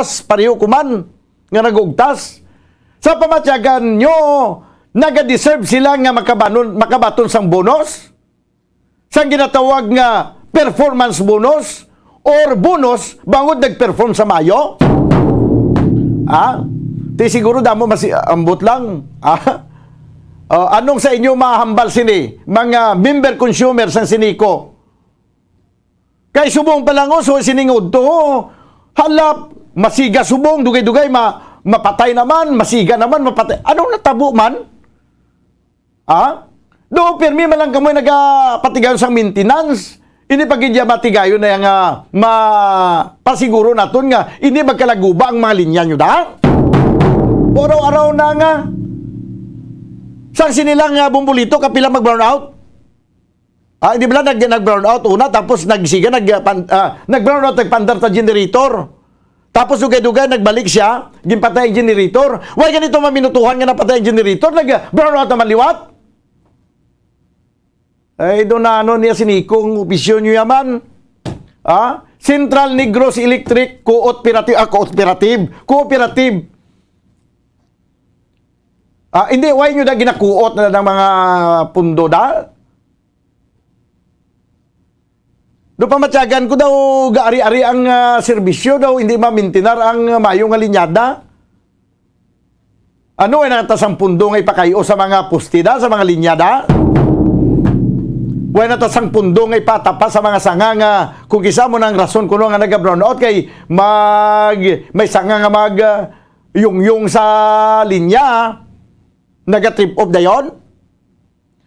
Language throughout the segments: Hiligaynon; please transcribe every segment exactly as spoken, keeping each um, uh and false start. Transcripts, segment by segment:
pareho ko man nga nag-ugtas. Sa pamatyagan nyo, nagadeserve sila nga makabanon, makabaton sang bonus? Sang ginatawag nga performance bonus or bonus bangod nag-perform sa maayo? Ah, ti siguro damo masi-, ambot lang. Ah, ah, anong sa inyo mahambal sini, mga member consumer sang Sinico? Kay subong pa lang, oh, so sining udto, halap, masiga subong, dugay-dugay, ma-, mapatay naman, masiga naman, mapatay. Anong natabo man? Ha? Do, pirmi man lang kamo nagapatigayon sang maintenance. Hindi pa gid ya matigayon na nga mapasiguro naton nga hindi magkalaguba ang mga linya nyo da. Puro araw na nga. Sang sini lang nga bumbolito, kapila mag-brownout? Ah, hindi bala nag, nag-brownout una, tapos nagsiga, nag, ah, pan-, ah, nag-brownout, nagpandar ta generator. Tapos dugay-dugay, nagbalik siya, ginpatay ang generator. Why ganito maminutuhan nga napatay ang generator? Nag-brownout naman liwat. Ay, doon na ano niya sinikong opisyon nyo yaman. Ah? Central Negros Electric Cooperative, ah, Cooperative, Cooperative. Ah, hindi, why nyo na ginakuot na ng mga pundo da? Do pamatyagan ko daw, gaari-ari ang, ah, serbisyo daw, hindi mamintinar ang, ah, mayo nga linyada. Ano, way natasang pundo nga ipakayo sa mga poste da, sa mga linya da? Way natasang pundo nga ipatapa sa mga sanga nga kung kisa mo nang rason kuno nga naga-brownout kay mag-, may sanga nga mag, ah, yungyong sa linya, naga-trip off dayon?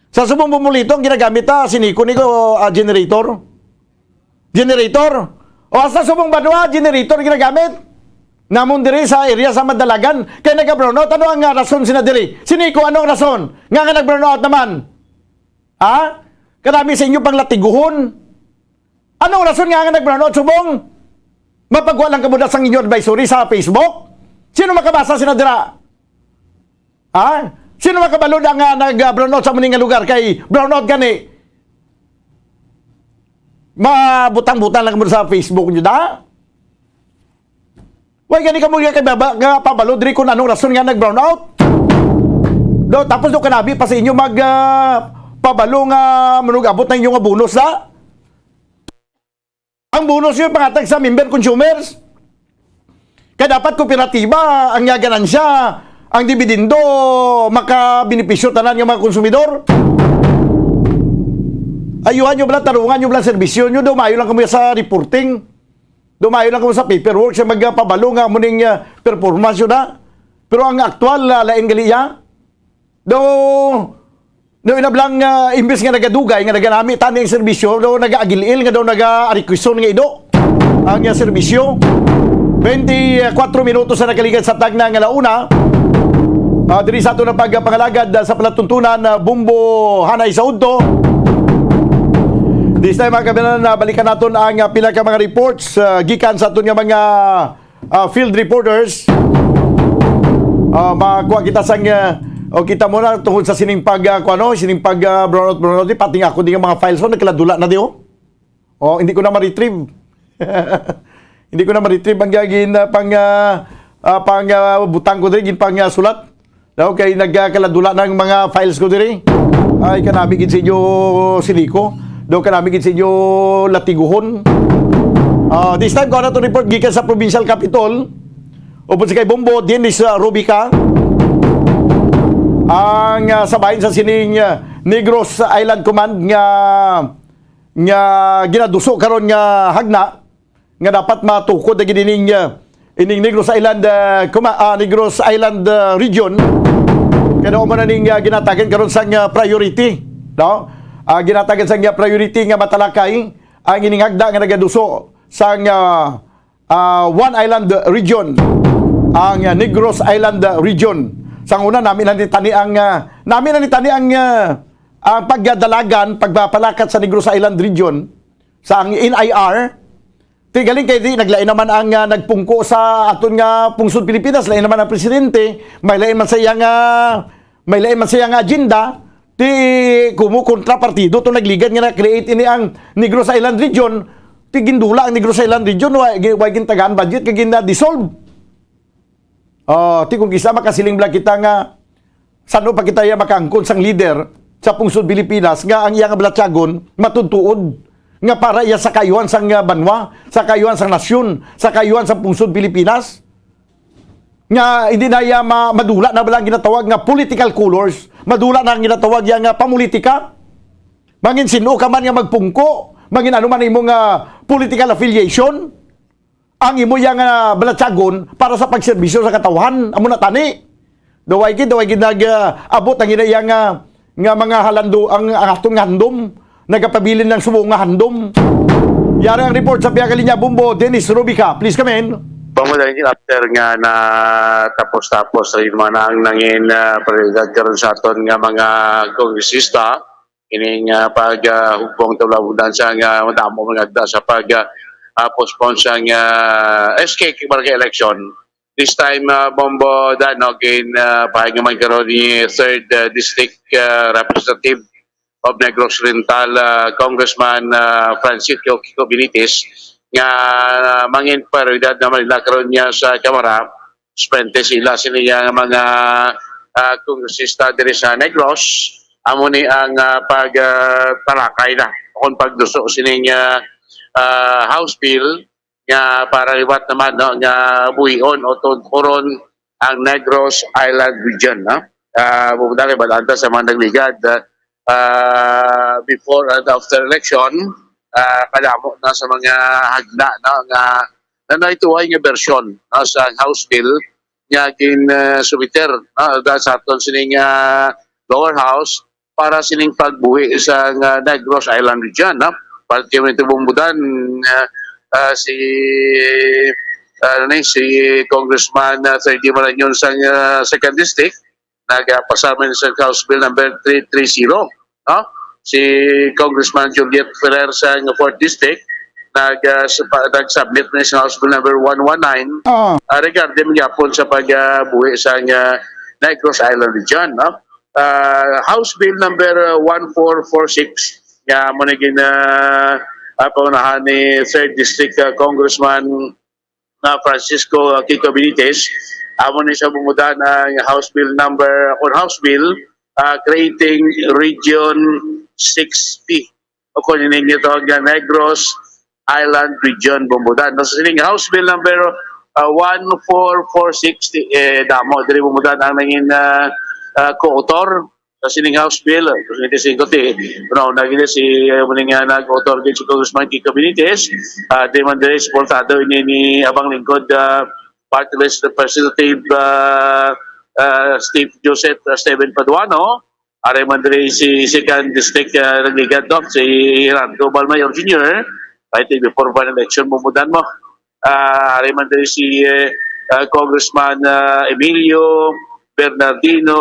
Sa subong bumulito ang ginagamit, ah, Sinico ni ko, ah, generator. Generator. O, hasta subong banwa, generator ginagamit. Namon diri sa area sa Madalagan, kay naga-brownout. Ano ang, ah, rason sina diri? Sinico, ano ang rason? Nga nga nag-brownout naman? Ha? Kadami sa inyo pang latiguhon. Anong rason nga nga nag-brownout subong? Mapagwa lang kamo da sang inyo advisory sa Facebook? Sino makabasa sina dira? Ha? Sino makabalo na nga nag-brownout sa muning nga lugar? Kay brownout gani. Mabutang-butang lang mo sa Facebook nyo, da? Way gani kamo nga kay baba nga pabalo diri kung anong rason nga nag-brownout? Do, tapos do kanabi pa sa inyo mag, ah, pabalo nga manug-abot na inyo nga bonus, da? Ang bonus yun pangatag sa member consumers. Kaya dapat kooperatiba ang iya ganansya, ang dividendo, makabenepisyo tanan nga mga konsumidor. Ayuhan nyo bala, tarungan nyo bala serbisyo nyo, dumayo lang kamo sa reporting. Dumayo lang kamo sa paperwork sa magpabalo nga muning, ah, performance yun, ha. Pero ang aktual, ah, lain gali iya. Do, do inablang, ah, imbes nga nagadugay, nga naganami tani ang serbisyo, do nagaagil-il nga do nagaarikwison nga ido ang, ah, serbisyo. Twenty-four minutos na nakaligad sa tagna nga launa. Ah, diri sa ato na pagpangalagad, ah, sa palatuntunan, ah, Bumbo Hanay sa Udto. This time, mga kabayan, ah, balikan naton ang, ah, pila ka mga reports, ah, gikan sa aton nga mga ah, field reporters. Ah, makuha kita sang, ah, o kita mo na tungod sa sining pag, ah, kuano, sining pag, ah, brownout, brownout, di, pati nga ako, di nga mga files ko, nagkaladula na di, oh. Oh, hindi ko na ma-retrieve. Hindi ko na ma-retrieve ang gagin, ah, pang, ah, ah, pang, ah, butang ko diri, gin pang, ah, sulat. Daw kay nagkakaladula na ang mga files ko diri. Ay, kanami gid sa inyo, Sinico. Daw kanami gid sa inyo, latiguhon. Ah, this time, kuha na to report gikan sa provincial capitol. Upod si kay Bombo, din is, ah, Rubica. Ang, ah, sa bahin sa sining, ah, Negros Island Command nga, nga ginaduso karon nga hagna, nga dapat matukod na gid ining, ah, ining Negros Island, ah, kuma-, ah, Negros Island, ah, region. Kaya man na ning, ah, ginatagan karon sang, ah, priority, no? Ah, ginatagan sang, ah, priority nga matalakay ang ining hagda nga nagaduso sang, ah, ah, one island region, ang, ah, Negros Island region. Sang una, nami na ni tani ang, ah, nami na ni tani ang, ah, ang pagdalagan, pagpapalakat sa Negros Island region, sa ang N I R. Ti galing kay di, naglain naman ang, ah, nagpungko sa aton nga pungsod Pilipinas, lain naman ang presidente, may lain man sa iya nga, may lain man sa iya nga agenda, ti kumo kontrapartido to nagligad nga na-create ini ang Negros Island region, Ti gindula ang Negros Island Region, wa, gi-, wa gintagaan budget, kay gina-dissolve. Oh, ti kung kisa makasiling bala kita nga, sano pa kita ya makaangkon sang leader sa pungsod Pilipinas nga ang iya nga balatyagon matutuod nga para iya sa kaayuhan sang, ah, banwa, sa kaayuhan sang nasyon, sa kaayuhan sang pungsod Pilipinas? Nga hindi na iya ma-, madula na bala ang ginatawag nga political colors, madula na ang ginatawag ya nga pamulitika. Mangin sino ka man nga magpungko, mangin ano man imo nga political affiliation, ang imo iya nga balatyagon para sa pagserbisyo sa katawhan, amo na tani. Daway gid, daway gid nag, ah, abot ang ina iya nga, nga mga halando, ang, ang aton nga handom, nagapabilin ng subo nga handom. Yari ang report sa Piyakalinya Bombo, Dennis Rubica. Please come in. Bang mo dahil after nga na tapos-tapos sa mga nang nangin, ah, prioridad karon sa aton nga mga kongresista, ining, ah, pag, ah, hugpong tulabudan sa nga madamo mga agda sa pag, ah, ah, postpone sa nga S K barangay election. This time, ah, Bombo, da, no, gin, ah, pahay naman karon ni third, ah, District, ah, Representative of Negros Oriental, ah, Congressman, ah, Francisco Kiko Benitez, nga mangin prioridad naman nila karon niya sa Kamara, suspente sila sini nga mga, ah, kongresista diri sa Negros. Amo ni ang, ah, pag, ah, talakay na kung pagduso sining, ah, ah, House Bill nga para liwat naman, no, nga buhion o tungkuron ang Negros Island Region, no? Ah, bumudali, balanta sa mga nagligad, ah, ah, before and after election, ah, kadamo na sa mga hagna, no, nga nanaytuhay nga bersyon, no, sa House Bill nga gin, ah, submiter, no, da sa aton sining, ah, lower house para sining pagbuhi sa nga Negros Island Region, no? Parte man ito bumbudan, ah, ah, si, ah, ano ni, si Congressman, ah, Freddy Marañon sa, ah, Second District, nagapasama sa House Bill number three three zero, no? Si Congressman Juliet Ferrer sa Fourth District, nag, ah, sa pa-, nag-submit na sa House Bill number one one nine, Oo. ah, regarding gyapon sa pag, ah, buhi sa, ah, Negros Island Region, no? Ah, House Bill number, ah, one four four six, nga mo na gin, ah, ah, pangunahan ni Third District, ah, Congressman na Francisco, ah, Kiko Benitez, amo ni sa bumuda na House Bill number, or House Bill, ah, creating Region six P, o kung ninyo tawag nga Negros Island Region, bumuda. No, sa sining House Bill number, ah, one four four six, eh, damo, diri bumuda ang nangin, ah, ah, co-author sa sining House Bill, twenty-five, eh, no, naging si, eh, muli nga nag-author din si Congressman Kiko Benitez, ah, di man diri suportado ini ni Abang Lingkod, ah, Party List Representative, ah, ah, Steve Joseph, ah, Steven Paduano, ari man diri si Second District, ah, nagligad, no, si Gerardo Balmayor Junior, right before final election, bumudan mo. Ah, ari man diri si, eh, ah, Congressman, ah, Emilio Bernardino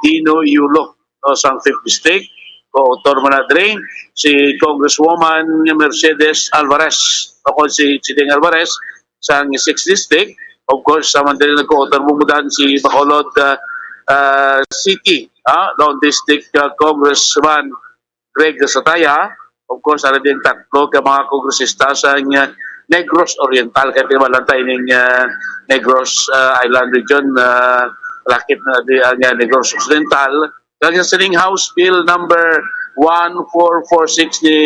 Dino Yulo, no, sang Fifth District. Co-author man na diri si Congresswoman Mercedes Alvarez, o kon si Chideng Alvarez, sang Sixth District. Of course, sa man diri nag-co-author bumudan si Bacolod, ah, ah, City, ah, Lone District, ah, Congressman Greg Sataya. Of course, ara din tatlo ka mga kongresista sa, uh, Negros Oriental, kay timalanta ining, uh, Negros, uh, Island Region, uh, lakip na di ang, uh, Negros Occidental. Kag sa sining House Bill number one four four six ni,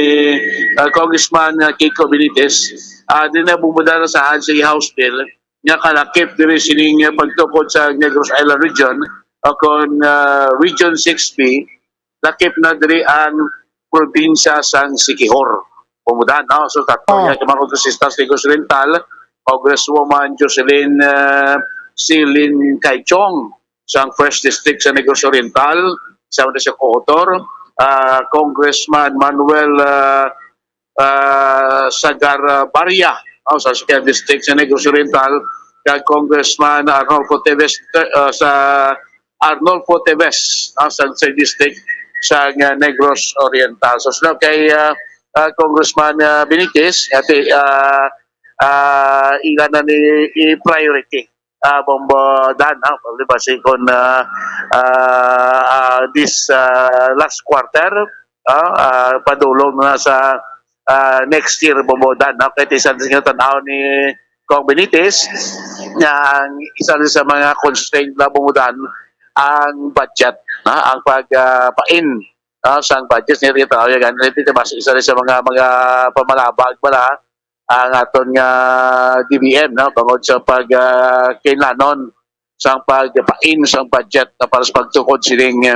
uh, Congressman, uh, Kiko Benitez, uh, din na bumuda na sa sa House Bill nga kalakip diri sining, uh, pagtukod sa Negros Island Region, o kon, uh, Region six B, lakip na diri ang probinsya sang Siquijor. Pumuda, no? So, tatlo Oh. yan, mga kongresista sa Negros Oriental, Congresswoman Jocelyn, uh, Silin Caichong, sang First District sa Negros Oriental, sa una siya co-author, ah, Congressman Manuel, ah, ah, Sagarbarria, oh, sa Second District sa Negros Oriental, kag Congressman Arnolfo Teves, ah, sa Arnolfo Teves, ah, sa Third District sa, ah, Negros Oriental. So, sila kay, ah, ah, Congressman, ah, Benitez, ati, ah, ah, ila na ni i-priority, ah, Bombo Dan, ah, di ba, si kon, ah, ah, ah, this, ah, last quarter, ah, ah, padulong na sa, ah, next year, Bumbodan, no? Kaya isa sa tan-aw ni Cong Benitez, nga ang isa rin sa mga constraint na, Bumbodan, ang budget, no? Ang pag, ah, pain, no? Sa budget, niya rin tanaw yan. Ito, mas isa rin sa mga, mga pamalabag pala ang aton nga D B M, no? Bangod sa pag, ah, kinlanon sang pagpain sang budget na para sa pagtukod sining,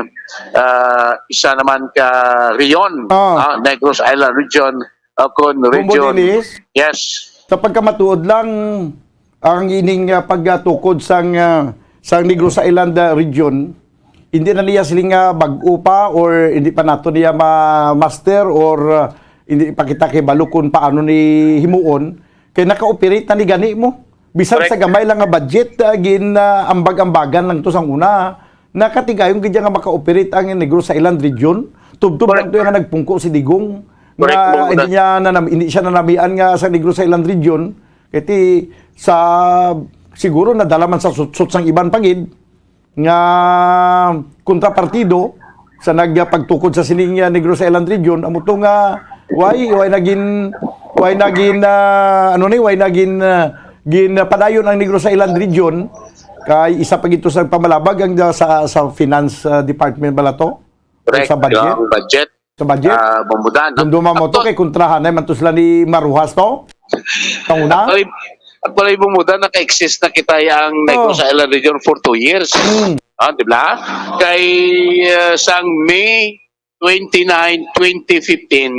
ah, isa naman ka rehiyon, Ah. ah, Negros Island Region, ah, kon Bombo region. Dennis? Yes. Sa pagkamatuod lang, ang ining, ah, pagtukod sang, ah, sang Negros Island, ah, Region, hindi na niya siling nga bag-o pa or hindi pa nato niya ma-master or, ah, hindi pa kita kay balo kung paano ni himuon, kay naka-operate na ni gani mo. Bisan Correct. sa gamay lang nga budget, ah, gin, ah, ambag-ambagan lang to sang una. Nakatigayon gid nga maka-operate ang Negros Island Region. Tubtob Correct. lang to nga nagpungko si Digong. Correct, Nga Bong, hindi that niya nanam-, hindi siya nanamian nga sa Negros Island Region. Kay ti sa, siguro nadala man sa sutsot sang iban pa gid nga kontrapartido sa nagpagtukod sa sining, ah, Negros Island Region, amo to nga why, why nagin, why nagin, ah, ano ni, why nagin, ah, ginpadayon ang Negros Island Region, kay isa pa gito sa pamalabag ang, ah, sa, sa finance, ah, department bala to? Correct. Sa budget? Ang budget. Sa budget? Ah, Bumbodan, no? Dumduma mo to Actual- kay kontrahanay man to sila ni Maruhas to? Tanguna? Actually, actually, Bumbodan, naka-exist na kita ang Oh. Negros Island Region for two years. Mm. Ah, di ba? Kay, ah, sang May twenty-nine, twenty fifteen,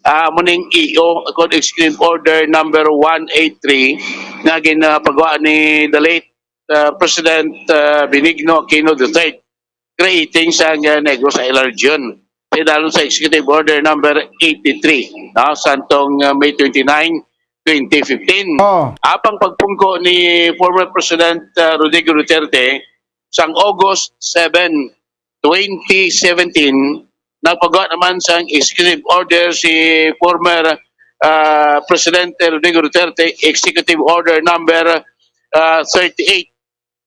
ah, mo ning E O, kon Executive Order number one eight three, nga ginapagawa ni the late, ah, President, ah, Benigno Aquino the third, creating sa, ah, Negros Island Region. Tinalon sa Executive Order number eighty-three, no, santong, ah, May twenty-nine, twenty fifteen. Oh. Apang pagpungko ni former President, ah, Rodrigo Duterte, sang August seven, twenty seventeen, nagpagawa naman sang executive order si former, ah, Presidente Rodrigo Duterte, Executive Order number, ah, thirty-eight,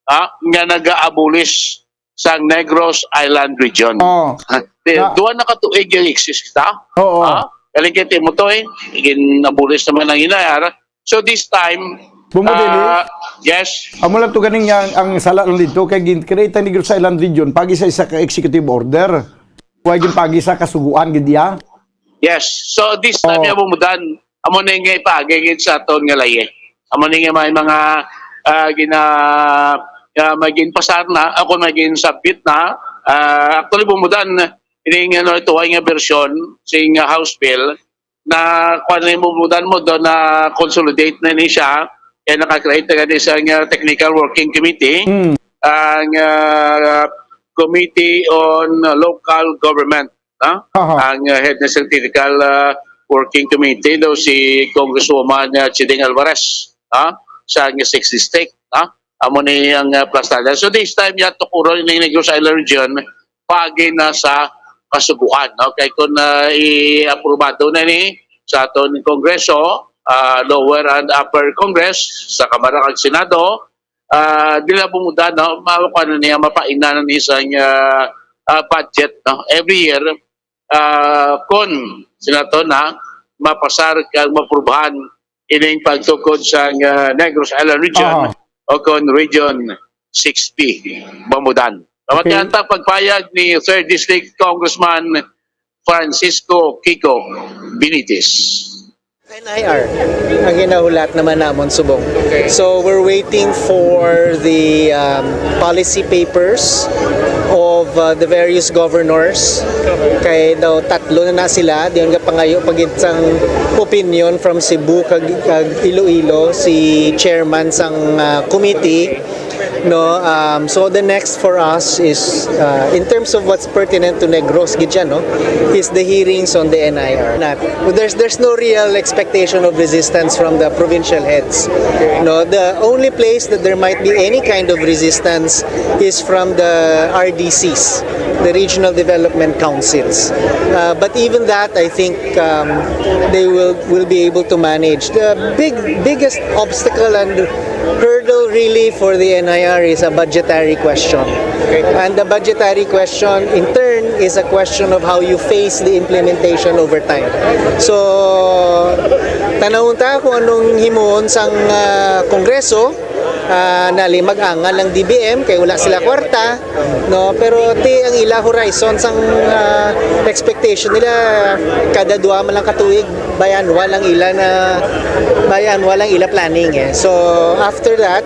ah, nga nag-a-abolish sang Negros Island Region. Oh. Ah, di-, Na- duha na ka tuig yung exist kita. Oo. Ah, galing kay Timotoy, gin-abolish naman ang inayar. So this time, Bumbo Dili? ah, yes. Amo lang to ganing nga ang, ang sala lang dito kay gin-create ang Negros Island Region pag isa-isa ka executive order. Wa gin pag isa kasuguan gid iya. Yes. So this time, Oh. Bumbodan, amo na nga ipaagi gid sa aton nga laye. Amo na nga may mga, ah, gina-, ah, may ginpasar na, ako may gin-submit na. Ah, actually, Bumbodan, ining, ano, ito ay nga version sing, ah, House Bill, na kuwan na yung Bumbodan mo doon, na consolidate na ni siya, kaya naka-create na gani sa, ah, technical working committee, Mm. ang, ah, Committee on Local Government, no? Aha. Ang, ah, head ng technical, ah, working committee daw si Congresswoman, ah, Chiding Alvarez, ah, sa, ah, sixth District, ah. Amo ni ang, ah, plastada. So this time, ya, tukuron ni Negros Island Region, pagi na sa kasuguan, no? Kay kung, ah, i-aprobado na ni sa aton Kongreso, ah, lower and upper Congress, sa Kamara kag Senado, ah, di na Bumbodan, no? Ma-, ano niya, mapainan ni sa, ah, ah, budget, no? Every year, ah, kon sinato na mapasar kag maprubahan ining pagtukod sa, ah, Negros Island Region Aha. o kon Region six P, Bumbodan. Kamatian Okay. ta pagpayag ni third District Congressman Francisco Kiko Benitez. N I R ang ginahulat naman namon subong. So we're waiting for the, um, policy papers of, uh, the various governors. Kay daw tatlo na, na sila, diyon nga pangayo pagid sang opinion from Cebu kag, kag Iloilo, si chairman sang, uh, committee. No, um, so the next for us is, uh, in terms of what's pertinent to Negros gid siya, no, is the hearings on the N I R. Not, there's, there's no real expectation of resistance from the provincial heads. No, the only place that there might be any kind of resistance is from the R D Cs, the Regional Development Councils. Uh, but even that, I think, um, they will, will be able to manage. The big, biggest obstacle and hurdle really for the N I R is a budgetary question. And the budgetary question, in turn, is a question of how you phase the implementation over time. So, tanawon ta kung anong himuon sang, ah, Kongreso, ah, nali mag-angal ang D B M kay wala sila kwarta, no? Pero ti ang ila horizon sang, ah, expectation nila, kada duha man lang ka tuig, biannual ang ila na, biannual ang ila planning, eh. So, after that,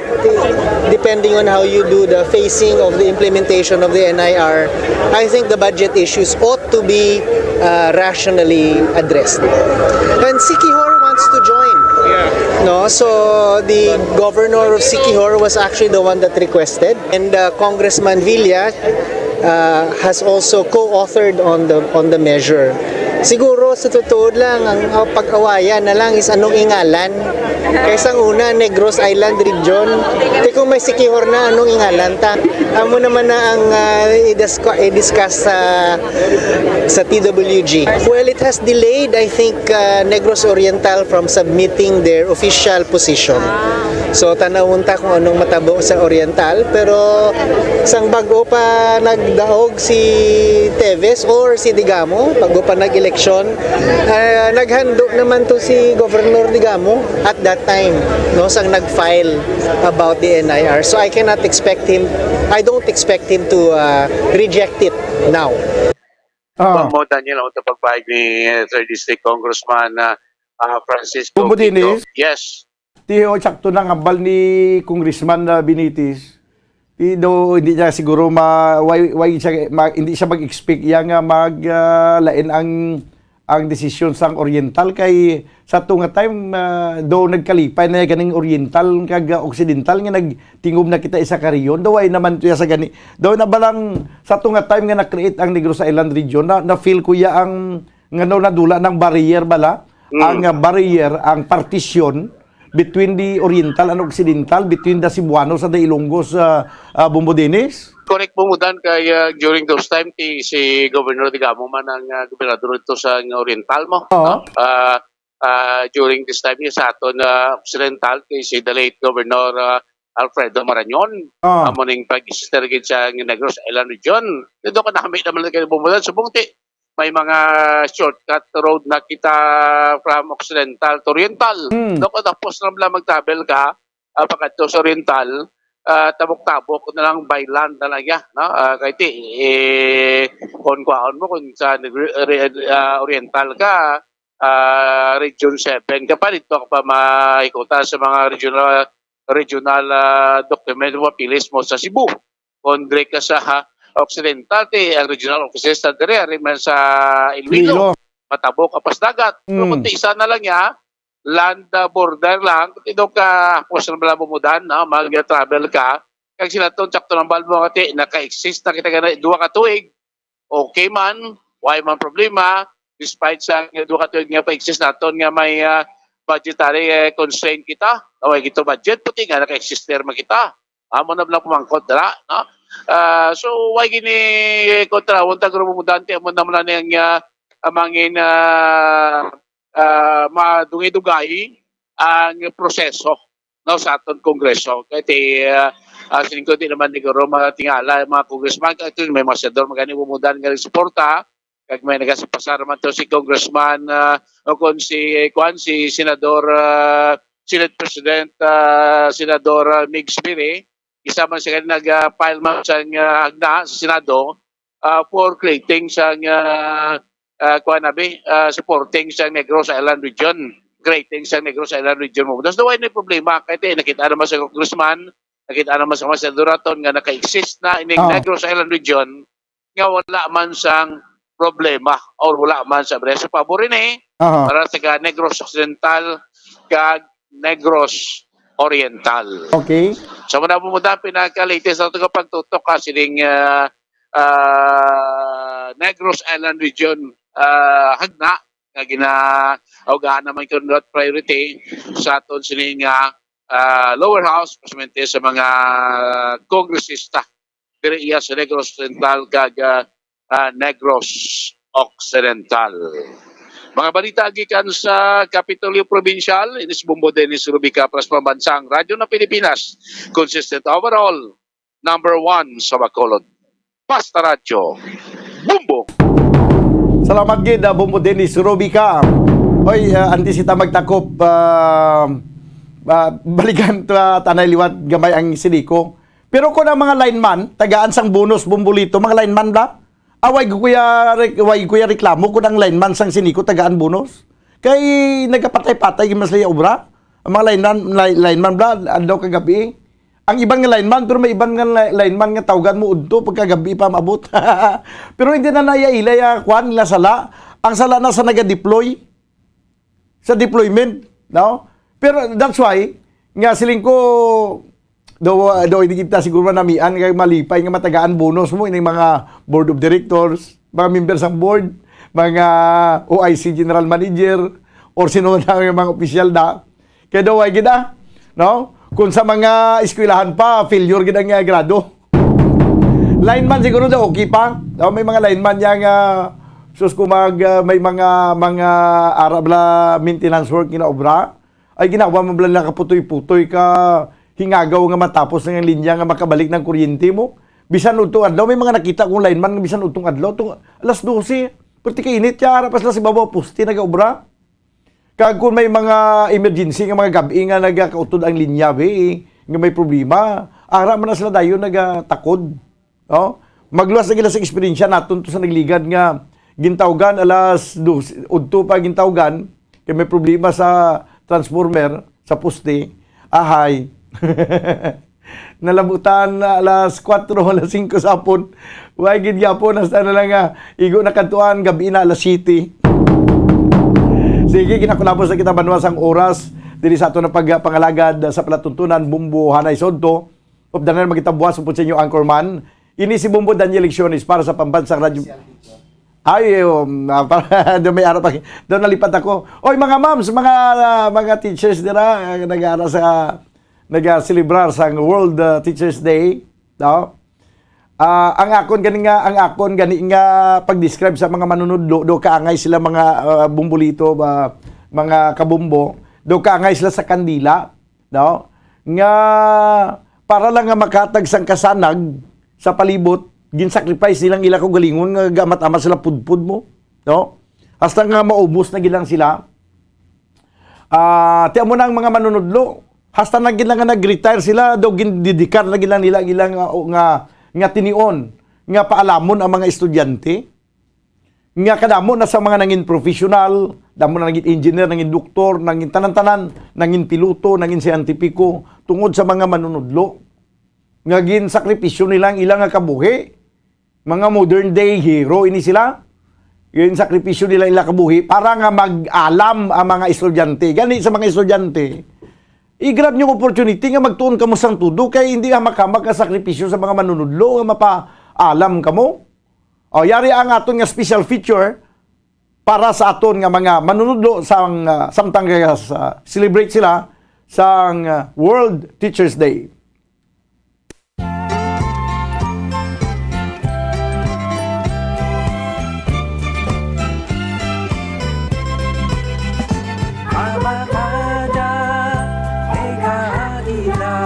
depending on how you do the phasing of the implementation of the N I R, I think the budget issues ought to be, uh, rationally addressed. And Siquijor wants to join. No, so the governor of Siquijor was actually the one that requested, and, uh, Congressman Villa, uh, has also co-authored on the, on the measure. Siguro sa totoo lang, ang, ang pag-awayan na lang is anong ingalan. Kaysa una, Negros Island Region. Te, kung may Siquijor na, anong ingalan ta? Amo naman na ang, ah, i-discu-, i-discuss sa, sa T W G. Well, it has delayed, I think, uh, Negros Oriental from submitting their official position. So, tanawon ta kung anong matabo sa Oriental. Pero sang bago pa nagdaog si Teves or si Digamo, bago pa nag-eleksyon, ah, naghando naman to si Governor Digamo at that time, no, sang nag-file about the N I R. So, I cannot expect him, I don't expect him to, ah, reject it now. Ah. Mo, Daniel, ang utang pagpahayag ni, eh, Third District Congressman, ah, ah, Francisco Bombo Quito. Dennis? Yes. Ti, o, sakto na ang hambal ni Congressman, ah, Benitez. Ti, do, hindi niya siguro ma-, why, why siya, ma-, hindi siya mag-expect iya nga mag, ah, lain ang, ang desisyon sang Oriental kay sa to nga time, ah, do nagkalipay na ganing Oriental kag, ah, Occidental nga nagtingog na kita isa ka rehiyon. Do, why naman to iya sa gani? Do, na balang sa to nga time nga na-create ang Negros Island Region, na, na-feel ko iya ang, nga no, nadula ng barrier bala? Mm. Ang, ah, barrier, ang partition between the Oriental and Occidental, between the Cebuanos and the Ilonggos, ah, ah, Bombo Dennis? Correct, Bombo Dan, kay, ah, during those time, ti si Governor Digamo man ang, ah, gobernador dito sa Oriental mo. Oo. No? Ah, ah, during this time, yung sa aton, ah, Occidental, kay si the late Governor, ah, Alfredo Marañon, Oo. Amo ning pag-sister gid sa Negros Island Region. Dito ka nami naman kay Bombo Dan, subong ti may mga shortcut road na kita from Occidental to Oriental. Hmm. Doon ko tapos na lang mag-travel ka, ah, pakadto sa Oriental, ah, tabok-tabok na lang by land na lang ya, no? Ah, kay ti, eh, kung kwaon mo, kung sa Negri-, Ori-, ah, Oriental ka, ah, Region seven ka pa, dito ka pa mahikutan sa mga regional, regional, ah, document mo, papilis mo sa Cebu. Kung diri ka sa, ha, Occidental, ti ang regional offices na diri, ari man sa Iloilo. Iloilo. Matabok ka pas dagat. Pero Mm. kung ti isa na lang ya, land, ah, border lang, kung ti do ka, kung saan bala bumudan, no? Mag-travel ka. Kag sila to, sakto ng balbo nga ti, naka-exist na kita gani, duha ka tuig. Okay man, why man problema, despite sa nga duha ka tuig nga pa-exist naton nga may, ah, budgetary, eh, constraint kita, na way kita budget, puti nga naka-exist man kita. Amo na lang pumangkot dira, no? Ah, so, why gini kontra? Unta grupo mo, Dante, amo naman na niyang, ah, amangin, ah, ah, madugay-dugay ang proseso, no, sa aton Kongreso. Kay ti, ah, ah, siling ko, di naman siguro matingala ang mga congressman, kay ti may mga senador magani bumudan nga suporta, kag may nagasipasar man to si Congressman, ah, o kung si, eh, kuwan, si Senador, ah, Senate President, ah, Senador, ah, Migs Piri, isa man siya nag, ah, file man sa, ah, agda sa Senado, ah, for creating sa, ah, ah, kuwan na bi, ah, supporting sa Negros Island Region, creating sa Negros Island Region mo. That's the why may problema. Kaya ti, nakita naman sa congressman, nakita naman sa mga senador aton nga naka-exist na ining Ah. Negros Island Region nga wala man sang problema or wala man sa, sa pabor ini Aha. para sa Negros Occidental kag Negros Oriental. Okay. Sa muna po mo, pinaka-latest na ito pagtutok ka sining, ah, ah, Negros Island Region, ah, hagna nga gina-, awgahan naman ko not priority sa aton sini nga, ah, lower house, precisamente sa mga kongresista diri iya sa Negros Central kag, ah, ah, Negros Occidental. Mga balita gikan sa Kapitolyo Provincial, inis Bombo Dennis Rubica, para sa Pambansang Radyo ng Pilipinas, consistent overall, number one sa Bacolod. Basta Radyo, Bombo! Salamat gid, ah, Bombo Dennis Robica. Oy, ah, antes kita magtakop, ah, ah, balikan ta, tanay liwat gamay ang Sinico. Pero kung ang mga lineman, tagaan sang bonus, Bombolito, mga lineman ba? Ah, way ko ya re-, way ko ya reklamo kung ang lineman sang Sinico tagaan bonus. Kay nagapatay-patay gyud man sila obra. Ang mga lineman, li-, lineman bla, adlaw kag gabi. Ang iban nga lineman, pero may iban nga li-, lineman nga tawgan mo udto pagkagabi pa maabot. Pero hindi na naiyailay ang kwan nila sala. Ang sala na sa naga-deploy. Sa deployment, no? Pero that's why, nga siling ko, daw, daw hindi kita siguro manamian kay malipay nga matagaan bonus mo ining mga board of directors, mga member sang board, mga O I C general manager, or sino man ang mga opisyal na. Kaya daw ay gid, ah, no? Kung sa mga eskwelahan pa, failure gid ang, ah, grado. Lineman siguro daw okay pa. Daw may mga lineman yang, ah, sus, kung mag, ah, may mga, mga arabla maintenance work ginaobra. Ay, ginawa man bala nila kaputoy-putoy ka hingagaw nga matapos na ang linya nga makabalik ng kuryente mo. Bisan udtong adlaw, may mga nakita kong lineman nga bisan udtong adlaw, tong alas dose, perti ka init, kaya ara pa sila sa babaw poste nagaobra. Kag kung may mga emergency nga mga gab-i nga nagakautod ang linya, be, nga may problema, ara man na sila dayon nagatakod. No? Magluwas na gila sa eksperyensya naton to sa nagligad nga gintawgan alas dose, udto pa gintawgan, kay may problema sa transformer, sa poste, ahay. Nalabutan na alas kwatro, alas singko sa hapon. Way gid gyapon, hasta na lang nga, igo na kadtuan, gabi na alas siyete. Sige, ginakulapos na kita, banwa, sang oras. Diri sa ato na pagpangalagad sa palatuntunan, Bumbo Hanay Sodto. Updanan magitabuas upod sa inyo, Anchorman. Ini si Bumbo Daniel Lecciones para sa Pambansang Radyo. Ay, um, ah, para, do may ara pa. Do nalipat ako. Oy, mga moms, mga, ah, mga teachers dira, ah, nag-aara sa, nag-celebrar sa World, ah, Teachers Day, no? Ah, ang akon gani nga, ang akon gani nga pag-describe sa mga manunudlo, do kaangay sila mga, ah, bumbolito ba, mga kabumbo, do kaangay sila sa kandila, no? Nga para lang nga makatag sang kasanag sa palibot, gin-sacrifice nilang ila kaugalingon nga gamat-amat sila pudpod mo, no? Hasta nga maubos na gid lang sila. Ah, ti amo na ang mga manunudlo. Hasta na gid lang nga nag-retire sila, daw gindedikar na gid lang nila ang ilang, ah, nga, nga tinion, nga paalamon ang mga estudyante. Nga kadamo na sa mga nangin professional, damo na nangin engineer, nangin doktor, nangin tanan-tanan, nangin piloto, nangin siyentipiko, tungod sa mga manunudlo. Nga ginsakripisyo nila ang ilang nga kabuhi. Mga modern day hero ini sila. Ginsakripisyo nila ila kabuhi para nga mag-alam ang mga estudyante. Gani sa mga estudyante, i-grab niyo ang opportunity nga magtuon kamo sang tudo kay hindi hamak-hamak ang sakripisyo sa mga manunudlo nga mapaalam kamo. O, yari ang aton nga special feature para sa aton nga mga manunudlo sang, ah, samtang, ah, sa, celebrate sila sang, ah, World Teachers Day. Abakada, may kaila,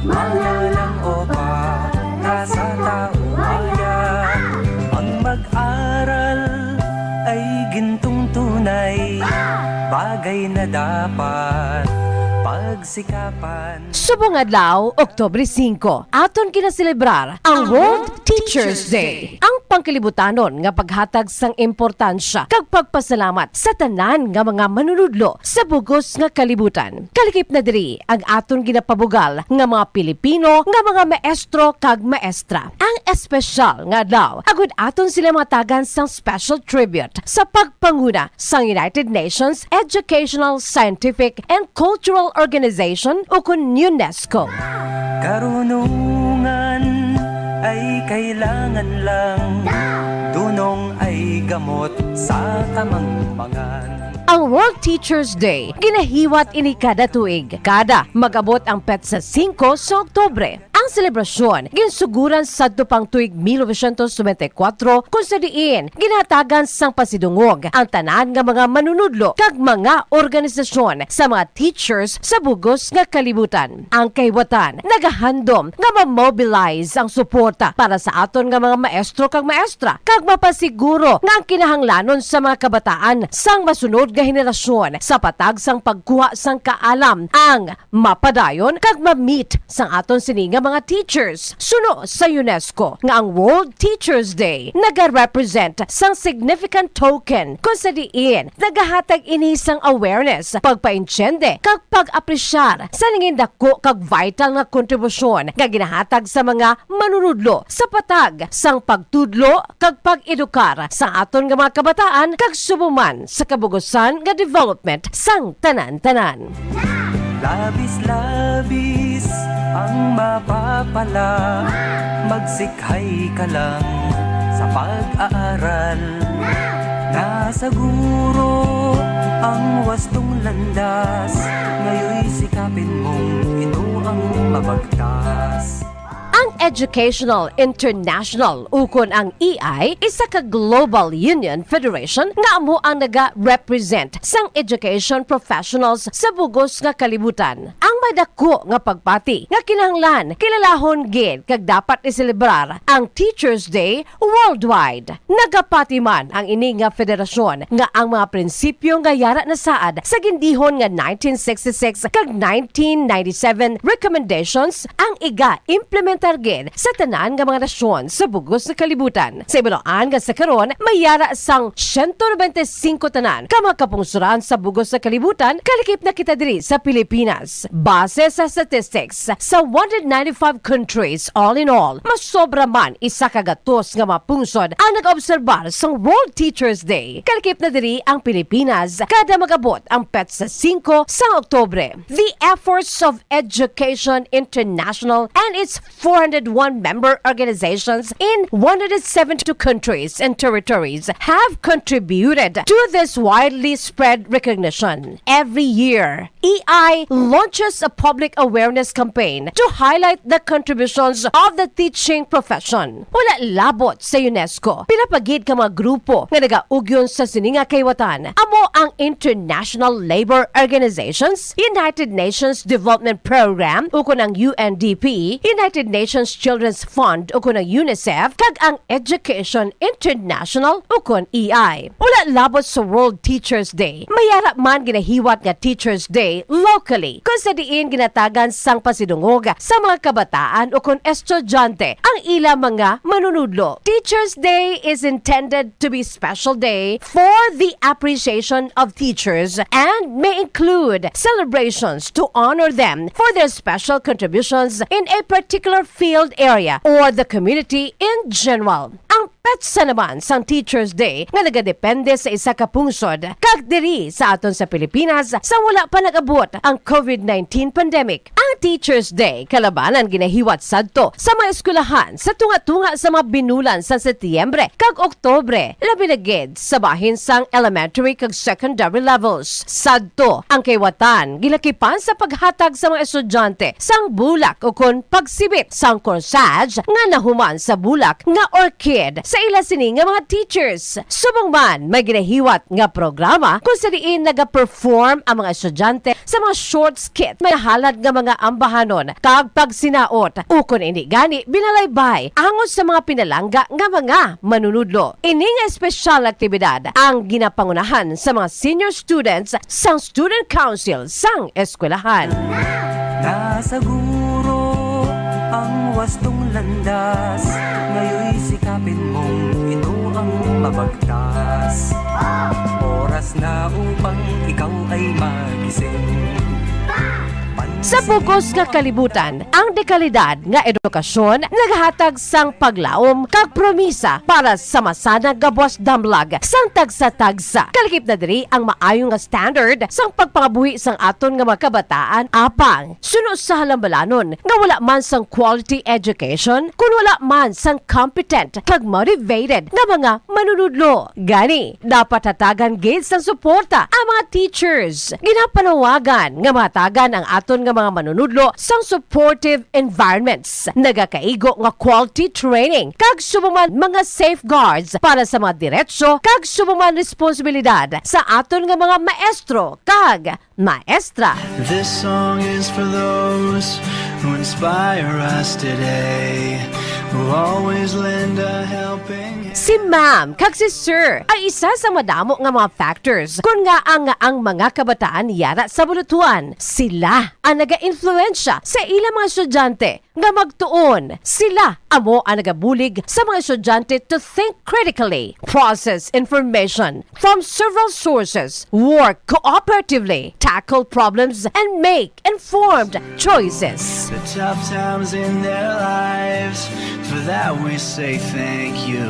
malalang opa, ka sa tao maya. Ang mag-aral ay gintong tunay, bagay na dapat pagsikapan. Subong adlaw, Oktubre singko, aton ginaselebrar ang World Teachers Day. Ang pangkalibutanon nga paghatag sang importansya kag pagpasalamat sa tanan nga mga manunudlo sa bug-os nga kalibutan. Kalihok na diri ang aton ginapabugal nga mga Pilipino nga mga maestro kag maestra. Ang espesyal nga adlaw, agud aton sila matagan sang special tribute sa pagpanguna sang United Nations Educational, Scientific, and Cultural Organization, ukon UNESCO. Karunungan ay kailangan lang, dunong ay gamot sa kamangmangan. Ang World Teachers Day, ginahiwat ini kada tuig, kada mag-abot ang petsa singko sa Oktubre. Ang selebrasyon ginsuguran sadto pang tuig mil novecientos noventa y cuatro, kung sa diin ginhatagan sang pasidungog ang tanan nga mga manunudlo kag mga organisasyon sa mga teachers sa bugos nga kalibutan. Ang kahiwatan nagahandom nga ma-mobilize ang suporta para sa aton nga mga maestro kag maestra, kag mapasiguro nga ang kinahanglanon sa mga kabataan sang masunod nga henerasyon sa patag sang pagkuha sang kaalam ang mapadayon kag ma-meet sang aton sini nga mga teachers. Suno sa UNESCO nga ang World Teachers Day nagarepresent sang significant token, kung sa diin nagahatag ini sang awareness, pagpaintiende kag pag-apresyar sa nangin dako kag vital nga kontribusyon nga ginahatag sa mga manunudlo sa patag sang pagtudlo kag pag-edukar sa aton nga mga kabataan kag subong man sa kabugusan nga development sang tanan-tanan. Labis-labis ang mapapala, magsikhay ka lang sa pag-aaral. Nasa guro ang wastong landas, ngayoy sikapin mong ito ang mabagtas. Ang Educational International, ukon ang E I, isa ka global union federation nga amo ang naga-represent sang education professionals sa bugos nga kalibutan. Ang madako nga pagpati nga kinahanglan kilalahon gid kag dapat iselebrar ang Teachers Day worldwide. Nagapati man ang ini nga federasyon nga ang mga prinsipyo nga yara nasaad sa gindihon nga nineteen sixty-six kag nineteen ninety-seven recommendations ang iga-implementar gid sa tanan nga mga nasyon sa bugos nga kalibutan. Sa ibalaan nga sa karon, may yara sang siyento nobenta y singko tanan ka mga kapungsuran sa bugos nga kalibutan, kalakip na kita diri sa Pilipinas. Base sa statistics, sa one hundred ninety-five countries, all in all, masobra man isa ka gatos nga mga pungsod ang nag-obserbar sang World Teachers Day. Kalakip na diri ang Pilipinas kada mag-abot ang petsa singko sang Oktubre. The efforts of Education International and its four hundred one member organizations in one hundred seventy-two countries and territories have contributed to this widely spread recognition. Every year, E I launches a public awareness campaign to highlight the contributions of the teaching profession. Wala labot sa UNESCO, pila pa gid ka mga grupo nga nagaugyon sa sini nga kahiwatan amo ang International Labor Organizations, United Nations Development Program, ukon ang U N D P, United Nations Children's Fund, ukon ang UNICEF, kag ang Education International, ukon E I. Wala labot sa World Teachers Day, may yara man ginahiwat nga Teachers Day locally, kung sa diin ginatagan sang pasidungog sa mga kabataan ukon estudyante ang ila mga manunudlo. Teachers Day is intended to be special day for the appreciation of teachers and may include celebrations to honor them for their special contributions in a particular field area or the community in general. Ang petsa naman sang Teachers Day nga nagadepende sa isa ka pungsod, kag diri sa aton sa Pilipinas, sa wala pa nag-abot ang covid nineteen pandemic. Ang Teachers Day kalabanan ginahiwat sadto sa mga eskwelahan sa tunga-tunga sa mga binulan sa Setyembre kag Oktubre, labi na gid sa bahin sang elementary kag secondary levels. Sadto ang kahiwatan gilakipan sa paghatag sa mga estudyante sang bulak ukon pagsibit sang corsage nga nahuman sa bulak nga orchid sa ila sini nga mga teachers. Subong man, may ginahiwat nga programa kung sa diin naga-perform ang mga estudyante sa mga short skit, may halad nga mga ambahanon kag pagsinaot, ukon ini gani binalaybay angot sa mga pinalangga nga mga manunudlo. Ini nga espesyal nga aktibidad ang ginapangunahan sa mga senior students sang Student Council sang eskwelahan. Nasa guro ang wastong landas, ngayoy sikapin mong ito ang mabagtas. Oras na upang ikaw ay magising. Sa bug-os nga kalibutan, ang dekalidad nga edukasyon nagahatag sang paglaom kag promisa para sa masanag nga buas damlag sang tagsa-tagsa. Kalakip na diri ang maayo nga standard sang pagpangabuhi sang aton nga mga kabataan, apang suno sa halambalanon nga wala man sang quality education, kun wala man sang competent kag motivated nga mga manunudlo. Gani, dapat hatagan gid sang suporta ang mga teachers. Ginapanawagan nga mahatagan ang aton nga mga manunudlo sang supportive environments, nagakaigo nga quality training, kag subong man mga safeguards para sa mga diretso kag subong man responsibilidad sa aton nga mga maestro kag maestra. This song is for those who inspire us today, who always lend a helping hand. Si ma'am kag si sir ay isa sa madamo nga mga factors kun ngaa nga ang mga kabataan yara sa bulutuan. Sila ang naga-influensya sa ilang mga estudyante nga magtuon. Sila amo ang nagabulig sa mga estudyante to think critically, process information from several sources, work cooperatively, tackle problems, and make informed choices. The tough times in their lives, for that we say thank you.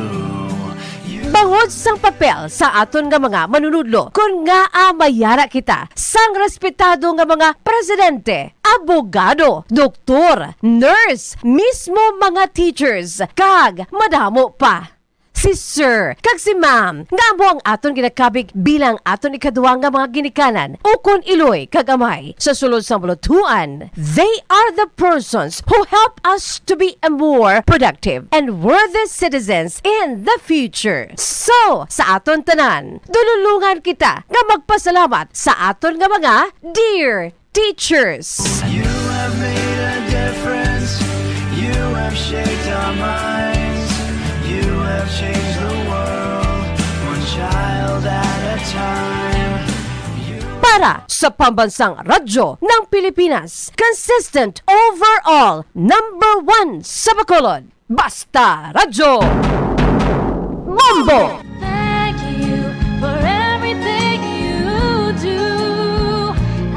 Bangod sang papel sa aton nga mga manunudlo, kun ngaa mayara kita sang respetado nga mga presidente, abogado, doktor, nurse, mismo mga teachers, kag madamo pa. Si sir kag si ma'am nga amo ang aton ginakabig bilang aton ikaduha nga mga ginikanan, ukon iloy kag amay sa sulod sang bulutuan. They are the persons who help us to be a more productive and worthy citizens in the future. So, sa aton tanan, dunulongan kita nga magpasalamat sa aton nga mga dear teachers. You have made a difference. You have shaped our minds. You have changed the world, one child at a time. You Para sa Pambansang Radyo ng Pilipinas, consistent overall, number one sa Bacolod. Basta Radyo Bombo! Thank you for everything you do.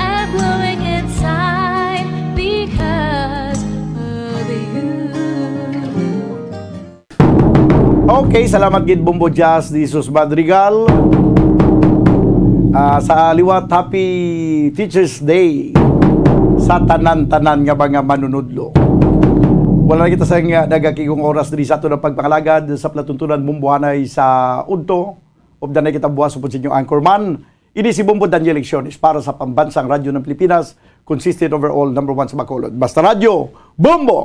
I'm glowing inside because of you. Okay, salamat gid, Bombo Jazz de Jesus Madrigal. Ah, sa liwat, happy Teachers Day sa tanan-tanan nga mga manunudlo. Wala na kita sang, ah, nagakigong oras diri sa aton nga pagpangalagad sa palatuntunan, Bombohanay sa udto. Updan na kita buwas upod sa inyo anchorman. Ini si Bombo Daniel Lecciones para sa Pambansang Radyo ng Pilipinas, consistent overall, number one sa Bacolod. Basta Radyo, Bombo!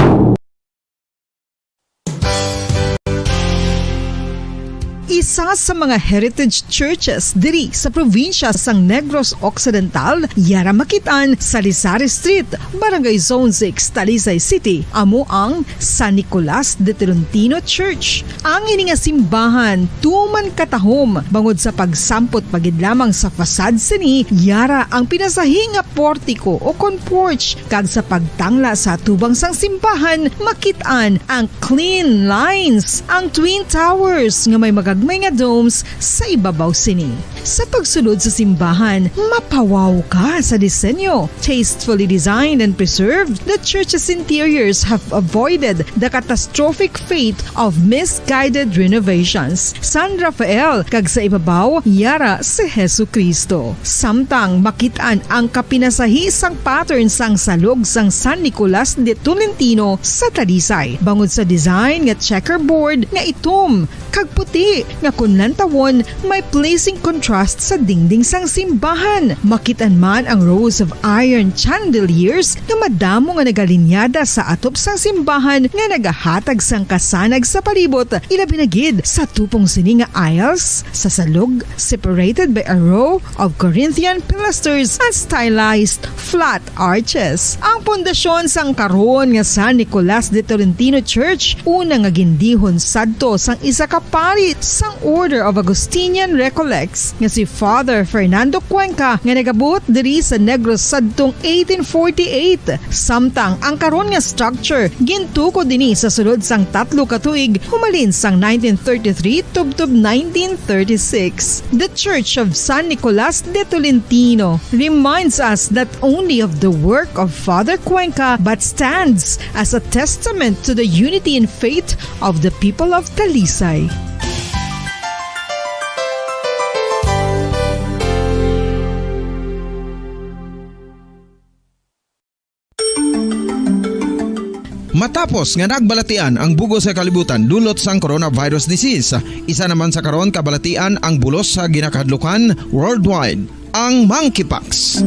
Isa sa mga heritage churches diri sa probinsya sang Negros Occidental, yara makit-an sa Lisari Street, Barangay Zone six, Talisay City, amo ang San Nicolas de Tolentino Church. Ang ini nga simbahan tuman katahom, bangod sa pagsampot pa gid lamang sa facade sini, yara ang pinasahi nga portiko o kon porch, kag sa pagtangla sa atubang sang simbahan, makit-an ang clean lines, ang twin towers nga may magagmay nga domes sa ibabaw sini. Sa pagsulod sa simbahan, mapawaw ka sa disenyo. Tastefully designed and preserved, the church's interiors have avoided the catastrophic fate of misguided renovations. San Rafael, kag sa ibabaw, yara si Jesu-Cristo. Samtang makit-an ang kapinasahi sang pattern sang salog sang San Nicolas de Tolentino sa Talisay, bangod sa design nga checkerboard nga itom kag puti, nga kon lantawon, may pleasing contrast sa dingding sang simbahan. Makit-an man ang rows of iron chandeliers nga madamo nga nagalinyada sa atop sang simbahan nga nagahatag sang kasanag sa palibot, ilabi na gid sa tupong sini nga aisles sa salog, separated by a row of Corinthian pilasters and stylized flat arches. Ang pundasyon sang karon nga San Nicolas de Tolentino Church, una nga gindihon sadto sang isa ka pari sang Order of Augustinian Recollects nga si Father Fernando Cuenca nga nagabot diri sa Negros sadtong eighteen forty-eight, samtang ang karon nga structure gintukod dinhi sa sulod sang tatlo ka tuig humalin sang nineteen thirty-three tubtob nineteen thirty-six. The Church of San Nicolas de Tolentino reminds us not only of the work of Father Cuenca but stands as a testament to the unity in faith of the people of Talisay. Matapos nga nagbalatian ang bug-os nga kalibutan dulot sang coronavirus disease, isa naman sa karon kabalatian ang bulos sa ginakahadlukan worldwide, ang monkeypox.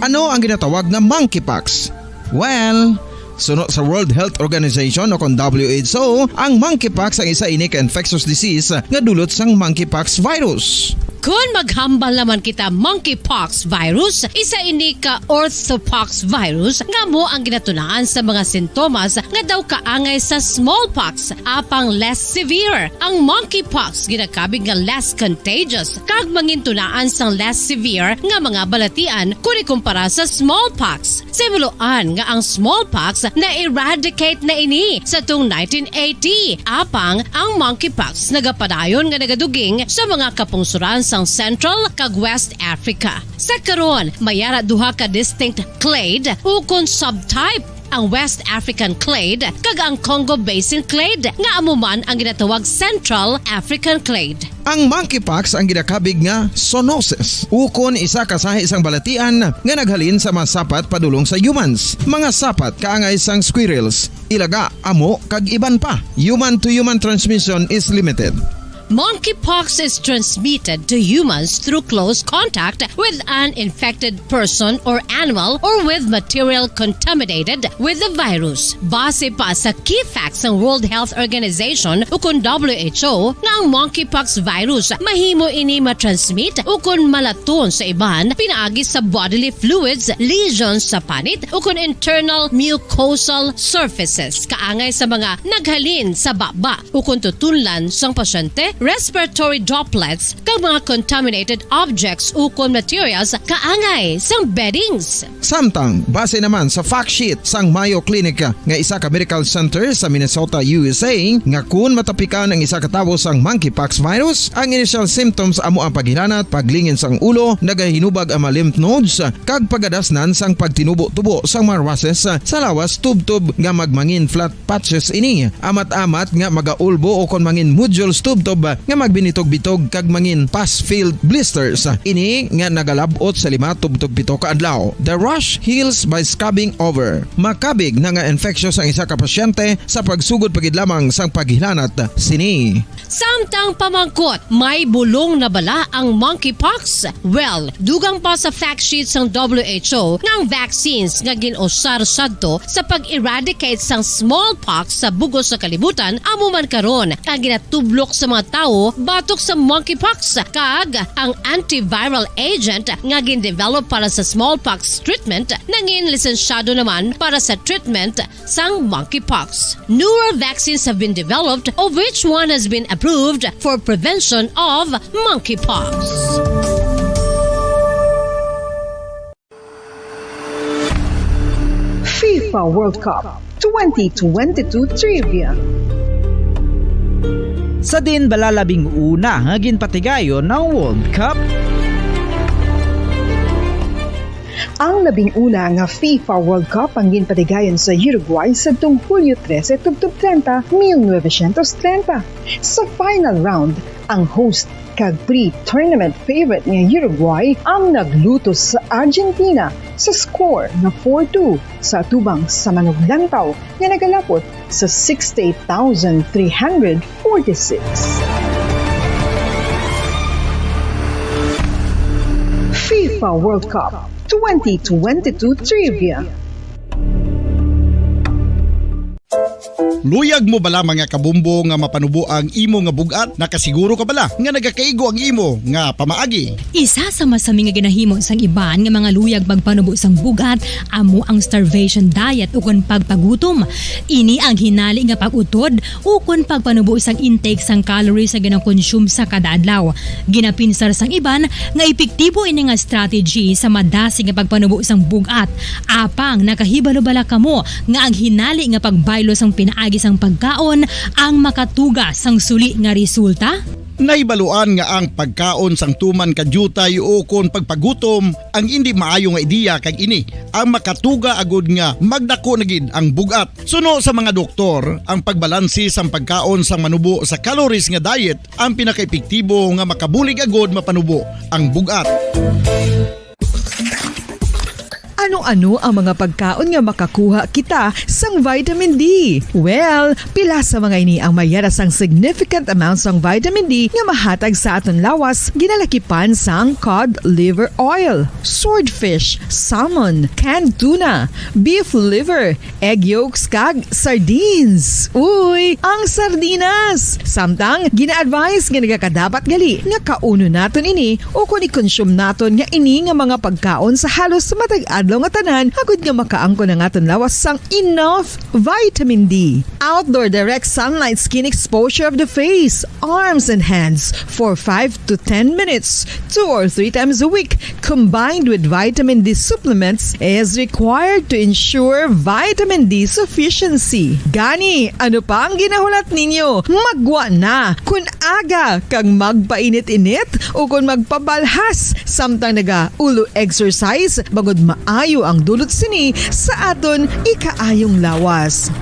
Ano ang ginatawag nga monkeypox? Well, suno sa World Health Organization o kon W H O, ang monkeypox ang isa ini ka infectious disease nga dulot sang monkeypox virus. Kon maghambal naman kita, monkeypox virus, isa ini ka orthopox virus nga amo ang ginatunaan sa mga sintomas nga daw kaangay sa smallpox, apang less severe. Ang monkeypox ginakabig nga less contagious kag mangintunaan sang less severe nga mga balatian kon ikumpara sa smallpox. Sa himuloan nga ang smallpox na-eradicate na ini sa tuong nineteen eighty, apang ang monkeypox nagapadayon nga nagaduging sa mga kapungsoran sang Central kag West Africa. Sa karon, may ara duha ka distinct clade ukon subtype, ang West African clade kag ang Congo Basin clade, nga amo man ang ginatawag Central African clade. Ang monkeypox ang ginakabig nga zoonosis, ukon isa ka sahi sang balatian nga naghalin sa mga sapat padulong sa humans, mga sapat kaangay sang squirrels, ilaga, amo, kag iban pa. Human to human transmission is limited. Monkeypox is transmitted to humans through close contact with an infected person or animal or with material contaminated with the virus. Base pa sa key facts sang World Health Organization ukon W H O nga ang monkeypox virus mahimo ini matransmit ukon malaton sa iban pinaagi sa bodily fluids, lesions sa panit ukon internal mucosal surfaces kaangay sa mga naghalin sa baba ukon tutunlan sang pasyente, respiratory droplets, kag mga contaminated objects ukon materials kaangay sang beddings. Samtang, base naman sa fact sheet sang Mayo Clinic nga isa ka medical center sa Minnesota, U S A, nga kun matapikan ang isa ka tawo sang monkeypox virus, ang initial symptoms amo ang paghilanat, paglingin sang ulo, nagahinubag ang mga lymph nodes, kag pagadasnan sang pagtinubo-tubo sang mga rushes sa lawas tubtob nga magmangin flat patches ini, amat-amat nga magaulbo o kon mangin nodules tubtob nga magbinitog-bitog kag mangin pus-filled blisters. Ini nga nagalab-ot sa lima tubtob pito ka adlaw. The rash heals by scabbing over. Makabig na nga infectious ang isa ka pasyente sa pagsugod pa gid lamang sang paghilanat sini. Samtang pamangkot, may bulong na bala ang monkeypox? Well, dugang pa sa fact sheet sang W H O nga ang vaccines nga gin-usar sadto sa pag-eradicate sang smallpox sa bug-os nga kalibutan amo man karon ang ginatublok sa mga tawo batok sa monkeypox, kag ang antiviral agent nga gin-develop para sa smallpox treatment nangin lisensyado naman para sa treatment sang monkeypox. Newer vaccines have been developed, of which one has been approved for prevention of monkeypox. FIFA World Cup twenty twenty-two Trivia. Sa diin bala labing una nga ginpatigayon ang World Cup? Ang labing una nga FIFA World Cup ang ginpatigayon sa Uruguay sadtong Hulyo trese tubtob treinta, mil novecientos treinta. Sa final round, ang host kag pre-tournament favorite nga Uruguay ang naglutos sa Argentina sa score nga four two sa atubang sa manuglantaw nga nagalapot sa sixty-eight thousand three hundred forty-six. FIFA World Cup twenty twenty-two Trivia. Luyag mo bala, mga kabombo, nga mapanubo ang imo nga bug-at? Nakasiguro ka bala nga nagakaigo ang imo nga pamaagi? Isa sa masami nga ginahimo sang iban nga mga luyag magpanubo sang bug-at amo ang starvation diet ukon pagpagutom. Ini ang hinali nga pag-utod ukon pagpanubo sang intake sang calories nga ginakonsume sa kada adlaw. Ginapinsar sang iban nga epektibo ini nga strategy sa madasig nga pagpanubo sang bug-at. Apang nakahibalo bala kamo nga ang hinali nga pagbaylo sang pinaagi sang pagkaon ang makatuga sang suli nga resulta? Nahibaluan nga ang pagkaon sang tuman ka diutay ukon pagpagutom ang indi maayo nga ideya, kag ini ang makatuga agud nga magdako na gid ang bug-at. Suno sa mga doktor, ang pagbalanse sang pagkaon sang manubo sa calories nga diet ang pinakaepektibo nga makabulig agud mapanubo ang bug-at. Ano-ano ang mga pagkaon nga makakuha kita sang vitamin D? Well, pila sa mga ini ang may yara sang significant amount sang vitamin D nga mahatag sa aton lawas, ginalakipan sang cod liver oil, swordfish, salmon, canned tuna, beef liver, egg yolks, kag sardines. Uy, ang sardinas! Samtang gina-advise nga nagakadapat gali nga kaunon naton ini ukon i-consume naton nga ini nga mga pagkaon sa halos matag adlaw nga tanan, agud nga makaangkon ang aton lawas sang enough vitamin D. Outdoor direct sunlight skin exposure of the face, arms, and hands for five to ten minutes, two or three times a week, combined with vitamin D supplements, is required to ensure vitamin D sufficiency. Gani, ano pa ang ginahulat ninyo? Magwa na! Kun aga kag magpainit-init ukon magpabalhas samtang naga-ulo exercise, bangod maayo ang dulot sini sa aton ikaayong lawas.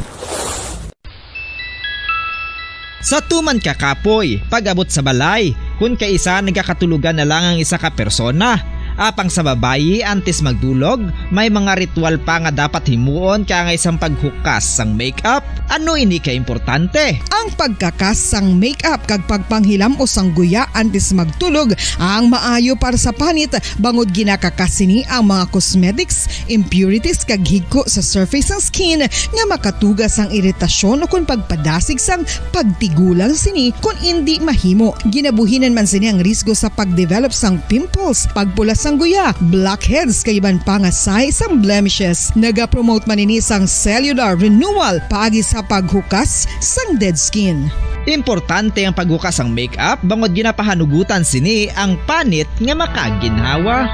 Sa tuman ka kapoy, pag-abot sa balay, kun kaisa nagakatulogan na lang ang isa ka persona. Apang sa babayi, antes magdulog, may mga ritual pa nga dapat himuon, kaangay sang paghukas sang makeup. Ano ini ka importante? Ang pagkakas sang makeup kag pagpanghilam-os sang guya antes magtulog ang maayo para sa panit, bangod ginakakas sini ang mga cosmetics, impurities, kag higko sa surface sang skin nga makatuga sang iritasyon ukon pagpadasig sang pagtigulang sini kon indi mahimo. Ginabuhinan man sini ang risgo sa pagdevelop sang pimples, pagpula sang guya, blackheads, kag iban pa nga sign sang blemishes. Nagapromote man ini sang cellular renewal paagi sa paghukas sang dead skin. Importante ang paghukas sang makeup bangod ginapahanugutan sini ang panit nga makaginhawa.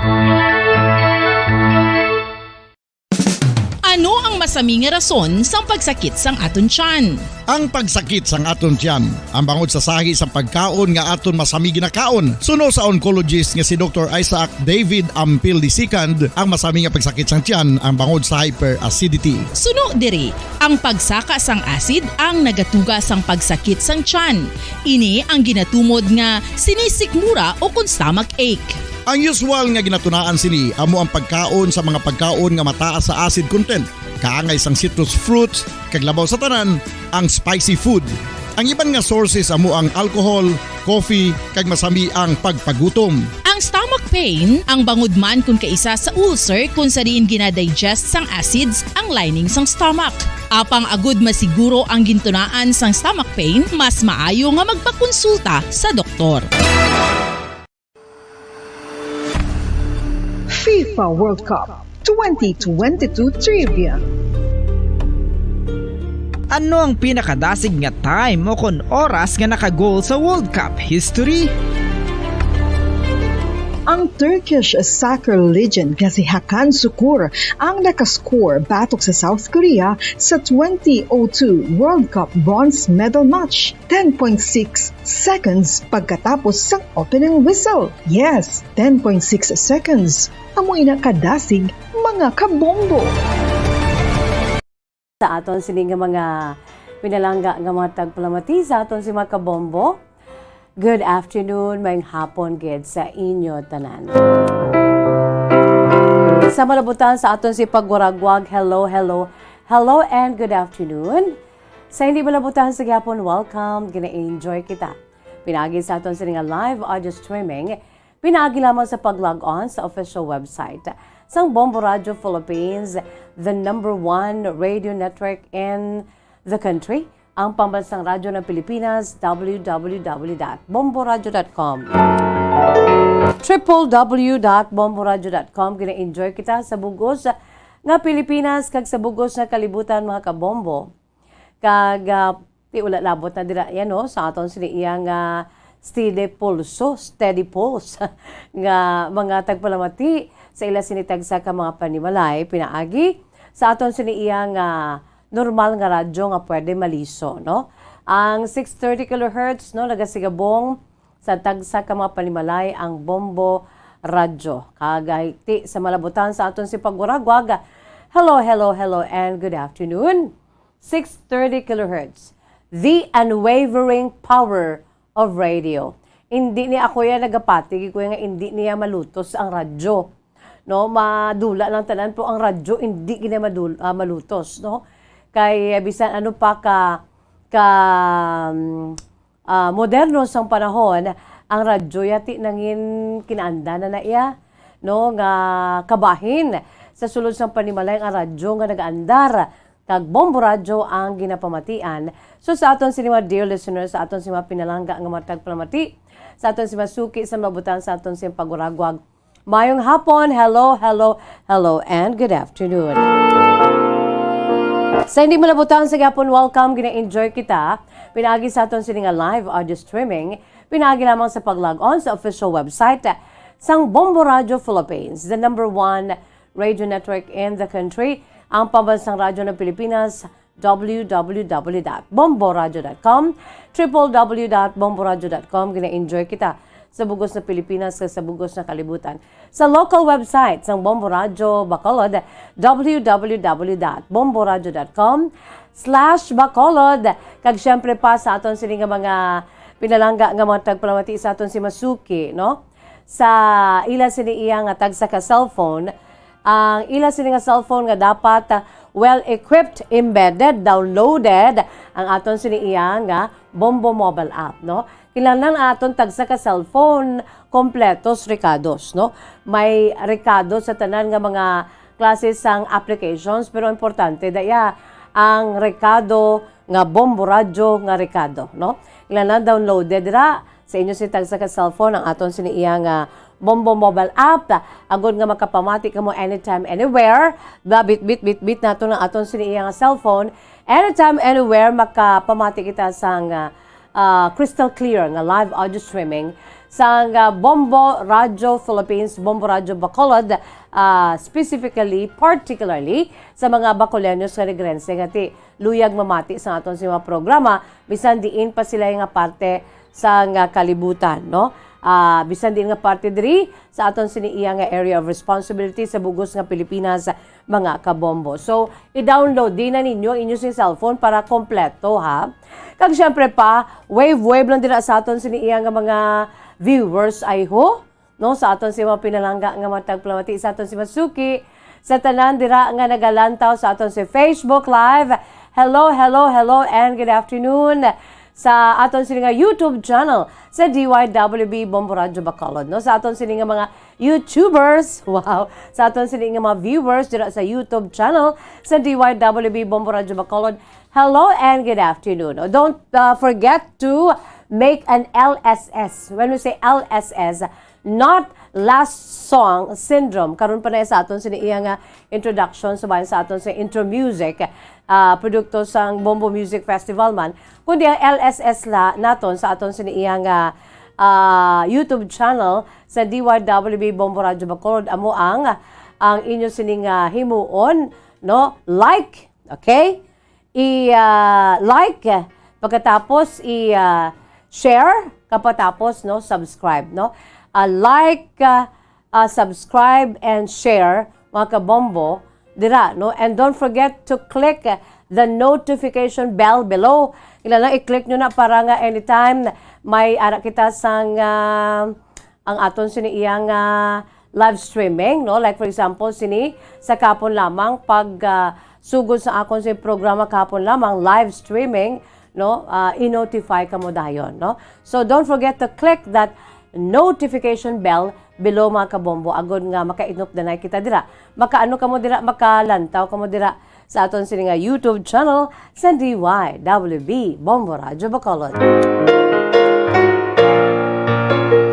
Ano ang masami nga rason sang pagsakit sang aton tiyan? Ang pagsakit sang aton tiyan, ang bangod sa sahi sang pagkaon nga aton masami ginakaon. Suno sa oncologist nga si Doktor Isaac David Ampil the second, ang masami nga pagsakit sang tiyan ang bangod sa hyperacidity. Suno diri, ang pagsaka sang acid ang nagatuga sang pagsakit sang tiyan. Ini ang ginatumod nga sinisikmura ukon stomach ache. Ang usual nga ginatunaan sini amo ang pagkaon sa mga pagkaon nga mataas sa acid content, kaangay sang citrus fruits, kag labaw sa tanan, ang spicy food. Ang iban nga sources amo ang alcohol, coffee, kag masami ang pagpagutom. Ang stomach pain, ang bangod man kun kaisa sa ulcer kun sa diin gina-digest sang acids ang lining sang stomach. Apang agud masiguro ang gintunaan sang stomach pain, mas maayo nga magpakonsulta sa doktor. FIFA World Cup twenty twenty-two Trivia. Ano ang pinakadasig nga time o kon oras nga naka-goal sa World Cup history? Ang Turkish soccer legend nga si Hakan Sukur ang nakascore batok sa South Korea sa twenty oh two World Cup bronze medal match, ten point six seconds pagkatapos sang opening whistle. Yes, ten point six seconds. Amo ina kadasig, mga kabombo. Sa aton sini nga mga pinalangga nga mga tagpalamati, sa aton si mga kabombo, good afternoon, maayong hapon gid sa inyo tanan. Sa malabutan sa aton si pagwaragwag, hello, hello, hello, and good afternoon. Sa hindi malabutan sa gihapon, welcome, gina-enjoy kita. Pinagi sa aton sini nga live audio streaming, pinagi lamang sa pag-log on sa official website sang Bombo Radio Philippines, the number one radio network in the country. ang pambansang radyo ng Pilipinas, w w w dot bomboradyo dot com. Triple w dot bomboradyo dot com. Gina-enjoy kita sa bugos nga Pilipinas kag sa bugos nga kalibutan, mga kabombo. Kag, ah, ti wala labot na dira yan, no? Sa aton sini iya nga steady pulso, steady pulse, nga mga tagpalamati sa ila sini tagsa ka mga panimalay, pinaagi sa aton sini iya nga normal nga radyo nga pwede maliso, no? Ang six thirty kilohertz, no, nagasigabong sa tagsa ka mga panimalay ang Bombo Radyo. Kag ti sa malabutan sa aton si pagwaragwag, hello, hello, hello, and good afternoon. Six thirty kilohertz, the unwavering power of radio. Hindi ni ako yan nagapati, ko nga hindi niya malutos ang radyo. No, madula lang tanan po ang radyo, hindi gina madul-, ah, malutos, no? Kay, eh, bisan ano pa ka, ka, mm, ah, moderno sang panahon, ang radyo yati nangin kinaandanan na iya, no, nga kabahin sa sulod sang panimalay ang radyo nga nagaandar kag Bombo Radyo ang ginapamatian. So, sa aton sini mga dear listeners, sa aton sini mga pinalangga nga matag palamati, sa aton sini mga suki sa mabutan, sa aton sini paguragwag, mayong hapon, hello, hello, hello, and good afternoon. Sa hindi mo nabutan sa gapon, welcome, gina-enjoy kita. Pinaagi sa aton sini nga live audio streaming, pinaagi lamang sa pag-log on sa official website sang Bombo Radio Philippines, the number one radio network in the country, ang pambansang radyo ng Pilipinas, w w w dot bomboradyo dot com, triple w dot bomboradyo dot com. Gina-enjoy kita sa bugos na Pilipinas kag sa bugos na kalibutan. Sa local website sang Bombo Radyo Bacolod, w w w dot bomboradyo dot com slash bacolod. Kag siyempre pa sa aton sini nga mga pinalangga nga mga tagpalamati sa aton si Masuki, no? Sa ila sini iya nga tagsa ka cellphone, ang ila sini nga cellphone nga dapat, ah, well-equipped, embedded, downloaded ang aton sini iya nga Bombo mobile app, no? Kinahanglan ang aton tagsa ka cellphone kompletos rekados, no? May rekado sa tanan nga mga klase sang applications, pero importante daya ang rekado nga Bombo Radyo nga rekado, no? Kinahanglan downloaded dira sa inyo sini tagsa ka cellphone ang aton sini iya nga Bombo mobile app, agod nga makapamati kamo anytime, anywhere. Ba, bit, bit, bit, bit nato ang aton sini iya nga cellphone. Anytime, anywhere, makapamati kita sang, ah, ah, crystal clear nga live audio streaming sang, ah, Bombo Radio Philippines, Bombo Radio Bacolod, ah, specifically, particularly sa mga Bacoleños nga nagrense nga ti luyag mamati sa aton sini mga programa, bisan diin pa sila nga parte sa nga kalibutan, no? Ah, bisan diin nga parte diri sa aton sini iya nga area of responsibility sa bugos nga Pilipinas, mga kabombo. So, i-download din na ninyo inyo sing cellphone para kompleto, ha? Kag syempre pa, wave-wave lang dira sa aton sini iya nga mga viewers, ay ho? No, sa aton si mga pinalangga nga mga tagpalamati, sa aton si Masuki, sa tanan dira nga nagalantaw sa aton si Facebook Live. Hello, hello, hello, and good afternoon. Sa aton sini nga YouTube channel, sa D Y W B Bombo Radyo Bacolod, no? Sa aton sini nga mga YouTubers, wow, sa aton sini nga mga viewers dira sa YouTube channel sa D Y W B Bombo Radyo Bacolod, hello and good afternoon. Oh, don't, uh, forget to make an L S S. When we say L S S, not last song syndrome. Karon pa na sa aton sini iya nga introduction, sa bayan sa aton sa intro music, ah, produkto sang Bombo Music Festival man, kundi ang L S S la naton sa aton sini iya nga, ah, YouTube channel sa D Y W B Bombo Radyo Bacolod, amo ang, ang inyo sini nga himuon, no? Like, okay? I, ah, like, pagkatapos i, ah, share, kapatapos, no, subscribe, no? Ah, like, ah, ah, subscribe and share, mga kabombo, dira, no? And don't forget to click, ah, the notification bell below. Kinahanglan i-click nyo na para nga anytime may ara kita sang, ah, ang aton sini iya nga live streaming, no? Like, for example, sini sa kapon lamang pag, ah, sugod sa akon sa programa kapon lamang, live streaming, no? Ah, i-notify kamo dayon, no? So, don't forget to click that notification bell below, mga kabombo, agod nga makainupdanay kita dira. Makaano kamo dira, makalantaw kamo dira sa aton sini nga YouTube channel sa D Y W B Bombo Radyo Bacolod.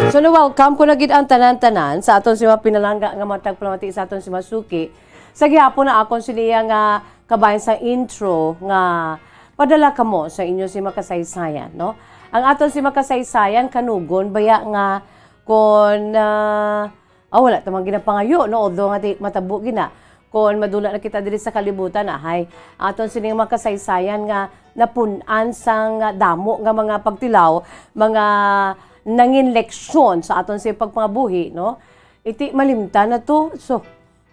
So, na-welcome ko na gid ang tanan-tanan sa aton si mga pinalangga nga matag palamati sa aton si Masuki. Sa gihapon na akon sini nga kabayan sa intro nga padala kamo sa inyo si makasaysayan, no? Ang aton si makasaysayan, kanugon baya nga kon, ah, ah, wala ta man ginapangayo, no? Although nga di matabo gina, kon madula na kita diri sa kalibutan, ahay, aton sini nga makasaysayan nga napun-an sang damo nga mga pagtilaw, mga nangin leksyon sa aton si pagpangabuhi, no? Iti malimtan na to. So,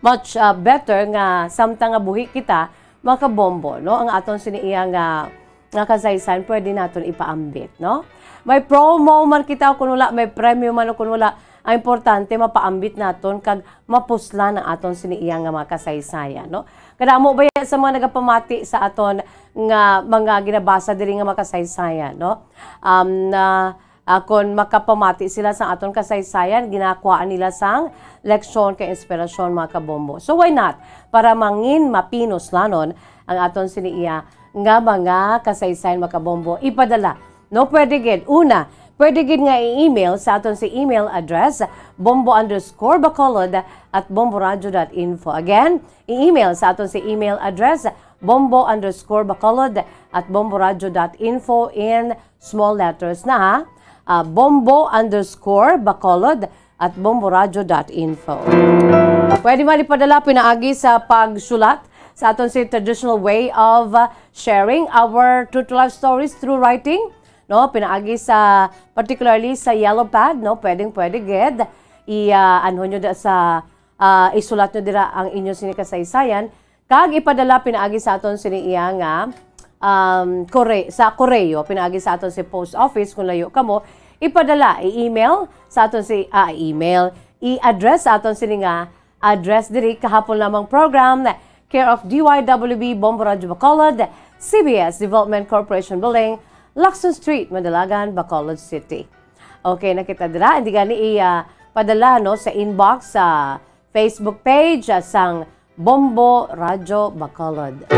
much, ah, better nga samtang nga buhi kita, mga kabombo, no? Ang aton sini iya nga, nga kasaysayan, pwede naton ipaambit, no? May promo man kita o kun wala, may premyo man o kun wala, ang importante, mapaambit naton kag mapuslan ang aton sini iya nga mga kasaysayan, no? Kadamo ba sa mga nagapamati sa aton nga mga ginabasa diri nga mga kasaysayan, no? Um, na Ah, kon makapamati sila sa aton kasaysayan, ginakuhaan nila sang leksyon kag inspirasyon, mga kabombo. So, why not? Para mangin mapinuslanon ang aton sini iya nga mga kasaysayan, mga kabombo. Ipadala, no? Pwede gid. Una, pwede gid nga i-email sa aton si email address, bombo underscore bacolod at bomboradio dot info. Again, i-email sa aton si email address, bombo underscore bacolod at bomboradio dot info in small letters na, ha? Ah, bombo underscore bacolod at bomboradio dot info. Pwede man ipadala pinaagi sa pagsulat sa aton si traditional way of, uh, sharing our true to life stories through writing, no? Pinaagi sa, particularly sa yellow pad, no? Pwedeng pwede gid. I, uh, anhon nyo da sa, uh, isulat nyo dira ang inyo sini kasaysayan. Kag ipadala pinaagi sa aton sini iya nga, um, kore-, sa koreo, pinaagi sa aton si post office kung layo kamo. Ipadala, i-email sa aton si, ah, email, i-address sa aton sini nga address diri kahapon lamang program, care of D Y W B Bombo Radyo Bacolod, C B S Development Corporation Building, Lacson Street, Madalagan, Bacolod City. Okay, nakita dira, hindi gani i, ah, padala, no, sa inbox sa Facebook page, ah, sang Bombo Radyo Bacolod.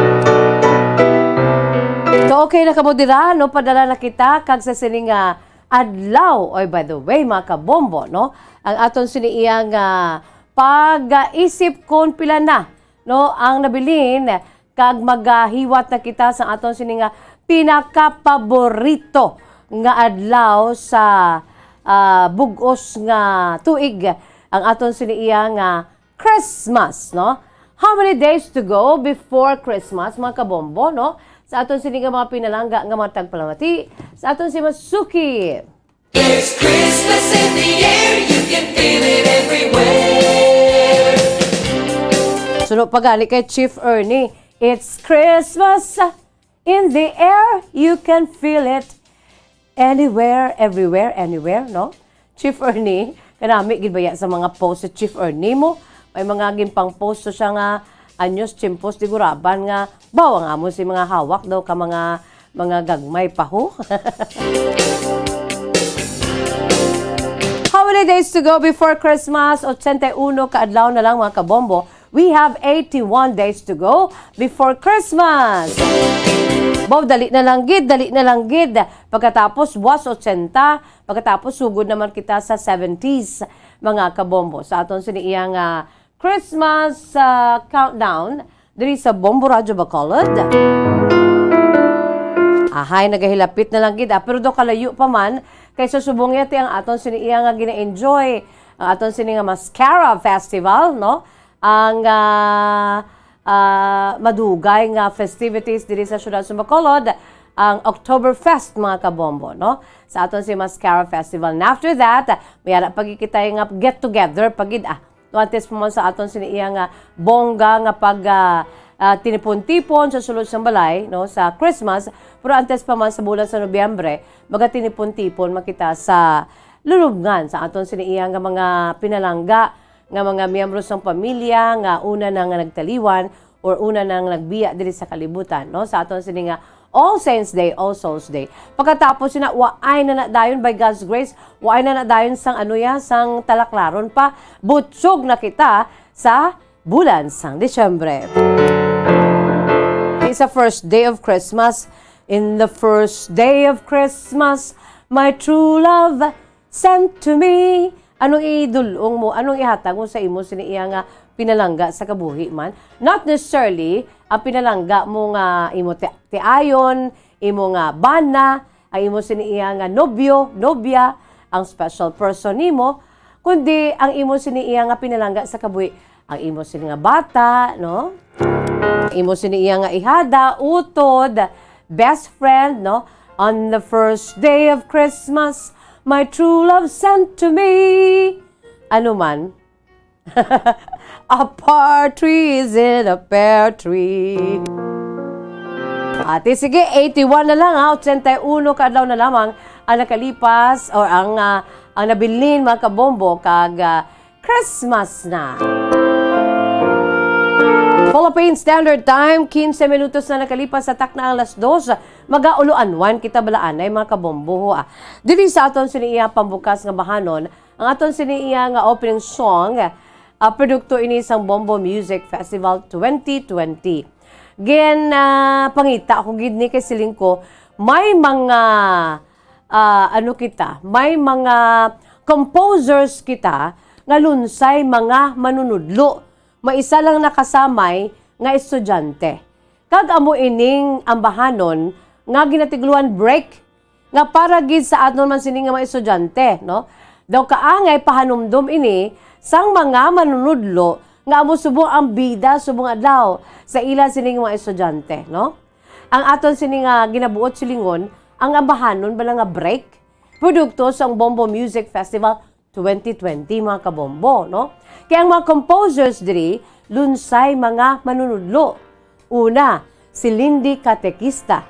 So, okay na kamo dira, no? Padala na kita kag sa sini nga adlaw. Oy, by the way, mga kabombo, no? Ang aton sini iya nga pag-isip kon pila na, no, ang nabilin, kag magahiwat na kita sa aton sini nga pinakapaborito nga adlaw sa, ah, bug-os nga tuig, ang aton sini iya nga Christmas, no? How many days to go before Christmas, mga kabombo, no? Sa aton sini nga mga pinalangga nga mga tagpalamati, sa aton si Masuki. There's Christmas in the air, you can feel it everywhere. Suno pa gani kay Chief Ernie, it's Christmas in the air, you can feel it anywhere, everywhere, anywhere, no? Chief Ernie, kanami gid baya sa mga post si Chief Ernie mo? May mga ginpang-post to siya nga anyos tiempos di guraban nga, baw, ang amo si mga hawak daw ka mga, mga gagmay pa, ho? How many days to go before Christmas? Ochenta y uno ka adlaw na lang, mga kabombo. We have eighty-one days to go before Christmas. Baw, dali na lang gid, dali na lang gid. Pagkatapos, buwas ochenta, pagkatapos sugod naman kita sa seventies, mga kabombo. Sa aton sini iya nga Christmas, ah, countdown diri sa Bombo Radyo Bacolod. Ahay, nagahilapit na lang gid, ah, pero daw kalayo pa man, kay sa subong yati ang aton sini iya nga gina-enjoy, ang aton sini nga Mascara Festival, no? Ang, ah, ah, madugay nga festivities diri sa siyudad sa Bacolod, ang Oktoberfest, mga kabombo, no? Sa aton si Mascara Festival. And after that, may ara pa gid kita nga get together pa gid, ah. No, antes pa man sa aton sini iya nga bongga nga pag, ah, ah, tinipon-tipon sa sulod sang balay, no, sa Christmas, pero antes pa man sa bulan sa Nobyembre, magatinipon-tipon man kita sa lulubngan sa aton sini iya nga mga pinalangga nga mga miyembro sang pamilya nga una na nga nagtaliwan or una na nga nagbiya diri sa kalibutan, no? Sa aton sini nga All Saints Day, All Souls Day. Pagkatapos sina, waay na na dayon, by God's grace, waay na na dayon sang ano ya, sang talaklaron pa. Butsog na kita sa bulan sang Disyembre. Sa first day of Christmas, "In the first day of Christmas, my true love sent to me." Anong idulong mo? Anong ihatag mo sa imo sini iya nga pinalangga sa kabuhi man? Not necessarily ang pinalangga mo nga imo ti-, tiayon, imo nga bana, ang imo sini iya nga nobyo, nobya, ang special person nimo, kundi ang imo sini iya nga pinalangga sa kabuhi, ang imo sini nga bata, no? Ang imo sini iya nga ihada, utod, best friend, no? "On the first day of Christmas, my true love sent to me." Ano man? "A partridge in a pear tree." Ati, sige, eighty-one na lang, ha? Ochenta y uno ka adlaw na lamang ang nakalipas, or ang, ah, ang nabilin, mga kabombo, kag, ah, Christmas na. Philippine Standard Time, quince minutos na nakalipas sa takna ang alas dos. Magaulo-anwan kita balaanay, mga kabombo, ha. Diri sa aton sini iya pambukas nga bahanon, ang aton sini iya nga opening song, ah, produkto ini sang Bombo Music Festival twenty twenty. Gin, ah, pangita ko gid ni kay siling ko, may mga, ah, ano kita, may mga composers kita nga lunsay mga manunudlo. May isa lang nakasamay nga estudyante. Kag amo ining ambahanon nga ginatigluan break, nga para gid sa aton man sini nga mga estudyante, no? Daw kaangay pahanumdom ini sang mga manunudlo nga amo subong ang bida subong adlaw sa ila sini nga mga estudyante, no? Ang aton sini nga ginabuot silingon, ang ambahanon bala nga break, produkto sang Bombo Music Festival twenty twenty, mga kabombo, no? Kay ang mga composers diri, lunsay mga manunudlo. Una, si Lindy Katekista,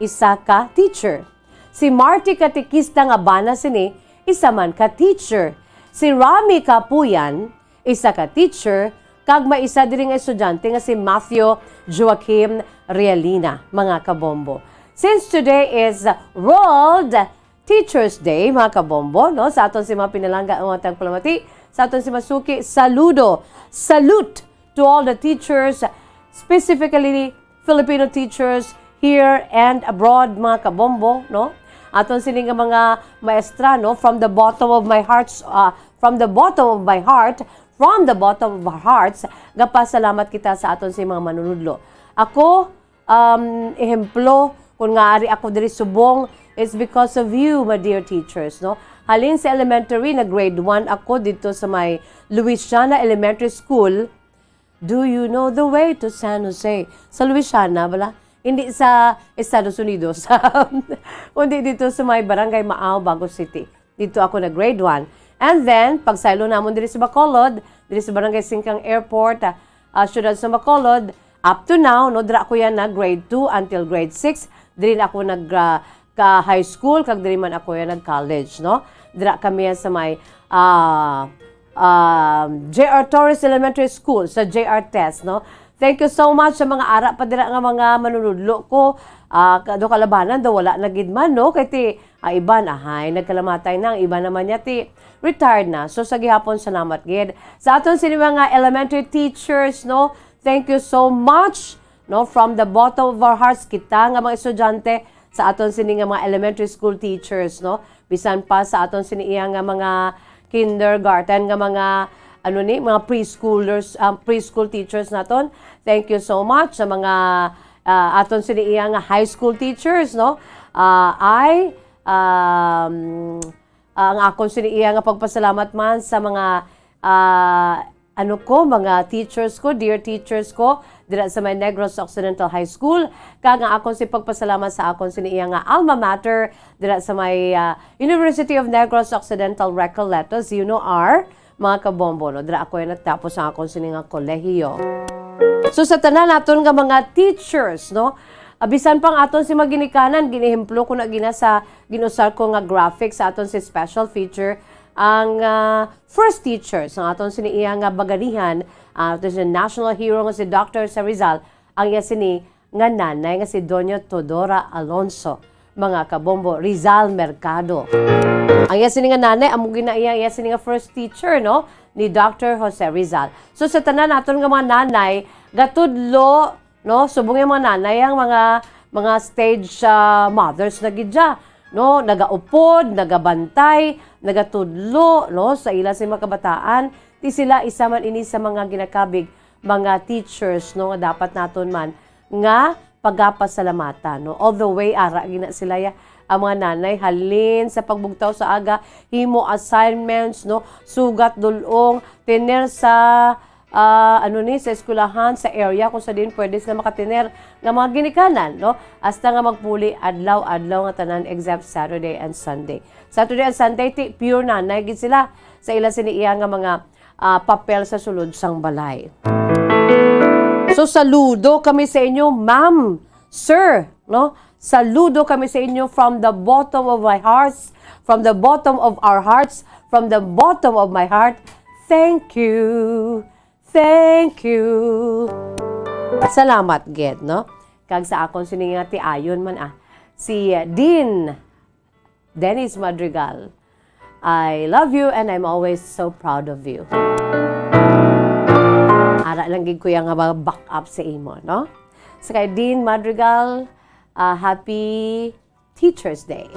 isa ka teacher. Si Marty Katekista nga bana sini, isa man ka teacher. Si Rami Kapuyan, isa ka teacher, kag may isa diri nga estudyante nga si Matthew Joaquim Realina, mga kabombo. Since today is World Teachers Day, mga kabombo, no? Sa aton si mga pinalangga nga tagpalamati, sa aton si masuki, saludo, salute to all the teachers, specifically Filipino teachers here and abroad, mga kabombo, no? Aton sini nga mga maestra, no? From the bottom of my hearts, ah, from the bottom of my heart, from the bottom of our hearts, gapasalamat kita sa aton si mga manunudlo. Ako, um, ehemplo, kung nga ari ako diri subong, it's because of you, my dear teachers, no? Halin sa elementary, nag-grade one ako dito sa may Luisiana Elementary School. Do you know the way to San Jose? Sa Luisiana, bala? Hindi sa Estados Unidos. Kundi dito sa may Barangay Maao, Bago City. Dito ako nag-grade one. And then, pagsaylo namon diri sa Bacolod, diri sa Barangay Singkang Airport, ah, ah, siyudad sa Bacolod, up to now, no, dira ko yan na grade two until grade six. Diri na ako nag, ah, ka high school, kag diri man ako yan nag-college, no? Dira kami yan sa may, ah, ah, J R Torres Elementary School, sa J R Test, no? Thank you so much sa mga ara pa dira nga mga manunudlo ko. Ah, ka-, do kalabanan, do wala na gid man, no? Kay ti, ang iban, ahay, nagkalamatay na. Ang iban naman niya, ti, retired na. So, sa gihapon, salamat gid. Sa aton sini mga elementary teachers, no? Thank you so much, no? From the bottom of our hearts, kita nga mga estudyante, sa aton sini nga mga elementary school teachers, no? Bisan pa sa aton sini iya nga mga kindergarten, nga mga, ano ni, mga preschoolers, um, preschool teachers naton. Thank you so much sa mga, ah, aton sini iya nga high school teachers, no? Ah, I, um, ah, ang akon sini iya nga pagpasalamat man sa mga, ah, ano ko, mga teachers ko, dear teachers ko, dira sa may Negros Occidental High School, kag ang akon si pagpasalamat sa akon sini iya nga alma mater, dira sa may, ah, University of Negros Occidental Recoletos, you know, are, mga kabombo, no? Dira ako yung nagtapos ang akon sini nga kolehiyo. So, sa tanan naton nga mga teachers, no? Ah, bisan pang aton si maginikanan, ginehemplo ko na gina sa ginusar ko nga graphic sa aton si special feature, ang, ah, first teacher sa aton sini iya nga baganihan, ah, aton si national hero nga si Doctor Jose Rizal, ang iya sini nga nanay nga si Doña Teodora Alonso, mga kabombo, Rizal Mercado. Ang iya sini nga nanay, amo gina iya, iya sini nga first teacher, no, ni Doctor Jose Rizal. So, sa tanan naton nga mga nanay, gatudlo no? Subong yung mga nanay, ang mga, mga stage, ah, mothers na gid siya, no? Nagaupod, nagabantay, nagatudlo, no? Sa ila sa mga kabataan, di sila isa man ini sa mga ginakabig, mga teachers, no? Nga dapat naton man nga pagapasalamatan, no? All the way, ara gina sila ya, ang mga nanay, halin sa pagbugtaw sa aga, himo assignments, no? Sugat dulong, tener sa, ah, ano ni, sa eskwelahan, sa area kung sa diin pwede sila makatener nga mga ginikanan, no? Hasta nga magpuli adlaw-adlaw nga tanan except Saturday and Sunday. Saturday and Sunday, ti, pure nanay gid sila sa ila sini iya nga mga, ah, papel sa sulod sang balay. So, saludo kami sa inyo, ma'am, sir, no? Saludo kami sa inyo from the bottom of my hearts, from the bottom of our hearts, from the bottom of my heart. Thank you. Thank you. Salamat gid, no? Kag sa akon sini nga tiayon man, ah, si Dean Dennis Madrigal. I love you and I'm always so proud of you. Ara lang gid, kuya, nga mag-back up sa imo, no? Sa kay Dean Madrigal, ah, happy Teachers Day.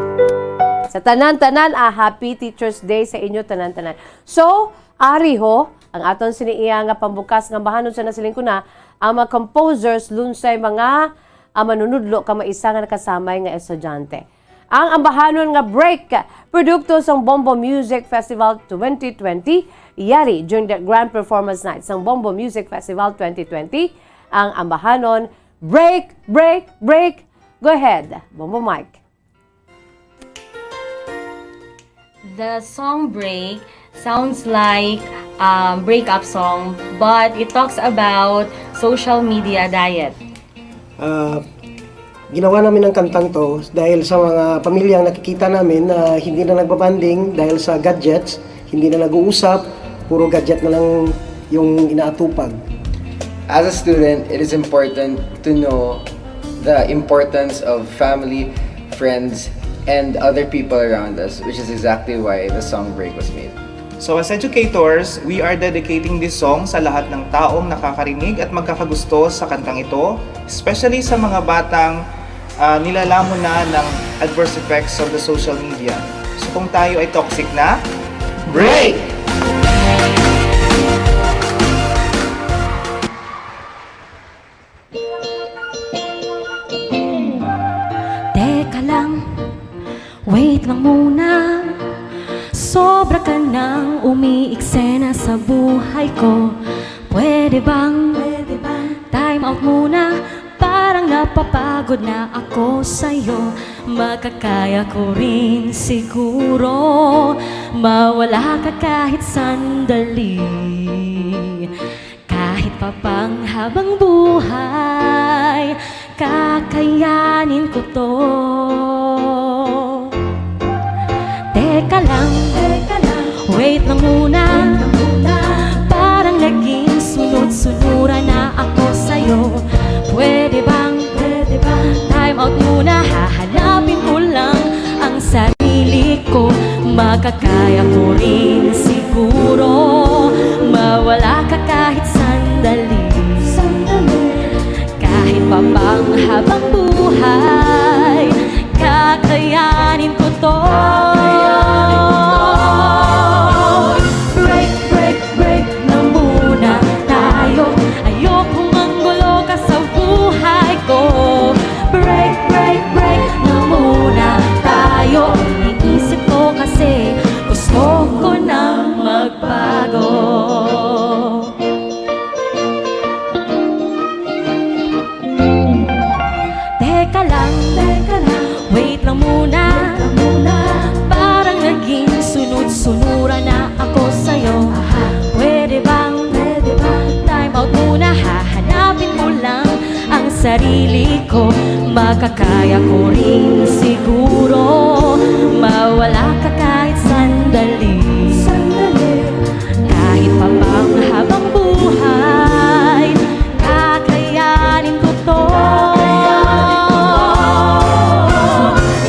Sa tanan-tanan, ah, happy Teachers Day sa inyo tanan-tanan. So, ari ho, ang aton sini iya nga pambukas nga bahanon sa nasiling ko na, ang mga composers, lunsay mga, ah, manunudlo ka maisa nga nakasamay nga estudyante. Ang ambahanon nga break, produkto sang Bombo Music Festival twenty twenty, yari during the grand performance night sang Bombo Music Festival twenty twenty, ang ambahanon, break, break, break. Go ahead, Bombo Mike. The song Break sounds like um, breakup song, but it talks about social media diet. Ah, ginawa namin ang kantang to dahil sa mga pamilyang nakikita namin na hindi na nagbabanding dahil sa gadgets, hindi na nag-uusap, puro gadget na lang yung inaatupag. As a student, it is important to know the importance of family, friends, and other people around us, which is exactly why the song Break was made. So as educators, we are dedicating this song sa lahat ng taong nakakarinig at magkakagusto sa kantang ito, especially sa mga batang uh, nilalamon na ng adverse effects of the social media. So kung tayo ay toxic na, break! Teka lang, wait lang muna. Sobra ka nang umiiksena sa buhay ko. Pwede bang, pwede bang time out muna? Parang napapagod na ako sa'yo. Makakaya ko rin siguro mawala ka kahit sandali. Kahit pa bang habang buhay, kakayanin ko to. Teka lang, wait lang muna. Parang naging sunod-sunuran na ako sa'yo. Pwede bang, pwede bang time out muna? Hahanapin ko lang ang sarili ko. Makakaya ko rin siguro mawala ka kahit sandali. Kahit pa bang habang buhay, kakayanin ko to. Break, break, break na muna tayo. Ayokong manggulo ka sa buhay ko. Break, break, break na muna tayo. Iniisip ko kasi gusto ko nang magbago. Teka lang, teka lang, wait lang muna, muna. Parang naging sunod-sunuran na ako sa'yo. Pwede bang, pwede bang time out muna? Hahanapin ko lang ang sarili ko. Makakaya ko rin siguro mawala ka kahit sandali. Sandali. Kahit pa bang habang buhay, kakayanin ko to.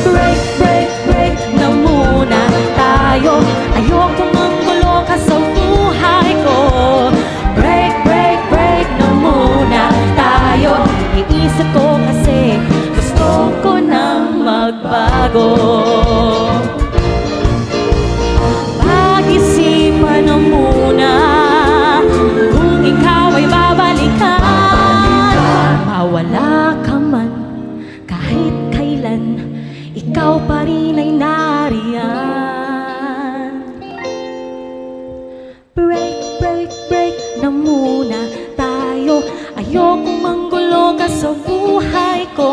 Break, break, break na muna tayo. Ayoko manggulo ka sa buhay ko. Break, break, break na muna tayo. ko. Pag-isipan mo muna kung ikaw ay babalikan. Mawala ka man kahit kailan, ikaw pa rin ay nariyan. Break, break, break na muna tayo. Ayokong manggulo ka sa buhay ko.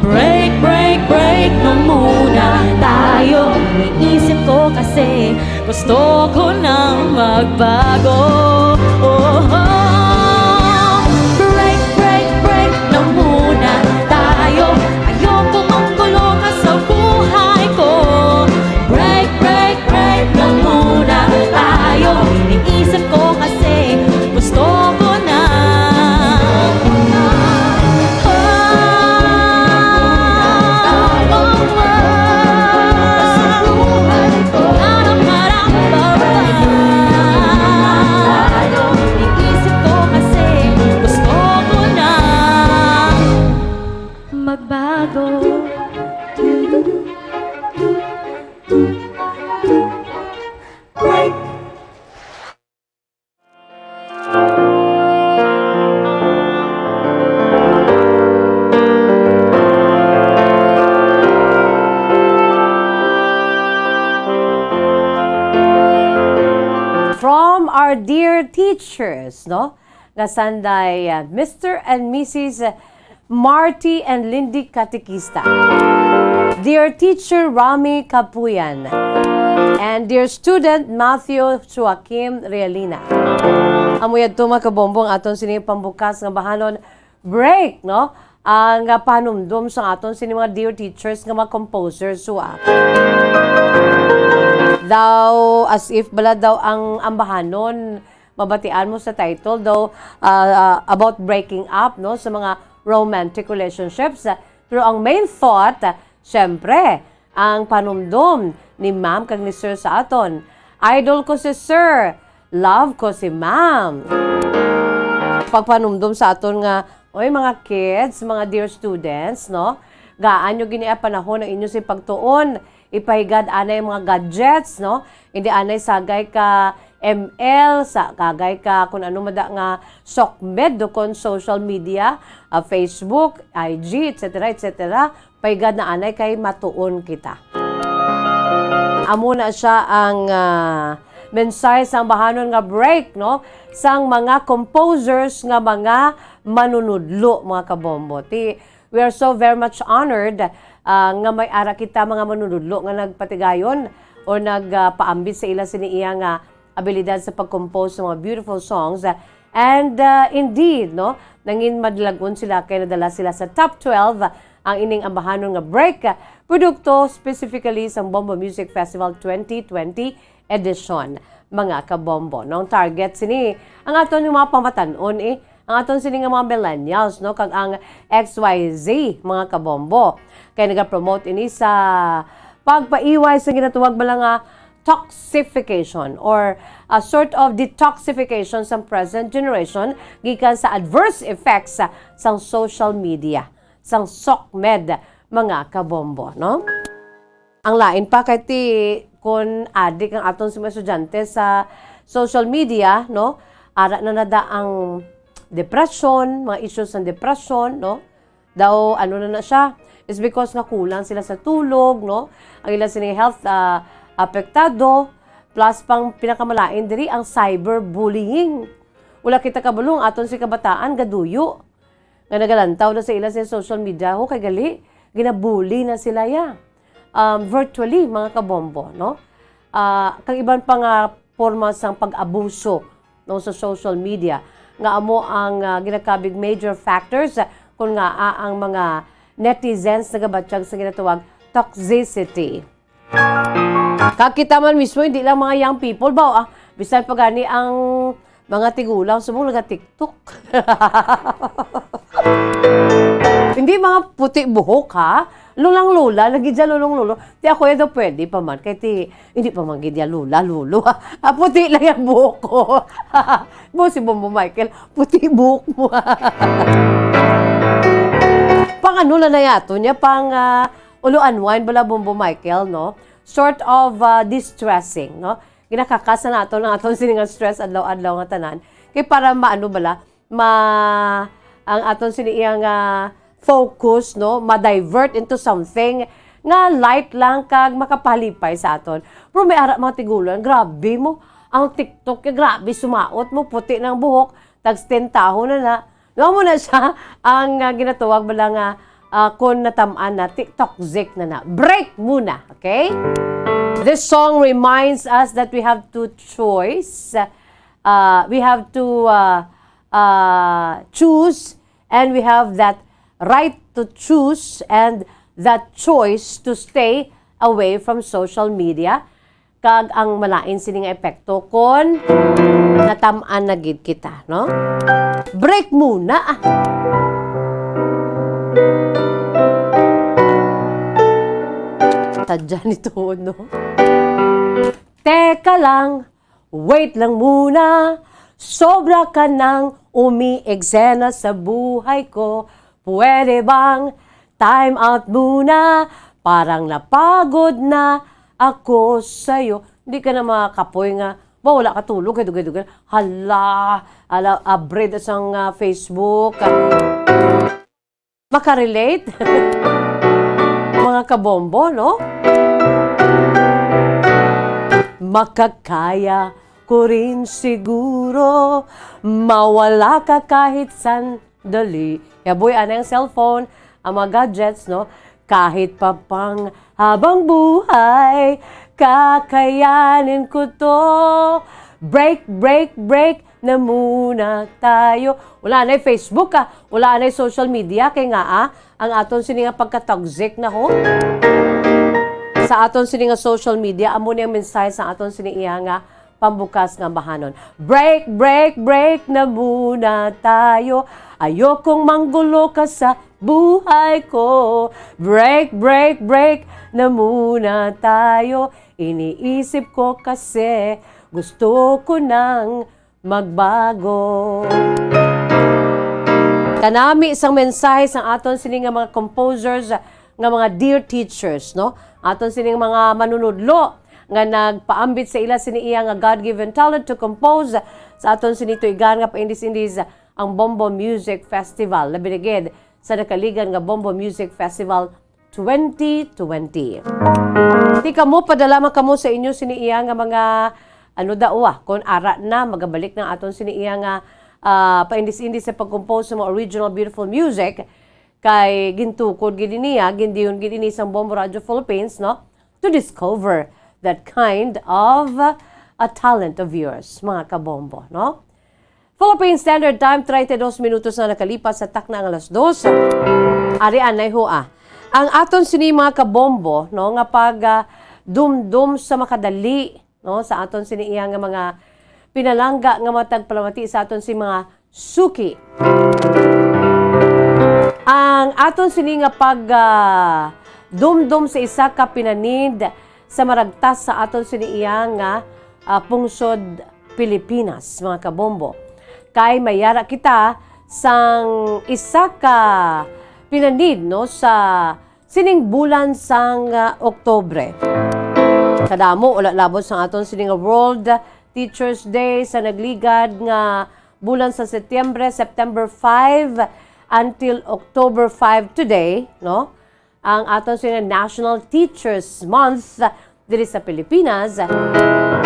Break, break, break na muna tayo. Iniisip ko kasi gusto ko nang magbago. Oh, oh. Break, break, break na muna tayo. Ayokong manggulo ka sa buhay ko. Break, break, break na muna tayo. Iniisip ko kasi gusto ko na. Oh, oh, oh. Iniisip ko kasi gusto ko na magbago. Break. From our dear teachers, no? Nga sanday, uh, Mister and Missus Marty and Lindy Katikista. Dear Teacher Rami Kapuyan. And dear student Matthew Joaquim Realina. Amo yadto, mga kabombo, ang aton sini pambukas nga bahanon break, no? Ang, ah, panumdom sa aton sini mga dear teachers nga mga composers, wa. Daw, as if bala daw ang ambahanon mabatian mo sa title daw, ah, ah, about breaking up, no, sa mga romantic relationships. Pero ang main thought, ah, syempre, ang panumdom ni ma'am kag ni sir sa aton. Idol ko si sir, love ko si ma'am. Pagpanumdom sa aton nga, oy, mga kids, mga dear students, no? Gaan nyo gini ang panahon ang inyo si pagtuon. Ipahigad anay ang mga gadgets, no? Hindi anay sagay ka M L, sa kagay ka kung ano mada nga sokmed do kon social media, ah, Facebook, I G, et cetera, et cetera. Paigad na anay kay matuon kita. Amo na siya ang, ah, mensahe sang bahanon nga break, no? Sang mga composers nga mga manunudlo, mga kabombo. Ti, we are so very much honored, ah, nga may ara kita mga manunudlo nga nagpatigayon o nag, ah, paambit sa ila sini iya nga abilidad sa pag-compose sa mga beautiful songs. And, ah, indeed, no, nangin madalagon sila kay nadala sila sa top twelve ang ining ambahanon nga break, produkto specifically sang Bombo Music Festival twenty twenty edition, mga kabombo. No, ang target sini, ang aton nga mga pamatan-on, eh, ang aton sini nga mga millennials, no, kag ang X Y Z, mga kabombo. Kay nagapromote ini sa pagpaiway sa ginatawag bala nga toxification or a sort of detoxification sa present generation gikan sa adverse effects sa, sang social media, sang sokmed, mga kabombo, no? Ang lain pa kay ti kun adik ang aton sa mga estudyante sa social media, no? Ara na nada ang depression, mga issues ng depression, no? Daw, ano na na siya, is because nga kulang sila sa tulog, no? Ang ila sini health, ah, apektado, plus pang pinakamalain diri ang cyberbullying. Wala kita kabalo, ang aton si kabataan gaduyo nga nagalantaw na sa ila sa social media, ho, kay gali, ginabully na sila ya. Um, virtually, mga kabombo, no? Ah, kag iban pa nga porma sang pag-abuso, no, sa social media, nga amo ang, ah, ginakabig major factors, ah, kung nga, ah, ang mga netizens nagabatyag sa ginatawag toxicity. Kag kita man mismo, hindi lang mga young people ba, ah, bisan pa gani ang mga tigulang subong naga-TikTok. Hindi mga puti buhok, ha? Lulang-lula, lagi dyan lulong-lulo. Ti ako, eh, daw pwede pa man. Kay ti, hindi pa man gid yan lula, lulo, ha? Ah, puti lang yung buhok ko. Mo si Bombo Michael, puti buhok mo. Pang ano na na yato niya? Pang, ah, Ulo unwind bala, Bombo Michael, no? Sort of, ah, distressing, no? Ginakakasa nato ang aton sini nga stress adlaw-adlaw nga tanan. Kay para maano bala, ma-, ang aton sini iya nga focus, no? Ma-divert into something nga light lang kag makapalipay sa aton. Pero may ara mga tigulang, grabe mo. Ang TikTok, eh, grabe sumaot mo, puti ng buhok, tag-stent taho na na. No, mo na siya ang, ah, ginatawag bala nga, ah, kung natam-an na, ti-, toxic na na. Break muna, okay? This song reminds us that we have to choice. Uh, we have to, uh, uh, choose, and we have that right to choose and that choice to stay away from social media. Kag ang malain sini nga epekto kon natam-an na gid kita, no? Break muna, ah. Tadya nito, no? Teka lang, wait lang muna. Sobra ka nang umi-eksena sa buhay ko. Pwede bang time out muna? Parang napagod na ako sa'yo. Hindi ka na makakapoy nga, ba, wala ka tulog, kay dugay-dugay. Hala, ala, abrid sang, ah, Facebook. Makarelate? Mga kabombo, no? Makakaya ko rin siguro mawala ka kahit sandali. Yaboy, anay ang cellphone, ang mga gadgets, no? Kahit pa pang habang buhay, kakayanin ko to. Break, break, break na muna tayo. Wala na'y Facebook, ah. Wala na'y social media. Kay nga, ah, ang aton sini nga pagka-toxic na ho. Sa aton sini nga social media, amo ni ang mensahe sa aton sini iya nga pambukas nga bahanon. Break, break, break na muna tayo. Ayokong manggulo ka sa buhay ko. Break, break, break na muna tayo. Iniisip ko kasi gusto ko nang magbago. Kanami sang mensahe sang aton sini nga mga composers, nga mga dear teachers, no? Aton sini nga mga manunudlo nga nagpaambit sa ila sini iya nga God-given talent to compose sa aton sini tuigan nga paindis-indis ang Bombo Music Festival. Labi na gid sa nakaligad nga Bombo Music Festival twenty twenty. Ti kamo, padala man kamo sa inyo sini iya nga mga, ano daw, ah, kung ara na, magabalik na aton sini iya nga, ah, paindis-indis sa pag-compose sa mga original beautiful music, kay gintukod gid niya, gindiyon gid ini sang Bombo Radio Philippines, no? To discover that kind of, uh, a talent of yours, mga kabombo, no? Philippine Standard Time, treinta y dos minutos na nakalipas sa takna nga alas dos. Ari anay ho, ah. Ang aton sini, mga kabombo, no, nga pag, ah, dumdum sa makadali, no, sa aton sini iya nga mga pinalangga nga matag palamati sa aton si mga suki. Ang aton sini nga pag, ah, dumdum sa isa ka pinanid sa maragtas sa aton sini iya nga, ah, pungsod Pilipinas, mga kabombo. Kay mayara kita sang isa ka pinanid, no, sa sining bulan sang, ah, Oktubre. Kadamo, wala labot sang aton sini nga World Teachers Day sa nagligad nga bulan sa Setyembre, September five until October five today, no? Ang aton sini National Teachers Month diri sa Pilipinas.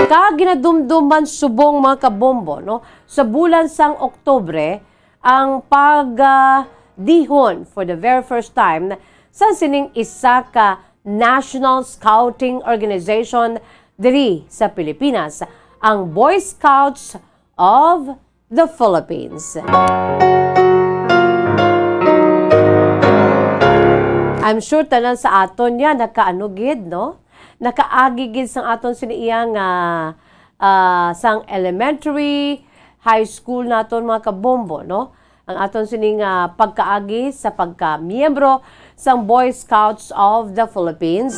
Kag ginadumduman subong, mga kabombo, no? Sa bulan sang Oktubre, ang pag, ah, dihon for the very first time sa sining isa ka National Scouting Organization diri sa Pilipinas, ang Boy Scouts of the Philippines. I'm sure tanan sa aton niya nakaano gid, no? Nakaagi gid sang aton sini iya nga, ah, sang elementary, high school naton, mga kabombo, no? Ang aton sini nga pagkaagi sa pagkamiyembro sang Boy Scouts of the Philippines,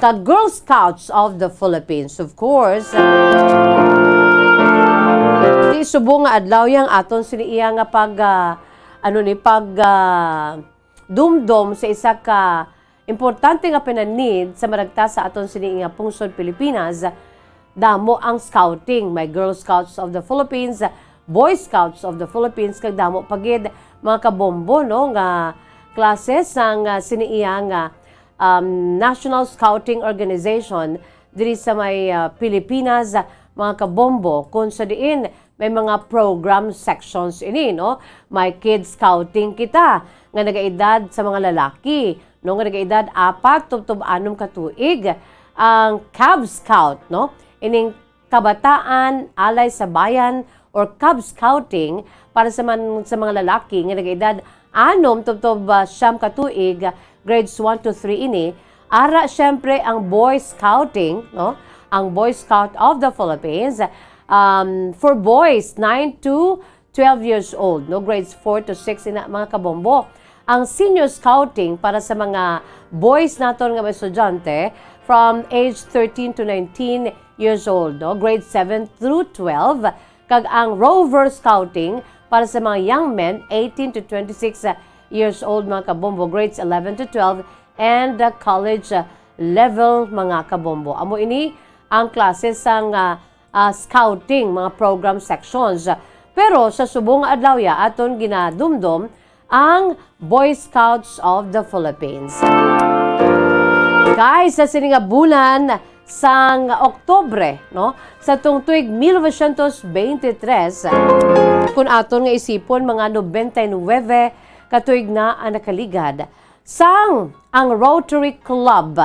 kag Girl Scouts of the Philippines, of course. Di subong nga adlaw yang aton sini iya nga pag, ah, ano ni, pag, ah, dumdom sa isa ka importante nga pinanid sa maragta sa aton sini nga pungsod Pilipinas, damo ang scouting. May Girl Scouts of the Philippines, Boy Scouts of the Philippines, kag damo pa gid, mga kabombo, no, nga klase sang, ah, sini iya nga, um, National Scouting Organization diri sa may, ah, Pilipinas, mga kabombo, kung sa diin may mga program sections ini, no? May Kids Scouting kita nga nagaedad sa mga lalaki, no, nga nagaedad apat tubtob anom ka tuig. Ang Cub Scout, no, ining Kabataan Alay sa Bayan or Cub Scouting para sa man, sa mga lalaki nga nagaedad anom tubtob, ah, siyam ka tuig, grades one to three ini. Ara, siyempre, ang Boy Scouting, no? Ang Boy Scout of the Philippines, um, for boys nine to twelve years old, no? Grades four to six ina, mga kabombo. Ang Senior Scouting para sa mga boys naton nga mga estudyante from age thirteen to nineteen years old, no? Grade seven through twelve, kag ang Rover Scouting para sa mga young men eighteen to twenty-six years old, mga kabombo, grades eleven to twelve, and the college, uh, level, mga kabombo. Amo ini ang klase sang, uh, uh, scouting, mga program sections. Pero sa subong nga adlaw ya, aton ginadumdom ang Boy Scouts of the Philippines. Guys, sa sini nga bulan sang Oktubre, no, sa tung tuig mil novecientos beintitrés, kung aton nga isipon, mga nobenta y nuebe ka tuig na ang nakaligad, sang ang Rotary Club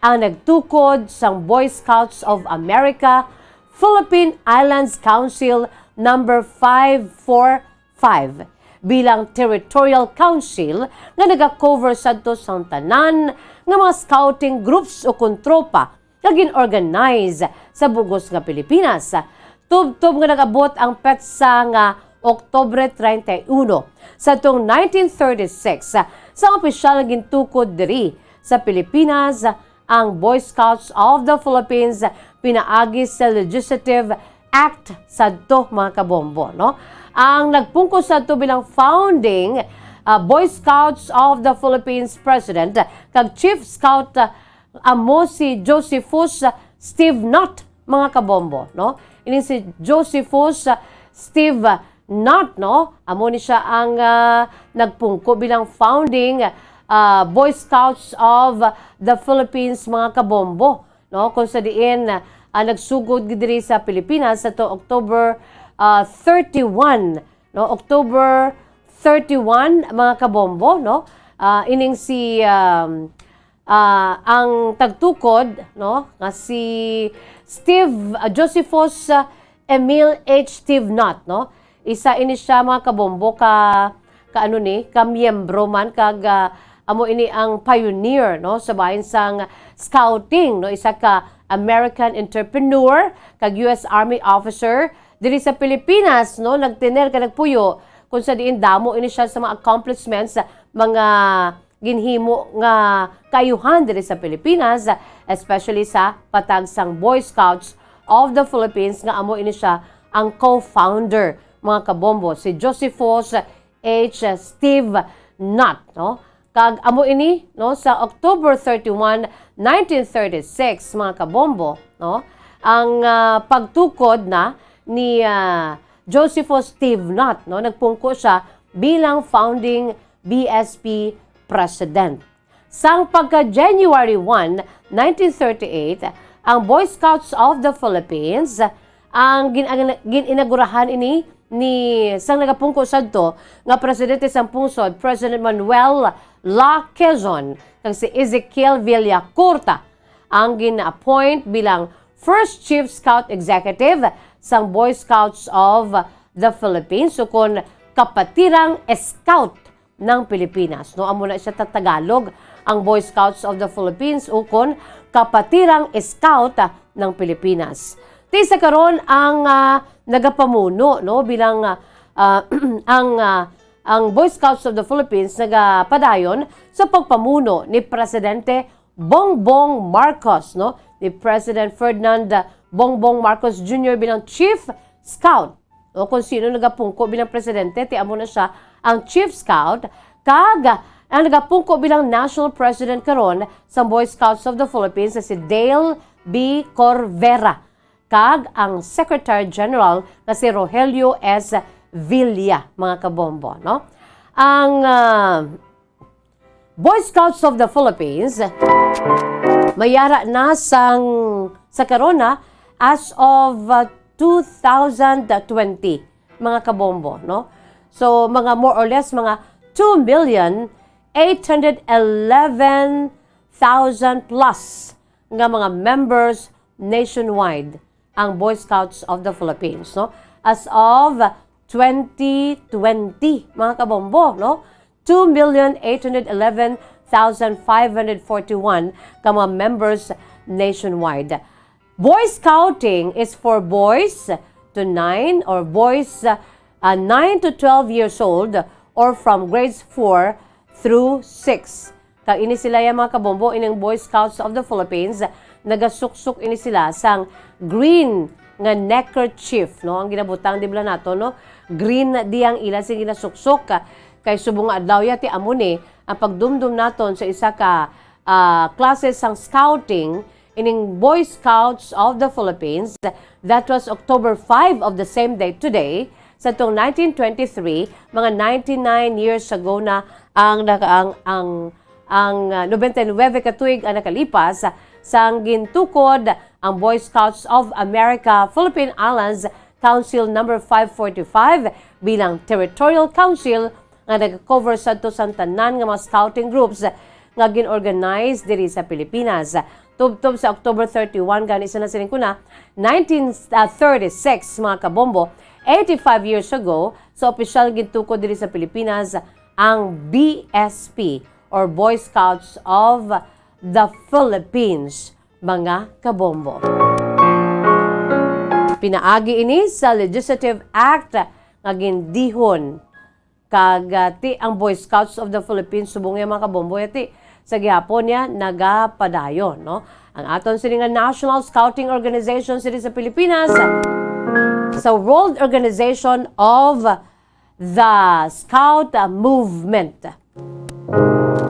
ang nagtukod sang Boy Scouts of America, Philippine Islands Council number five four five, bilang territorial council nga nagakover sadto sang tanan nga mga scouting groups o kon tropa nga gin-organize sa bug-os nga Pilipinas, tubtob nga nag-abot ang petsa nga Oktubre treinta y uno. Sa tuong nineteen thirty-six, sa opisyal nga gintukod diri sa Pilipinas, ang Boy Scouts of the Philippines pinaagi sa Legislative Act sadto, mga kabombo, no? Ang nagpungko sadto bilang founding, ah, Boy Scouts of the Philippines President kag Chief Scout, ah, amo si Josephus Steve Knott, mga kabombo, no? Ini si Josephus Steve Knott, no? Amo ni siya ang, ah, nagpungko bilang founding, ah, Boy Scouts of the Philippines, mga kabombo, no? Kung sa diin, ah, nagsugod gid diri sa Pilipinas sa to October, ah, thirty-one, no? October thirty-one, mga kabombo, no? Ah, ining si, um, ah, ang tagtukod, no, nga si Steve, ah, Josephus, ah, Emil H. Steve Knott, no? Isa ini siya, mga kabombo, ka, ka ano ni, ka miyembro man kag, ah, amo ini ang pioneer, no, sa bahin sang scouting, no, isa ka American entrepreneur kag U S Army officer diri sa Pilipinas, no, nagtener ka nagpuyo kung sa diin damo ini siya sa mga accomplishments, mga ginhimo nga kaayuhan diri sa Pilipinas, especially sa patag sang Boy Scouts of the Philippines, nga amo ini siya ang co-founder, mga kabombo, si Josephus H. Steve Knott, no? Kag amo ini, no, sa October thirty-one, nineteen thirty-six, mga kabombo, no, ang, ah, pagtukod na ni, ah, Josephus Steve Knott, no, nagpungko siya bilang founding B S P president. Sang pagka January one, nineteen thirty-eight, ang Boy Scouts of the Philippines, ang gin-, gin-inagurahan ini ni sang nagapungko sadto nga presidente sang pungsod, President Manuel La Quezon, kag si Ezekiel Villacorta ang gin-appoint bilang first Chief Scout Executive sang Boy Scouts of the Philippines, ukon Kapatirang Scout ng Pilipinas, no? Amo na siya ta Tagalog, ang Boy Scouts of the Philippines, ukon Kapatirang Scout, ah, ng Pilipinas. Ti sa karon ang, ah, nagapamuno, no, bilang, ah, ah, ang, ah, ang Boy Scouts of the Philippines nagapadayon sa pagpamuno ni Presidente Bongbong Marcos, no, ni President Ferdinand Bongbong Marcos Junior bilang Chief Scout, o kung sino nagapungko bilang presidente, ti amo na siya ang Chief Scout, kag Ang nagapungko bilang National President karon sa Boy Scouts of the Philippines na si Dale B. Corvera kag ang Secretary General nga si Rogelio S. Villa, mga kabombo, no? Ang, ah, Boy Scouts of the Philippines mayara na sang, sa karon na, as of, ah, two thousand twenty, mga kabombo, no? So, mga more or less, mga two million eight hundred eleven thousand plus nga mga members nationwide ang Boy Scouts of the Philippines, no? As of twenty twenty, mga kabombo, no? Two million eight hundred eleven thousand five hundred forty-one ka mga members nationwide. Boy Scouting is for boys to nine or boys, uh, uh, nine to twelve years old or from grades four through six. Kag ini sila, ya, mga kabombo, ining Boy Scouts of the Philippines, nagasuksok ini sila sang green nga neckerchief, no? Ang ginabutang, di bala nato, no? Green na di ang ila sing ginasuksok. Kay subong nga adlaw, ya, ti amo ni ang pagdumdom naton sa isa ka, ah, klase sang scouting, ining Boy Scouts of the Philippines, that was October five of the same day today, sa tong nineteen twenty-three, mga ninety-nine years ago na ang naka-, ang, ang, ang, ah, nobenta y nuebe ka tuig ang nakalipas, sang gintukod ang Boy Scouts of America Philippine Islands Council Number five forty-five bilang Territorial Council nga nag-cover sadto sang tanan nga mga scouting groups nga gin-organize diri sa Pilipinas. Tubtob sa October thirty-one gani, sa nasiling ko na, nineteen thirty-six, mga kabombo, eighty-five years ago, sa opisyal gintukod diri sa Pilipinas ang B S P or Boy Scouts of the Philippines, mga kabombo. Pinaagi ini sa Legislative Act nga gindihon kag, ah, ti ang Boy Scouts of the Philippines, subong niya, mga kabombo, ya, ti sa gihapon niya nagapadayon, no? Ang aton sini nga National Scouting Organization sini sa Pilipinas, sa World Organization of the Scout Movement.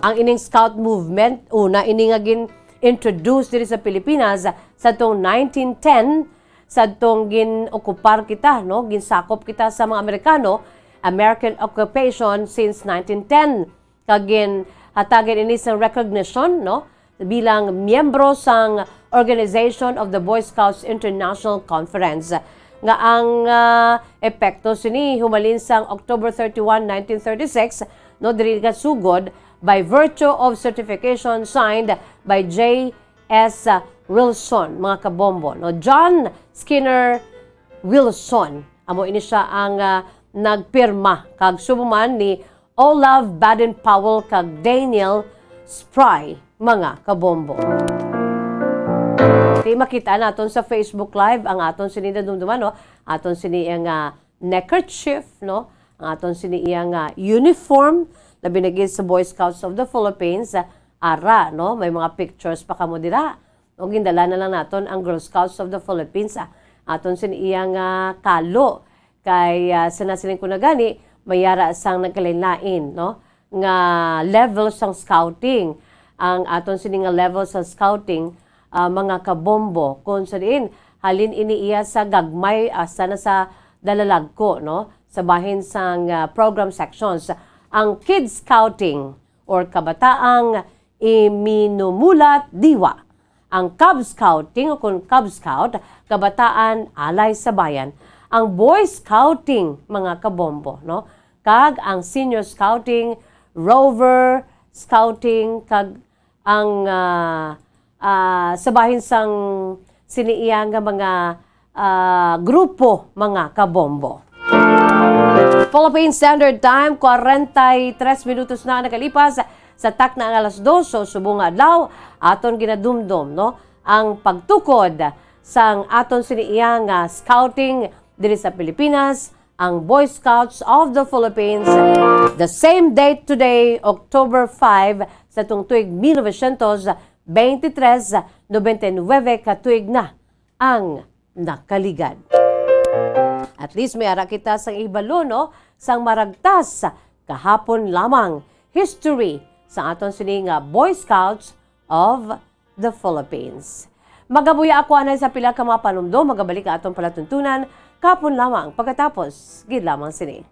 Ang ining Scout Movement, una ini nga gin-introduce diri sa Pilipinas sa tong nineteen ten, sa tong gin-okupar kita, no? Ginsakop kita sa mga Amerikano, American occupation since nineteen ten. Kag ginhatagan ini sang recognition, no? Bilang miyembro sang Organization of the Boy Scouts International Conference, nga ang, ah, epekto sini humalin sang October thirty-one, nineteen thirty-six, no, diri gasugod by virtue of certification signed by J S Wilson, mga kabombo, no? John Skinner Wilson. Amo ini sia ang, ah, nagpirma, kag subong man ni Olav Baden-Powell kag Daniel Spry, mga kabombo. Ti makita naton sa Facebook Live ang aton sini nadumduman, no? Aton sini ang, ah, neckerchief, no? Ang aton sini iya nga uniform, labi na gid sa Boy Scouts of the Philippines, ah, ara, no? May mga pictures pa kamo dira. O, gindala na lang naton ang Girl Scouts of the Philippines, ah. Aton sini iya nga kalo. Kay, ah, sa nasiling ko na gani, may ara sang nagkalain-lain, no? Nga level sang scouting. Ang aton sini nga level sang scouting, ah, mga kabombo, kung sa diin, halin ini iya sa gagmay hasta na sa dalalagko, no? Sa bahin sang, ah, program sections. Ang Kids Scouting or Kabataang Iminumulat Diwa. Ang Cub Scouting o kon Cub Scout, Kabataan Alay sa Bayan. Ang Boy Scouting, mga kabombo, no? Kag ang Senior Scouting, Rover Scouting, kag ang, ah, ah, sa bahin sang sini iya nga mga, ah, grupo, mga kabombo. Philippine Standard Time, kwarenta y tres minutos na ang nakalipas sa takna nga alas dos, so subong nga adlaw, aton ginadumdom, no, ang pagtukod sang aton sini iya nga scouting diri sa Pilipinas, ang Boy Scouts of the Philippines, the same date today, October five, sa tong tuig mil novecientos beintitrés, nobenta y nuebe ka tuig na ang nakaligad. At least may ara kita sang ihibalo, no, sang maragtas kahapon lamang. History sa aton sini nga Boy Scouts of the Philippines. Magabuya ako anay sa pila ka mga panumdom, magabalik ang aton palatuntunan kapon lamang pagkatapos gid lamang sini.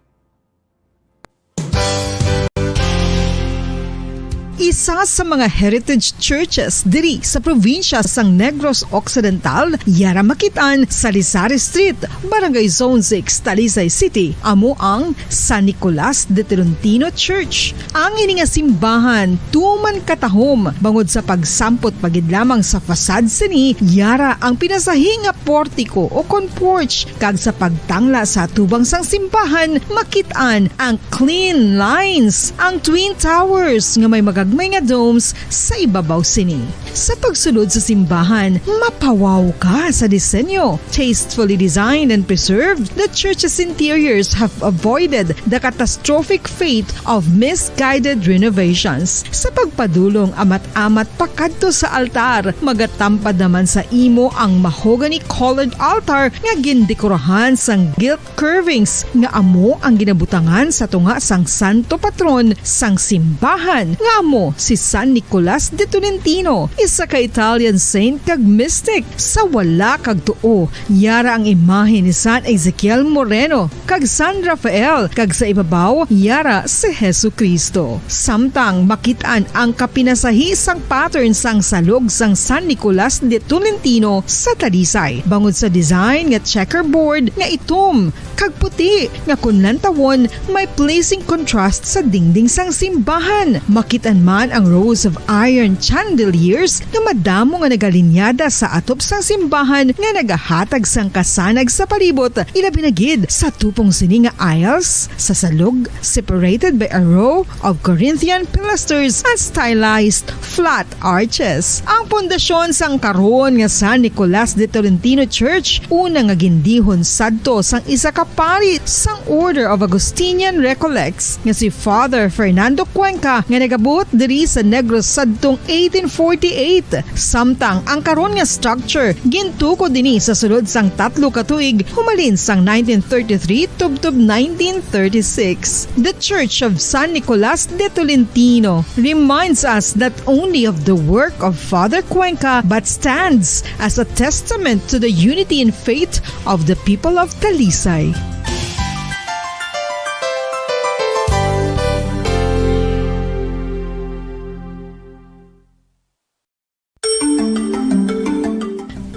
Isa sa mga heritage churches diri sa probinsya sang Negros Occidental, yara makit-an sa Lisari Street, Barangay Zone six, Talisay City, amo ang San Nicolas de Tolentino Church. Ang ini nga simbahan tuman katahom bangod sa pagsampot pa gid lamang sa facade sini, yara ang pinasahi nga portiko o kon porch, kag sa pagtangla sa atubang sang simbahan makit-an ang clean lines, ang twin towers nga may magagmay nga domes sa ibabaw sini. Sa pagsulod sa simbahan, mapawaw ka sa disenyo. Tastefully designed and preserved, the church's interiors have avoided the catastrophic fate of misguided renovations. Sa pagpadulong amat-amat pakadto sa altar, magatampad naman sa imo ang mahogany-colored altar nga gindekorahan sang gilt curvings nga amo ang ginabutangan sa tunga sang santo patron sang simbahan, nga amo si San Nicolas de Tolentino, isa ka Italian saint kag mystic. Sa wala kag tuo, yara ang imahe ni San Ezekiel Moreno kag San Rafael, kag sa ibabaw, yara si Jesu-Cristo. Samtang makit-an ang kapinasahi sang pattern sang salog sang San Nicolas de Tolentino sa Talisay, bangod sa design nga checkerboard nga itom kag puti, nga kon lantawon, may pleasing contrast sa dingding sang simbahan. Makit-an man ang rows of iron chandeliers nga madamo nga nagalinyada sa atop sang simbahan nga nagahatag sang kasanag sa palibot, ilabi na gid sa tupong sini nga aisles sa salog, separated by a row of Corinthian pilasters and stylized flat arches. Ang pundasyon sang karon nga San Nicolas de Tolentino Church, una nga gindihon sadto sang isa ka pari sang Order of Augustinian Recollects nga si Father Fernando Cuenca, nga nagabuot diri sa Negros sadtong eighteen forty-eight. Samtang ang karon nga structure gintukod dinhi sa sulod sang tatlo ka tuig, humalin sang nineteen thirty-three tubtob nineteen thirty-six. The Church of San Nicolas de Tolentino reminds us not only of the work of Father Cuenca, but stands as a testament to the unity in faith of the people of Talisay.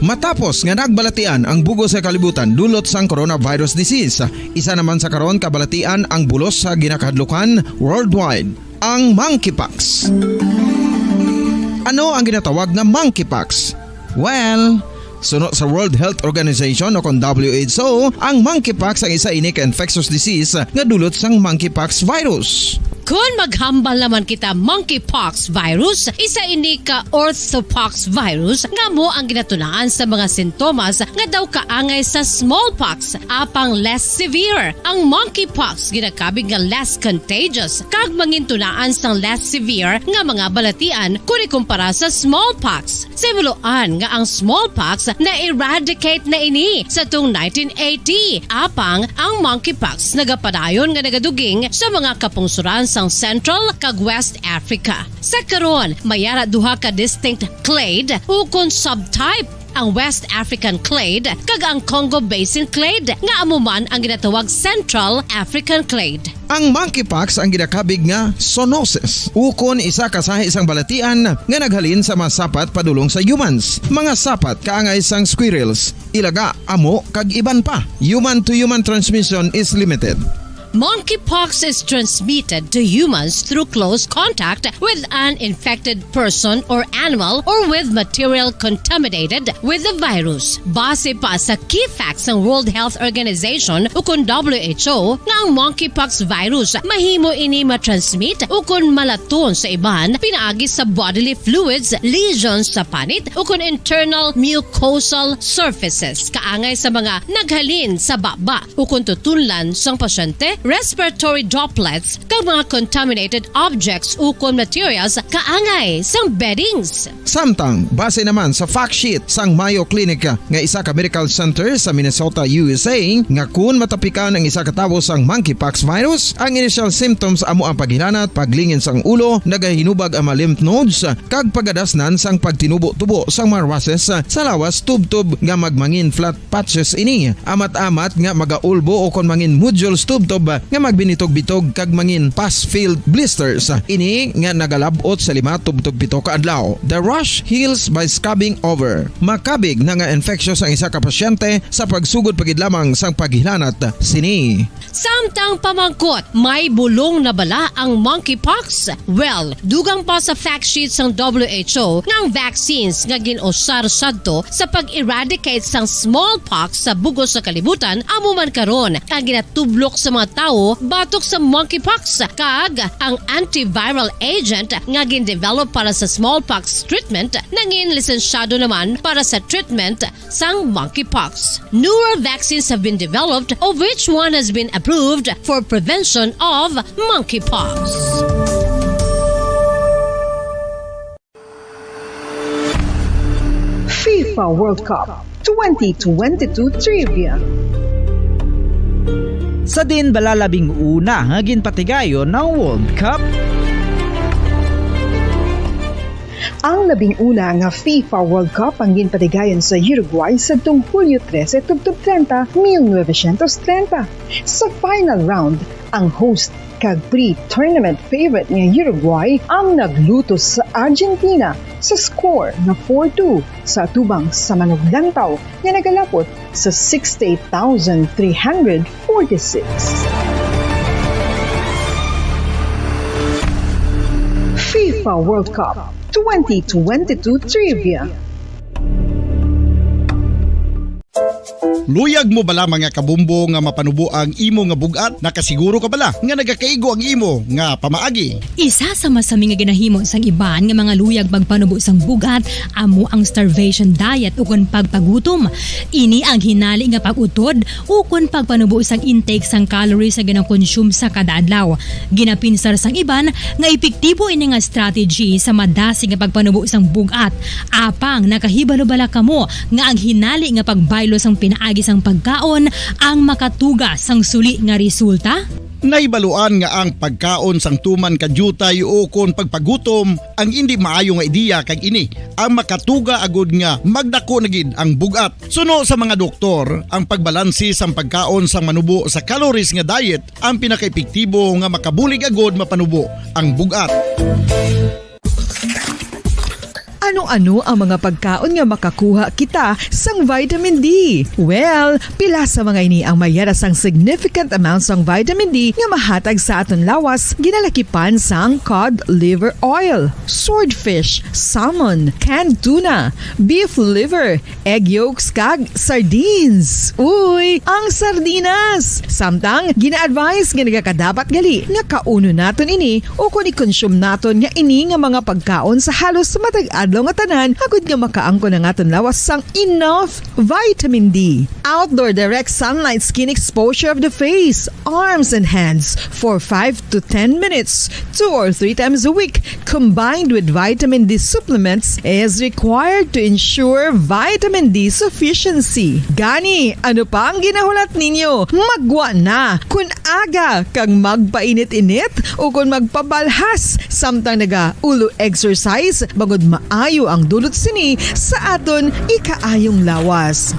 Matapos nga nagbalatian ang bug-os nga kalibutan dulot sang coronavirus disease, isa naman sa karon kabalatian ang bulos sa ginakahadlukan worldwide, ang monkeypox. Ano ang ginatawag nga monkeypox? Well, suno sa World Health Organization o kon W H O, ang monkeypox ang isa ini ka infectious disease nga dulot sang monkeypox virus. Kon maghambal naman kita monkeypox virus, isa ini ka orthopox virus nga amo ang ginatunaan sa mga sintomas nga daw kaangay sa smallpox, apang less severe. Ang monkeypox ginakabig nga less contagious kag mangintunaan sang less severe nga mga balatian kon ikumpara sa smallpox. Sa himuloan nga ang smallpox na-eradicate na ini sa tung nineteen eighty, apang ang monkeypox nagapadayon nga nagaduging sa mga kapungsoran sang Central kag West Africa. Sa karon, may ara duha ka distinct clade ukon subtype, ang West African clade kag ang Congo Basin clade, nga amo man ang ginatawag Central African clade. Ang monkeypox ang ginakabig nga zoonosis, ukon isa ka sahi sang balatian nga naghalin sa mga sapat padulong sa humans, mga sapat kaangay sang squirrels, ilaga, amo, kag iban pa. Human to human transmission is limited. Monkeypox is transmitted to humans through close contact with an infected person or animal or with material contaminated with the virus. Base pa sa key facts sang World Health Organization ukon W H O, nga ang monkeypox virus mahimo ini matransmit ukon malaton sa iban pinaagi sa bodily fluids, lesions sa panit, ukon internal mucosal surfaces, kaangay sa mga naghalin sa baba ukon tutunlan sang pasyente respiratory droplets, kag mga contaminated objects ukon materials kaangay sang beddings. Samtang, base naman sa fact sheet sang Mayo Clinic nga isa ka medical center sa Minnesota, U S A, nga kun matapikan ang isa ka tawo sang monkeypox virus, ang initial symptoms amo ang paghilanat, paglingin sang ulo, nagahinubag ang mga lymph nodes, kag pagadasnan sang pagtinubo-tubo sang mga rushes sa lawas tubtob nga magmangin flat patches ini, amat-amat nga magaulbo o kon mangin nodules tubtob nga magbinitog-bitog kag mangin pus-filled blisters. Ini nga nagalab-ot sa lima tubtob pito ka adlaw. The rash heals by scrubbing over. Makabig na nga infectious ang isa ka pasyente sa pagsugod pa gid lamang sang paghilanat sini. Samtang pamangkot, may bulong na bala ang monkeypox? Well, dugang pa sa fact sheet sang W H O nga ang vaccines nga gin-usar sadto sa pag-eradicate sang smallpox sa bug-os nga kalibutan amo man karon ang ginatublok sa mga tawo batok sa monkeypox, kag ang antiviral agent nga gin-develop para sa smallpox treatment nangin lisensyado naman para sa treatment sang monkeypox. Newer vaccines have been developed, of which one has been approved for prevention of monkeypox. FIFA World Cup twenty twenty-two Trivia. Sa diin bala labing una nga ginpatigayon ang World Cup? Ang labing una nga FIFA World Cup ang ginpatigayon sa Uruguay sadtong Hulyo trese tubtob treinta, mil novecientos treinta. Sa final round, ang host kag pre-tournament favorite nga Uruguay ang naglutos sa Argentina sa score nga four two sa atubang sa manuglantaw nga nagalapot sa sixty-eight thousand three hundred forty-six. FIFA World Cup twenty twenty-two Trivia. Luyag mo bala, mga kabombo, nga mapanubo ang imo nga bug-at? Nakasiguro ka bala nga nagakaigo ang imo nga pamaagi? Isa sa masami nga ginahimo sang iban nga mga luyag magpanubo sang bug-at amo ang starvation diet ukon pagpagutom. Ini ang hinali nga pag-utod ukon pagpanubo sang intake sang calories nga ginakonsume sa kada adlaw. Ginapinsar sang iban nga epektibo ini nga strategy sa madasig nga pagpanubo sang bug-at. Apang nakahibalo bala kamo nga ang hinali nga pagbaylo sang pinaagi sang pagkaon ang makatuga sang suli nga resulta? Nahibaluan nga ang pagkaon sang tuman ka diutay ukon pagpagutom ang indi maayo nga ideya, kag ini ang makatuga agud nga magdako na gid ang bug-at. Suno sa mga doktor, ang pagbalanse sang pagkaon sang manubo sa calories nga diet ang pinakaepektibo nga makabulig agud mapanubo ang bug-at. Ano-ano ang mga pagkaon nga makakuha kita sang vitamin D? Well, pila sa mga ini ang may yara sang significant amount sang vitamin D nga mahatag sa aton lawas, ginalakipan sang cod liver oil, swordfish, salmon, canned tuna, beef liver, egg yolks, kag sardines. Uy, ang sardinas! Samtang, gina-advise nga nagakadapat gali nga kaunon naton ini ukon i-consume naton nga ini nga mga pagkaon sa halos matag adlaw nga tanan, agud nga makaangkon ang aton lawas sang enough vitamin D. Outdoor direct sunlight skin exposure of the face, arms, and hands for five to ten minutes, two or three times a week, combined with vitamin D supplements, is required to ensure vitamin D sufficiency. Gani, ano pa ang ginahulat ninyo? Maggwa na! Kun aga kag magpainit-init ukon magpabalhas samtang naga-ulo exercise, bangod maayo ang dulot sini sa aton ikaayong lawas.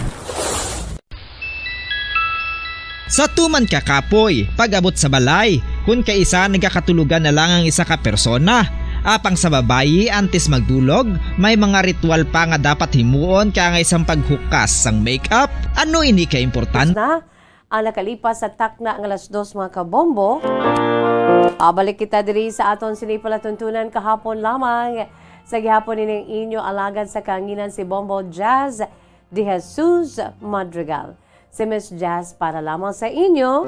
Sa tuman ka kapoy, pag-abot sa balay, kun kaisa nagakatulogan na lang ang isa ka persona. Apang sa babayi, antes magdulog, may mga ritual pa nga dapat himuon kaangay sang paghukas sang makeup. Ano ini ka importante? Na ang nakalipas sa takna nga alas dos, mga kabombo. Pabalik kita diri sa aton sini palatuntunan kahapon lamang. Sa gihapon ining inyo alagad sa kahanginan, si Bombo Jazz De Jesus Madrigal. Si Miss Jazz para lamang sa inyo.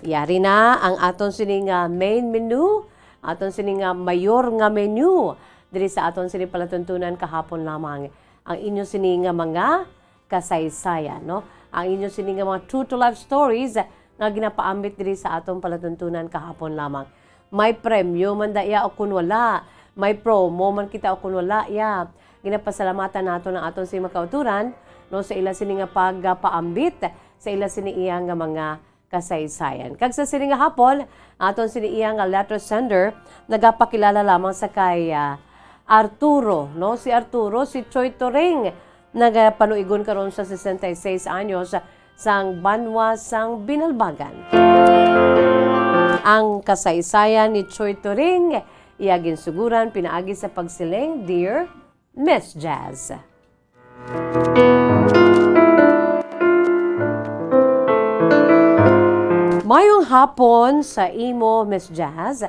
Yari na ang aton sini nga main menu, aton sini nga mayor nga menu diri sa aton sini palatuntunan kahapon lamang. Ang inyo sini nga mga kasaysayan, no? Ang inyo sini nga mga true to life stories nga ginapaambit diri sa aton palatuntunan kahapon lamang. May premyo man da iya o kun wala, may promo man kita o kun wala iya. Ginapasalamatan naton ang aton sing mga kauturan, no, sa ila sini nga pagpaambit sa ila sini iya nga mga kasaysayan. Kag sa sini nga hapon, aton sini iya nga letter sender, nagapakilala lamang sa kay, ah, Arturo, no? Si Arturo, si Choi Turing, nagapanuigon karon sa sesenta y seis anyos, sang banwa sang Binalbagan. Ang kasaysayan ni Choi Turing, iya ginsuguran pinaagi sa pagsiling, "Dear Miss Jazz." Mayong hapon sa imo, Miss Jazz,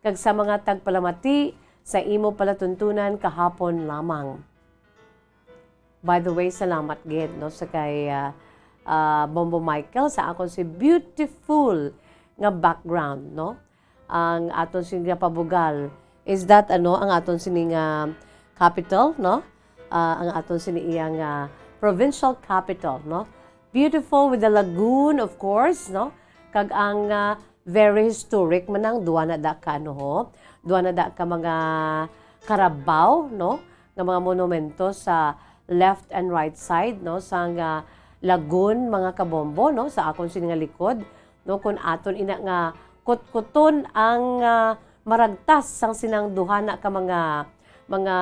kag sa mga tagpalamati sa imo palatuntunan kahapon lamang. By the way, salamat gid, no, sa kay, ah, ah, Bombo Michael sa akon si beautiful nga background, no? Ang aton sini nga pabugal is that, ano, ang aton sini nga capital, no? Ah, ang aton sini iya nga provincial capital, no? Beautiful with the lagoon, of course, no? Kag ang, ah, very historic man ang duha na da ka, ano, ho? Duha na da ka mga karabaw, no? Nga mga monumento sa left and right side, no? Sang, ah, lagoon, mga kabombo, no? Sa akon sini nga likod, no? Kung aton ina nga kutkuton ang, ah, maragtas sang sinang duha na ka mga, mga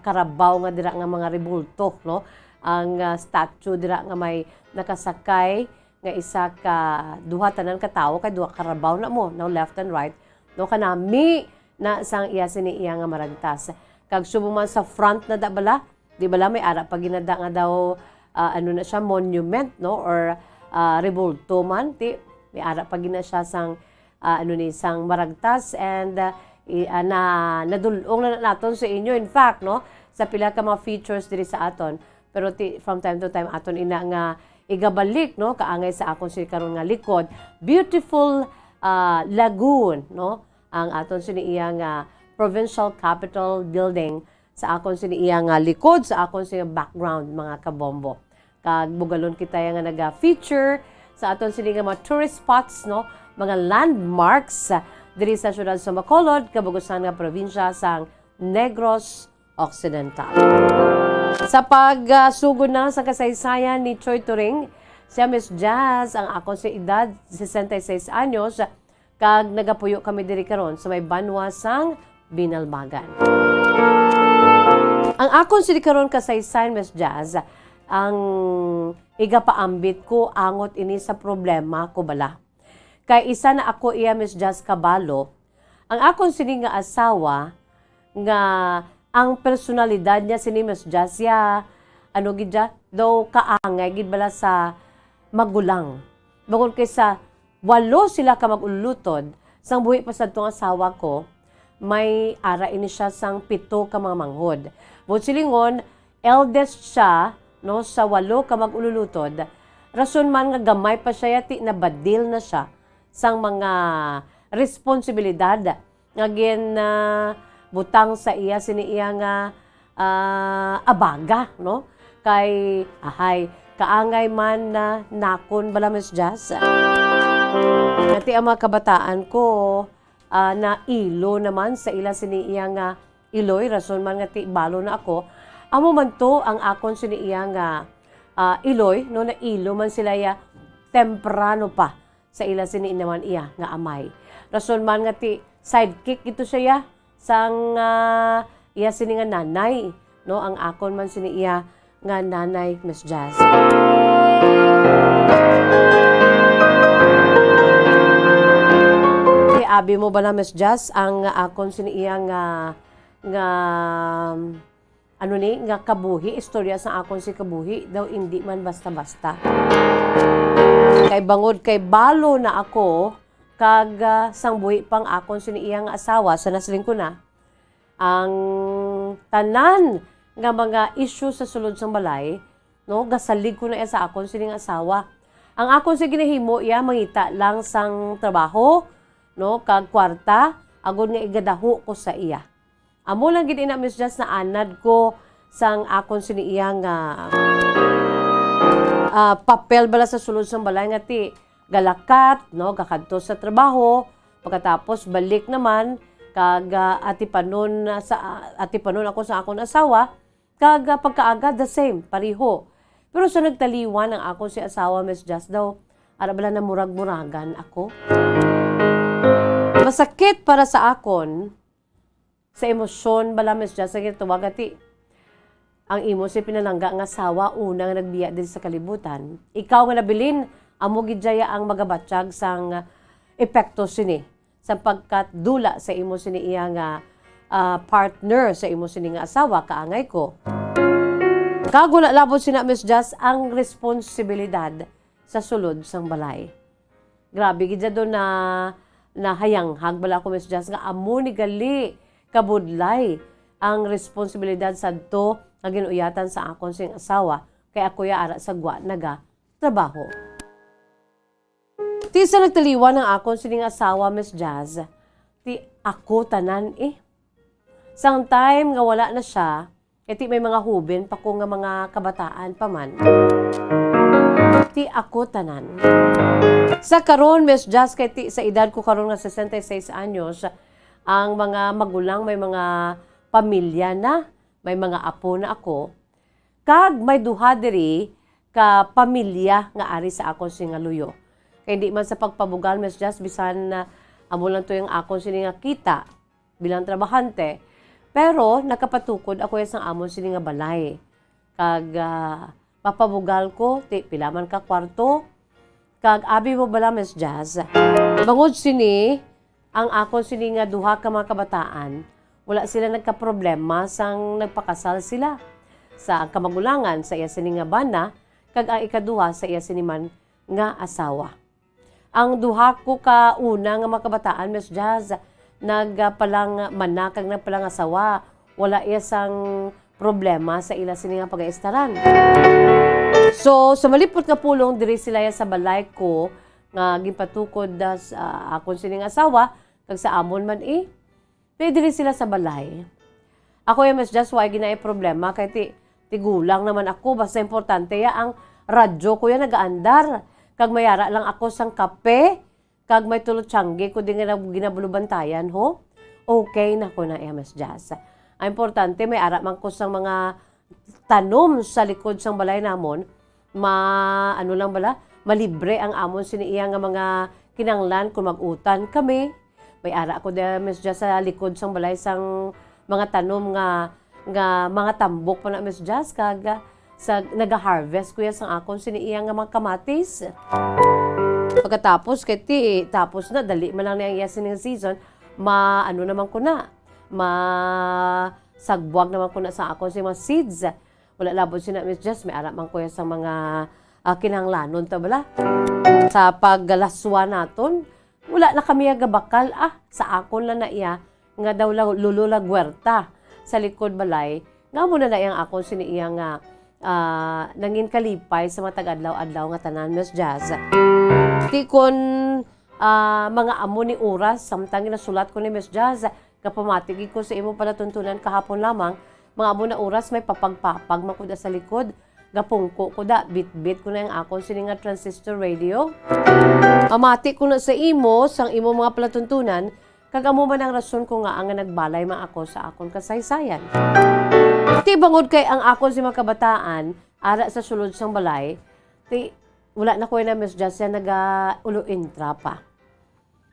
karabaw nga dira nga mga rebulto, no? Ang, ah, statue dira nga may nakasakay nga isa ka duha tanan ka tawo, kay duha ka karabaw na mo, no, left and right, no, kanami na sang iya sini iya nga maragtas. Kag subong man sa front na da bala, di bala may ara pa ginada nga daw, ah, ano na siya, monument, no, or, ah, rebulto man, ti may ara pa gina siya sang, ah, ano ni, sang maragtas, and, ah, i-, ah, na, nadul-ong na naton sa inyo, in fact, no, sa pila ka mga features diri sa aton. Pero ti, from time to time, aton ina nga igabalik, no, kaangay sa akon sini karon nga likod. Beautiful, ah, lagoon, no, ang aton sini iya nga provincial capitol building sa akon sini iya nga likod, sa akon sini background, mga kabombo. Kag bugalon kita ya nga naga-feature sa aton sini nga mga tourist spots, no, mga landmarks, ah, diri sa siyudad sa Bacolod, kabugusan nga probinsya sang Negros Occidental. Sa pagsugod na sa kasaysayan ni Choi Turing, siya Miss Jazz, ang akon sa edad, sesenta y seis anyos, kag nagapuyo kami diri karon sa may banwa sang Binalbagan. Ang akon sini karon kasaysayan, Miss Jazz, ang igapaambit ko angot ini sa problema ko bala. Kay isa na ako iya, Miss Jazz, kabalo. Ang akon sini nga asawa, nga ang personalidad niya sini, Miss Jazz, ya, ano gid ya, daw kaangay gid bala sa magulang. Bangod kay sa walo sila ka mag-ulutod, sang buhi pa sad tong asawa ko, may ara ini siya sang pito ka mga manghod. Buot silingon, eldest siya, no, sa walo ka mag-ululutod. Rason man nga gamay pa siya, yati nabadil na siya sang mga responsibilidad nga gin, ah, butang sa iya sini iya nga, ah, abaga, no? Kay, ahay, kaangay man na nakon bala, Miss Jazz. Yati ang mga kabataan ko, ah, nailo naman sa ila sini iya nga iloy, rason man nga ti balo na ako. Amo man to ang akon sini iya nga, ah, iloy, no, nailo man sila ya temprano pa sa ila sini naman iya nga amay. Rason man nga ti sidekick ito siya ya sang, ah, iya sini nga nanay, no, ang akon man sini iya nga nanay, Miss Jazz. Ti abi mo bala, Miss Jazz, ang akon sini iya nga, nga, ano ni, nga kabuhi, istorya sa akon si kabuhi, daw indi man basta-basta. Kay bangod kay balo na ako, kag, ah, sang buhi pang akon sini iya nga asawa, sa nasiling ko na, ang tanan nga mga issue sa sulod sang balay, no, gasalig ko na iya sa akon sining asawa. Ang akon sa ginahimo iya, mangita lang sang trabaho, no, kag kwarta, agod nga igadaho ko sa iya. Amo lang gid ina, Miss Jazz, naanad ko sang akon sini iya nga, ah, papel bala sa sulod sang balay nga ti galakat, no, gakadto sa trabaho, pagkatapos balik naman, kag, ah, atipanon na sa, atipanon ako sa akon asawa, kag, ah, pagkaaga, the same, pareho. Pero sa nagtaliwan ang akon si asawa, Miss Jazz, daw, ara bala na murag-muragan ako. Masakit para sa akon, sa emosyon bala, Miss Jazz, sa ginatawag ati, ang imo si pinalangga nga asawa, una nga nagbiya diri sa kalibutan. Ikaw nga nabilin, amo gid daya ang magabatyag sang epekto sini, sapagkat dula sa imo sini iya nga, ah, partner, sa imo sini nga asawa, kaangay ko. Kag wala labot sina, Miss Jazz, ang responsibilidad sa sulod sang balay. Grabe gid siya doon na, nahayanghag bala ako, Miss Jazz, nga amo ni gali kabudlay ang responsibilidad sadto nga gin-uyatan sa akon sing asawa, kay ako ya ara sa gwa naga trabaho. Ti sa nagtaliwan ang akon sining asawa, Miss Jazz, ti ako tanan eh. Sang time nga wala na siya, eh, ti may mga hubin pa ko nga mga kabataan pa man. Ti ako tanan. Sa karon, Miss Jazz, kay ti sa edad ko karon nga sesenta y seis anyos, ang mga magulang may mga pamilya na, may mga apo na ako. Kag may duha diri ka pamilya nga ari sa akon sini nga luyo. Kay di man sa pagpabugal, Miss Jazz, bisan na amo lang to yung akon sini nga kita bilang trabahante, pero nakapatukod ako ya sang amon sini nga balay. Kag, ah, mapabugal ko, ti pila man ka kwarto, kag abi mo bala, Miss Jazz? Bangod sini, ang akon sini nga duha ka mga kabataan, wala sila nagkaproblema sang nagpakasal sila. Sa kamagulangan sa iya sini nga bana, kag ang ikaduha sa iya sini man nga asawa. Ang duha ko ka una nga mga kabataan, Miss Jazz, nagpalang mana kag nagpalangasawa. Wala iya sang problema sa ila sini nga pagaistaran. So, sa malipot nga pulong, diri sila ya sa balay ko nga ginpatukod, ah, sa akon sining asawa, kag sa amon man, eh. Kay diri sila sa balay. Ako ya, Miss Jazz, way ginaay problema kay ti, tigulang naman ako. Basta importante ya ang radyo ko ya nagaandar. Kag mayara lang ako sang kape, kag may tulo tiyangge ko din nga nag-, ginabulubantayan, ho? Okay na ko na ya, Miss Jazz. Ang importante, may ara man ko sang mga tanom sa likod sang balay namon, ma-, ano lang bala, malibre ang amon sini iya nga mga kinahanglan kung mag-utan kami. May ara ko da, Miss Jazz, sa likod sang balay sang mga tanom nga, nga mga tambok pa na, Miss Jazz, kag, ah, sa, naga-harvest ko ya sang akon sini iya nga mga kamatis. Pagkatapos, kay ti, tapos na, dali man lang ni ang iya sining season, ma-, ano naman ko na, ma-, sagwag naman ko na sa akon sa mga seeds. Wala labot sina, Miss Jess, may ara man ko ya sa mga, ah, kinahanglanon ta bala. Sa paggalaswa naton, wala na kami gabakal, ah, sa akon lang na iya nga daw la-, Lolo Laguerta sa likod balay. Nga mo na na iyang akon sini iya nga, ah, nangin kalipay sa mga tag-adlaw-adlaw nga tanan, Miss Jazz. Ti kon, ah, mga amo ni oras, samtang ginasulat ko ni Miss Jazz, gapamati gid ko sa imo palatuntunan kahapon lamang, mga amo na oras may papagpapag man ko da sa likod. Gapungko ko da, bitbit ko na ang akon sini nga transistor radio. Pamati ko na sa imo, sang imo mga palatuntunan, kag amo man ang rason ko nga ang nagbalay man ako sa akon kasaysayan. Ti bangod kay ang akon si mga kabataan, ara sa sulod sang balay, ti wala na ko na, Miss Jazz, ya naga-ulo intra pa.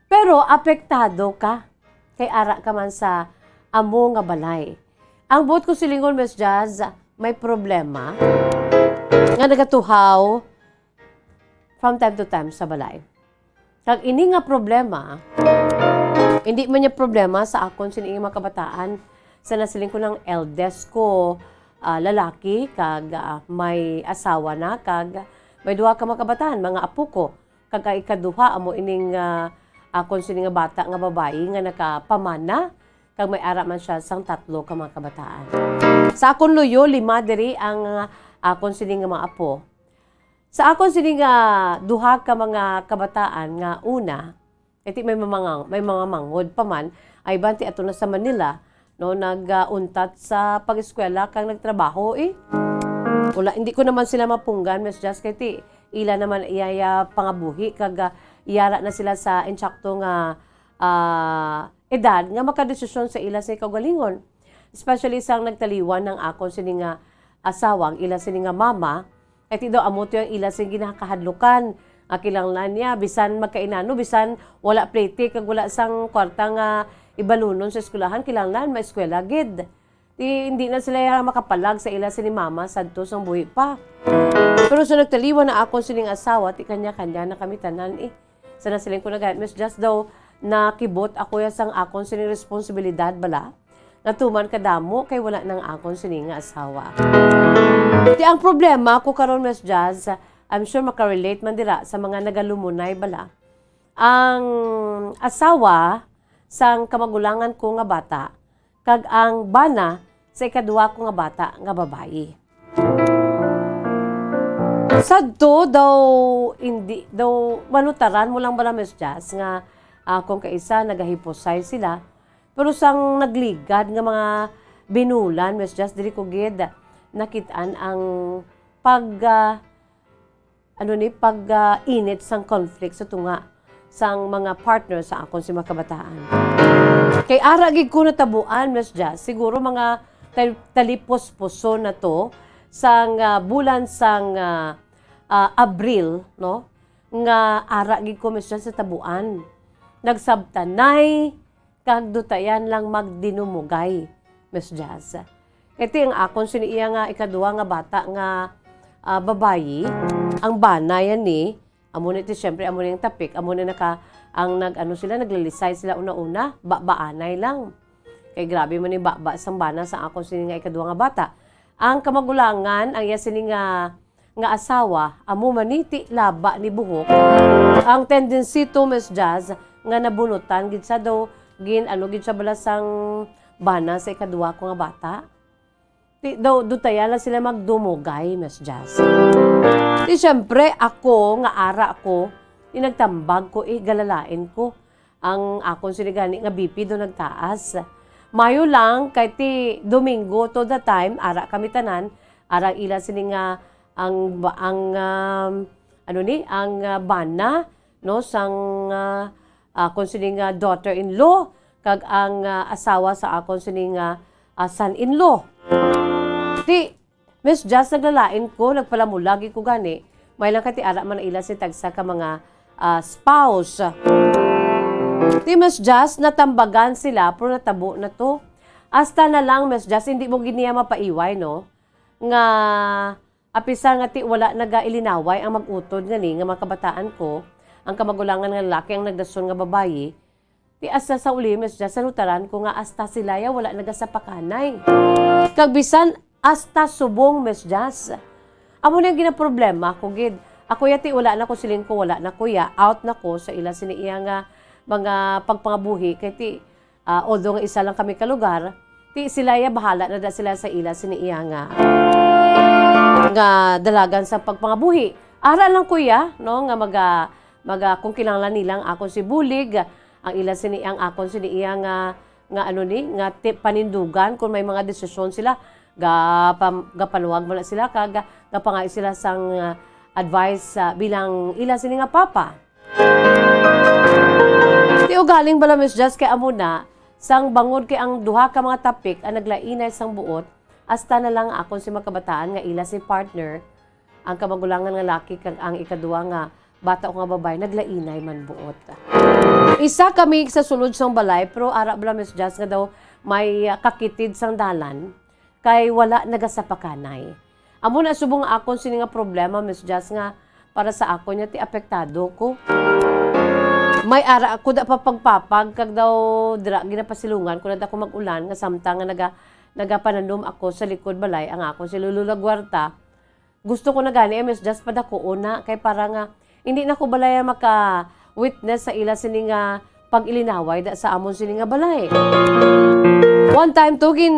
Pero apektado ka kay ara ka man sa amo nga balay. Ang buot ko silingon, Miss Jazz, may problema nga nagatuhaw from time to time sa balay. Kag ini nga problema, hindi man niya problema sa akon sini mga kabataan. Sa nasiling ko ng eldest ko, ah, lalaki, kag, ah, may asawa na, kag may duha ka mga kabataan, mga apo ko. Kag ang ikaduha amo ining, ah, akon sini nga bata nga babayi nga nakapamana, kag may ara man siya sang tatlo ka mga kabataan. Sa akon luyo, lima diri ang, ah, akon sini nga mga apo. Sa akon sini nga duha ka mga kabataan nga una, iti may mamanga-, may mga manghod pa man, ay banti ato na sa Manila, no, nag, ah, untat sa pag-eskwela kag nagtrabaho, eh. Wala, hindi ko naman sila mapunggan, Miss Jazz, kay ti, ila naman iya, iya pangabuhi kag, ah, yara na sila sa insakto nga, ah, edad nga makadesisyon sa ila sa kaugalingon. Especially sang nagtaliwan ang akon sini nga asawa, ang ila sini nga mama, kay ti daw amo ti ang ila sing ginakahadlukan. Nga kinahanglan niya, bisan magkainano, bisan wala plete kag wala sang kwarta nga ibalunon sa eskwelahan, kinahanglan maeskwela gid. Ti hindi na sila ya makapalag sa ila sini mama sadto sang buhi pa. Pero sa nagtaliwan na akon sining asawa, ti kanya-kanya na kami tanan eh. Sa nasiling ko na gani, Miss Jazz, daw nakibot ako ya sang akon sining responsibilidad bala. Natuman kadamo kay wala nang akon sini nga asawa. Ti ang problema ko karon, Miss Jazz, I'm sure makarelate man dira sa mga nagalumunay bala. Ang asawa sang kamagulangan ko nga bata kag ang bana sa ikaduha ko nga bata nga babayi. Sadto daw, hindi daw, manutaran mo lang bala, Miss Jazz, nga akong kaisa nagahipusay sila, pero sang nagligad nga mga binulan, Miss Jazz, diri ko gid nakit-an ang pag, ah, ano ni, pag, ah, init sang conflict sa tunga sang mga partner sa akon si mga kabataan. Kay ara gid ko natabuan, Miss Jazz, siguro mga tal-, talipos-puson na to sang, ah, bulan sang, ah, ah, Abril, no? Nga ara gid ko, Miss Jazz, sa tabuan. Nagsabtanay, kag dutayan lang magdinumugay, Miss Jazz. Kay ti ang akon sini iya nga ikaduha nga bata nga, ah, babayi, ang bana yan ni, amo ni ti, siyempre, amo ni ang tapik, amo ni naka, ang nag, ano sila, naglalisay sila una-una, babaanay lang. Kay grabe man ni baba sang bana sa akon sini nga ikaduha nga bata. Ang kamagulangan, ang iya sini nga nga asawa, amo man ni ti laba ni buhok. Ang tendency to, Miss Jazz, nga nabunutan gid sa daw, gin, ano gid sa bala sang bana sa ikaduha ko nga bata. Ti daw, dutayan lang sila magdumugay, Miss Jazz. Ti, siyempre, ako nga ara ko, ti nagtambag ko, eh, galalain ko. Ang akon sini gani nga B P do nagtaas. Mayo lang kay ti Domingo to the time, ara kami tanan, ara ila sini nga ang ba-, ang, um, ano ni, ang, ah, bana, no, sang, ah, akon sini nga daughter-in-law kag ang, ah, asawa sa akon sini nga, ah, son-in-law. Ti Miss Jazz, naglalain ko, nagpalamulagi ko gani. May lang kay ti ara man ila si tagsa ka mga, ah, spouse. Ti Miss Jazz, natambagan sila, pero natabo na to. Hasta na lang, Miss Jazz, hindi mo gid niya mapaiway, no? Nga, apisar nga ti wala nagailinaway ang mag-utod nga ni nga mga kabataan ko, ang kamagulangan nga lalaki ang nagdason nga babayi, Ti hasta sa uli, Miss Jazz, sa nutaran ko nga hasta sila ya wala nagasapakanay. Kag bisan hasta subong, Miss Jazz. Amo na ang ginaproblema ko gid. Ako ya ti wala na ko, siling ko wala na ko ya. Out na ko sa ila sini iya nga mga pagpangabuhi. Kay ti, ah, although nga isa lang kami ka lugar, ti sila ya bahala na da sila sa ila sini iya nga, nga dalagan sa pagpangabuhi. Ara lang ko ya, no, nga maga, maga, kung kinahanglan nila ang akon si bulig, ang ila sini, ang akon sini iya nga, nga ano ni, nga ti-, panindugan kung may mga desisyon sila, gapam-, gapanuwag man na sila, kag ga-, gapangai sila sang, ah, advice, ah, bilang ila sini nga papa. Ti ugaling bala, Miss Jazz, kay amo na, sang bangod kay ang duha ka mga tapik ang naglainay sang buot, hasta na lang akon si mga kabataan nga ila si partner, ang kamagulangan nga laki kag ang ikaduha nga bata ko nga babayi, naglainay man buot. Isa kami sa sulod sang balay, pero ara bala, Miss Jazz, nga daw may, ah, kakitid sang dalan. Kay wala nagasapakanay. Amo na subong akon sini nga problema, Miss Jazz, nga para sa akon niya ti apektado ko. May ara ako da papagpapag kag daw dira ginapasilungan ko na da ko mag-ulan nga samtang nga naga-, nagapananom ako sa likod balay ang akon si Lolo Laguarta. Gusto ko na gani, eh, Miss Jazz, padakuon na kay para nga hindi na ko balaya maka-witness sa ila sini nga pag-ilinaway da sa amon sini nga balay. One time to, gin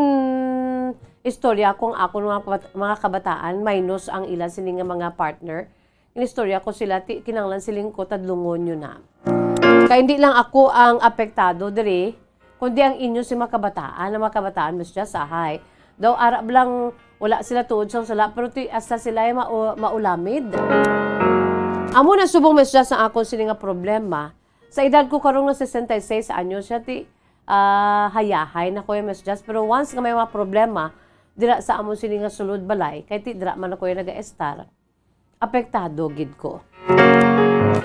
istorya ko ang akon mga kabat-, mga kabataan, minus ang ila sini nga mga partner. Ginistorya ko sila, ti kinanglan siling ko, tadlungon nyo na. Kay hindi lang ako ang apektado diri, kundi ang inyo si mga kabataan, ang mga kabataan, Miss Jazz, ahay. Daw ara lang wala sila tuod sang sala, pero ti, hasta sila ay mau-, maulamid. Amo na subong, Miss Jazz, ang akon sini nga problema. Sa edad ko karon nga sesenta y seis anyos, siya ti, ah, hayahay na ko, Miss Jazz. Pero once nga may mga problema dira sa amon sini nga sulod balay, kay ti dira man ako naga-estar, apektado gid ko.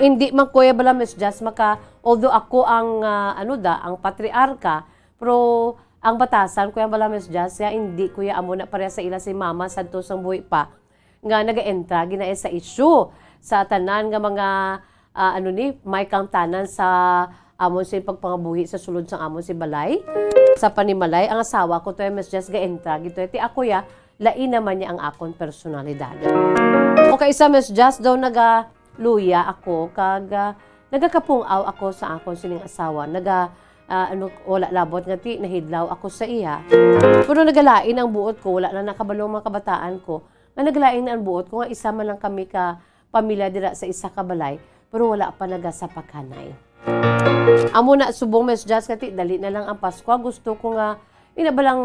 Hindi man ko ya bala, Miss Jazz, maka, although ako ang, ah, ano da, ang patriarka, pero ang batasan ko ya bala, Miss Jazz, ya hindi ko ya amo na pareha sa ila si mama sadto sang buhi pa, nga nagaentra gid na sa issue sa tanan nga mga, ah, ano ni, may kaangtanan sa amon si pagpangabuhi sa sulod sang amon si balay. Sa panimalay, ang asawa ko to, Miss Jazz, gaentra gid to. Ti ako ya, lain naman niya ang akon personalidad. O kaisa, Miss Jazz, daw nagaluya ako kag, ah, nagakapung-aw ako sa akon sining asawa. Naga, ah, ano, wala labot nga ti nahidlaw ako sa iya. Pero nagalain ang buot ko, wala na nakabalo ang mga kabataan ko. Nga nagalain na ang buot ko nga isa man lang kami ka pamilya dira sa isa ka balay, pero wala pa nagasapakhanay. Amo na subong, Miss Jazz, kati dali na lang ang Pasko. Gusto ko nga, ina ba lang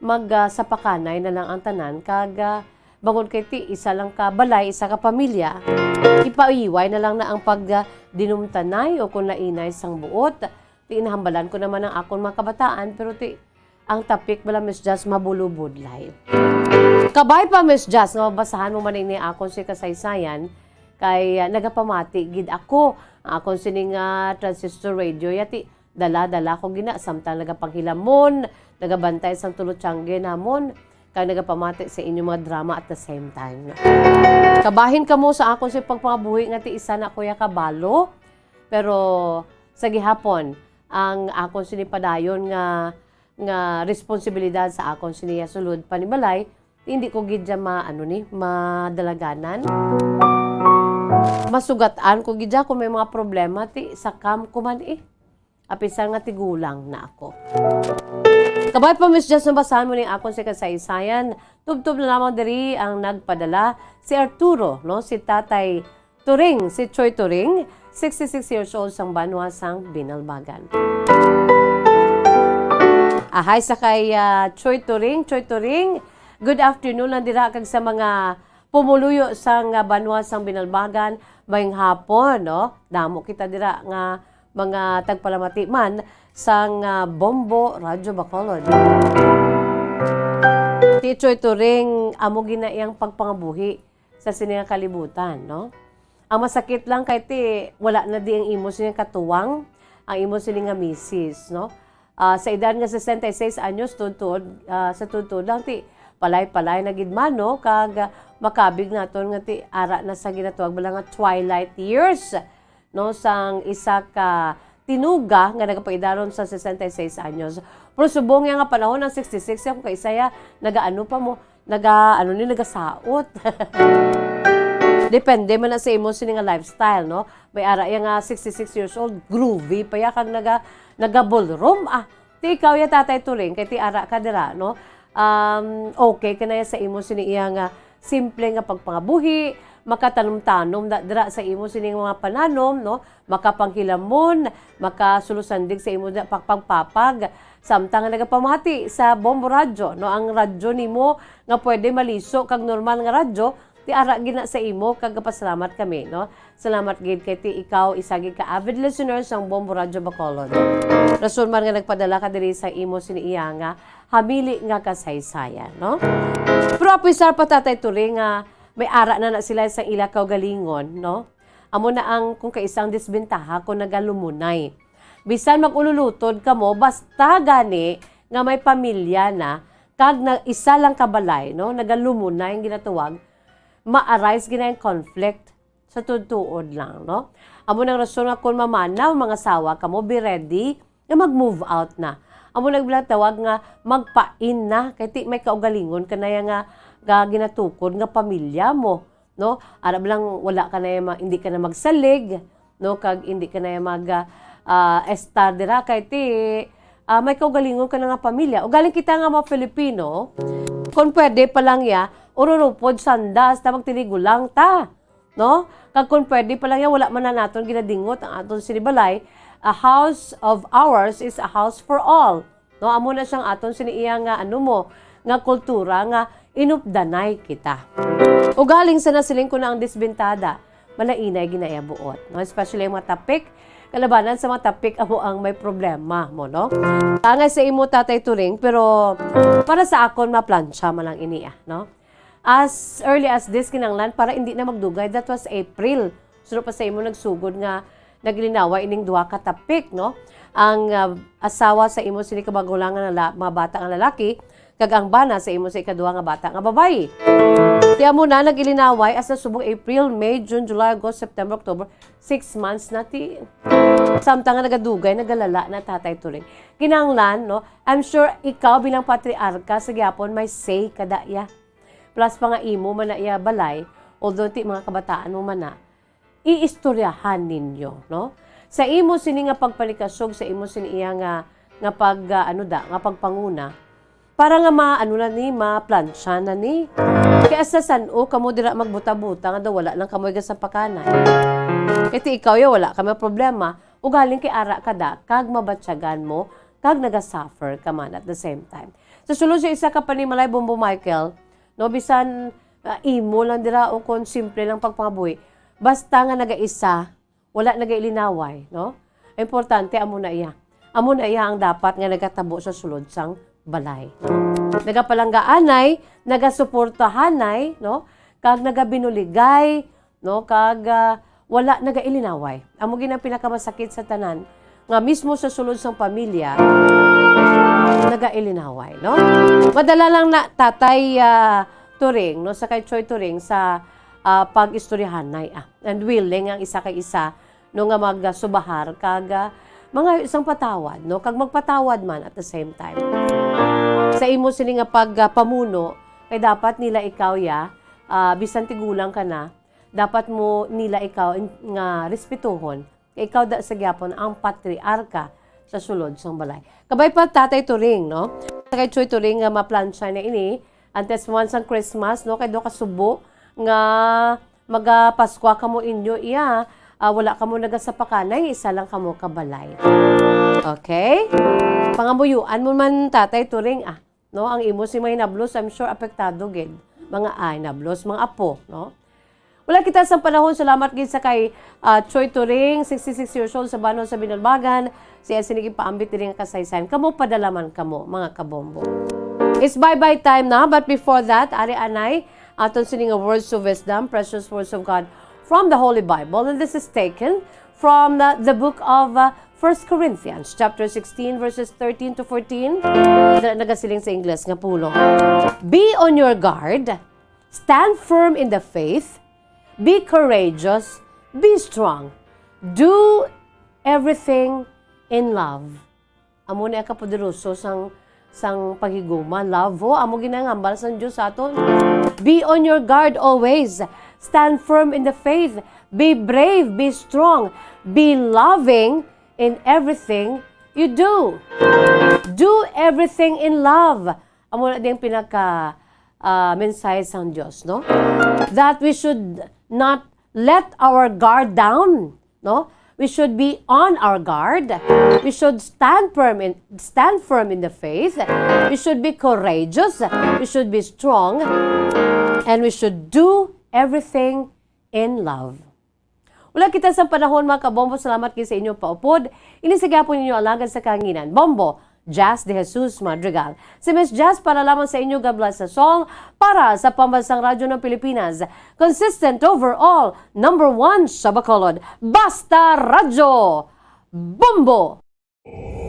mag, ah, sapakhanay na lang ang tanan, kag, ah, bangod kay ti isa lang ka balay, isa ka pamilya, ipaiway na lang na ang pag, ah, dinumtanay o kung lainay sang buot. Ti nahambalan ko naman ang akon mga kabataan, pero ti ang topic bala, Miss Jazz, mabulubudlay. Kabay pa, Miss Jazz, nga mabasahan mo man ini akon si kasaysayan, kay, ah, nagapamati gid ako. Ang akon sining, ah, transistor radio, yati, dala-dala ko gina, samtang nagapanghilamon, nagabantay sang tulo tiyangge namon, kag nagapamati sa inyong mga drama at the same time. Kabahin kamo sa akon si pagpangabuhi nga ti isa na ko ya kabalo, pero sa gihapon, ang akon sini padayon nga, nga responsibilidad sa akon sini ya sulod panimalay, hindi ko gid siya ma-, ano ni, madalaganan. Masugat-an ko gid siya kung may mga problema, ti sa kam ko man eh. Apisar nga tigulang na ako. Kabay pa, Miss Jazz, nabasahan mo ning akon si kasaysayan. Tubtob na lamang diri ang nagpadala, si Arturo, no? Si Tatay Turing, si Choi Turing, sixty-six years old, sang banwa sang Binalbagan. Ahay sa kay, ah, Choi Turing. Choi Turing, good afternoon lang dira kag sa mga pumuluyo sang, ah, banwa sang Binalbagan. Mayong hapon, no? Damo kita dira nga mga tagpalamati man sang, ah, Bombo Radyo Bacolod. Ti Choi Turing, amo gina iyang pagpangabuhi sa sini nga kalibutan, no? Ang masakit lang kay ti wala na di ang imo sini nga katuwang, ang imo sini nga misis, no? Ah, sa edad nga sesenta y seis anyos, tuod-tuod, ah, sa tuod-tuod lang ti palay-palay na gid man, no? Kag, ah, makabig naton nga ti ara na sa ginatawag bala nga twilight years, no, sang isa ka tinuga nga nagapaidaron sa sesenta y seis anyos. Pero subong niya nga panahon ang sixty-six, ako kay saya, nagaano pa mo, naga, ano ni, nagasaot. Depende man na sa imo sini nga lifestyle, no? May ara iya nga sixty-six years old, groovy pa iya, kag naga, naga-ballroom, ah. Ti ikaw ya, Tatay Turing, kay ti ara ka dira, no? Um, okay ka na ya sa imo sini iya nga simple nga pagpangabuhi, makatanum-tanom na dira sa imo sini nga mga pananom, no? Makapanghilamon, makasulusandig sa imo da-, pagpagpapag, samtang nga nagapamati sa Bombo Radyo, no? Ang radyo nimo nga pwede maliso kag normal nga radyo, ti ara gina sa imo, kag gapasalamat kami, no? Salamat gid kay ti ikaw isa gid ka avid listener sang Bombo Radyo Bacolod. Rason man nga nagpadala ka diri sa imo sini iya nga hamili nga kasaysayan, no? Pero apisar pa, Tatay Turing, nga may ara na na sila sa ila kaugalingon, no? Amo na ang kung kaisang disbentaha kung nagalumunay. Bisan mag-ululutod kamo, basta gani nga may pamilya na, kag na isa lang ka balay, no? Nagalumunay ang ginatawag, ma-arise gina ang conflict sa tuod-tuod lang, no? Amo nang rason nga kung mamanaw, mangasawa kamo, be ready nga mag-move out na. Amo nang ginatawag nga magpain na, kay ti may kaugalingon ka na ya nga, nga ginatukod nga pamilya mo, no? Ara lang wala ka na ya ma-, hindi ka na magsalig, no? Kag hindi ka na ya mag, ah, ah, estar dira, kay ti, ah, may kaugalingon ka na nga pamilya. Ugaling kita nga mga Filipino, kung pwede pa lang ya, ururupod sandas ta magtinigulang ta. No? Kag kung pwede pa lang yan, wala man na naton ginadingot ang aton sinibalay. A house of ours is a house for all. No, amo na siyang aton sini iya nga, ano mo, nga kultura nga inupdanay kita. Ugaling sa nasiling ko na ang disbintada, malainay ginaiya buot, no? Especially ang mga tapik, kalabanan sa mga tapik amo ang may problema mo, no? Angay sa imo, Tatay Turing, pero para sa akon, maplantsa man lang ini, ah, no? As early as this, kinahanglan para hindi na magdugay. That was April. Suno pa sa imo nagsugod nga nagilinaway ining duha ka tapik, no? Ang, ah, asawa sa imo sini ka magulang nga lala-, mga bata nga lalaki, kag ang bana sa imo sa ikaduha nga bata nga babayi. Ti amo na nagilinaway as na subong April, May, June, July, August, September, October, six months na ti samtang nga nagadugay, nagalala na, Tatay Turing. Kinahanglan, no? I'm sure ikaw bilang patriarka sa gyapon may say kada iya. Plus pa nga imo man na iya balay, although ti mga kabataan mo man na, iistoryahan ninyo, no? Sa imo sini nga pagpanikasog, sa imo sini iya nga, nga pag, ah, ano da, nga pagpanguna, para nga ma-, ano na ni, maplantsa na ni. Kaya sa san-o kamo dira magbuta-buta nga daw wala lang kamo gasapakanay. Kay ti ikaw ya, wala kamo problema. Ugaling kay ara ka da, kag mabatyagan mo, kag nagasuffer ka man at the same time. Sa sulod sa isa ka panimalay, Bombo Michael, no, bisan, ah, imo lang dira o kon simple lang pagpangabuhi, basta nga nagaisa, wala nagailinaway, no? Importante amo na iya. Amo na iya ang dapat nga nagatabo sa sulod sang balay, no? Nagapalanggaanay, nagasuportahanay, no? Kag nagabinuligay, no? Kag, ah, wala nagailinaway. Amo gid ang pinakamasakit sa tanan, nga mismo sa sulod sang pamilya, nagailinaway, no? Madala lang na Tatay, ah, Turing, no, sa kay Choi Turing sa, ah, pag-istoryahanay, ah, and willing ang isa kay isa, no, nga magsubahar kag, ah, mga isang patawad, no, kag magpatawad man at the same time. Sa imo sini nga pag, ah, pamuno, kay dapat nila ikaw ya, ah, bisan tigulang ka na, dapat mo nila ikaw in-, nga respetuhon. Kay ikaw da sa gyapon ang patriarka sa sulod sang balay. Kabay pa Tatay Turing, no? Kay Choi Turing nga maplantsa na ini, antes man sang Christmas, no? Kay do ka subo nga magapaskwa kamo inyo iya, ah, wala kamo nagasapakanay, isa lang kamo ka balay. Okay? Pangamuyuan mo man, Tatay Turing, ah. No, ang imo si mga hinablos, I'm sure apektado gid. Mga, ah, hinablos, mga apo, no? Wala kita sang panahon. Salamat gid sa kay, ah, Choi Turing, sixty-six years old, sa Banon sa Binalbagan. Siya sini gipaambit diri nga kasaysayan. Kamo, padala man kamo, mga kabombo. It's bye-bye time na, but before that, ari anay, aton sini nga words of wisdom, precious words of God from the Holy Bible. And this is taken from the, the book of, uh, First Corinthians chapter sixteen, verses thirteen to fourteen. Dira nagasiling sa Ingles nga pulong, "Be on your guard, stand firm in the faith, be courageous, be strong. Do everything in love." Amo ni ang kapoderoso sang, sang paghigugma. Love, ho, amo ginahambal sang Dios sa aton. "Be on your guard always. Stand firm in the faith. Be brave, be strong. Be loving in everything you do." Do everything in love. Amo na din pinaka, ah, mensahe sang Dios, no? That we should not let our guard down, no? We should be on our guard. We should stand firm in, stand firm in the faith. We should be courageous. We should be strong. And we should do everything in love. Wala kita sa panahon, mga kabombo. Salamat gid sa inyong paupod. Ini sa gihapon ninyo alagad sa kahanginan, Bombo Jazz De Jesus Madrigal. Si Miss Jazz para lamang sa inyo. God bless us all. Para sa Pambansang Radyo ng Pilipinas, consistent overall, number one sa Bacolod. Basta Radyo, Bombo!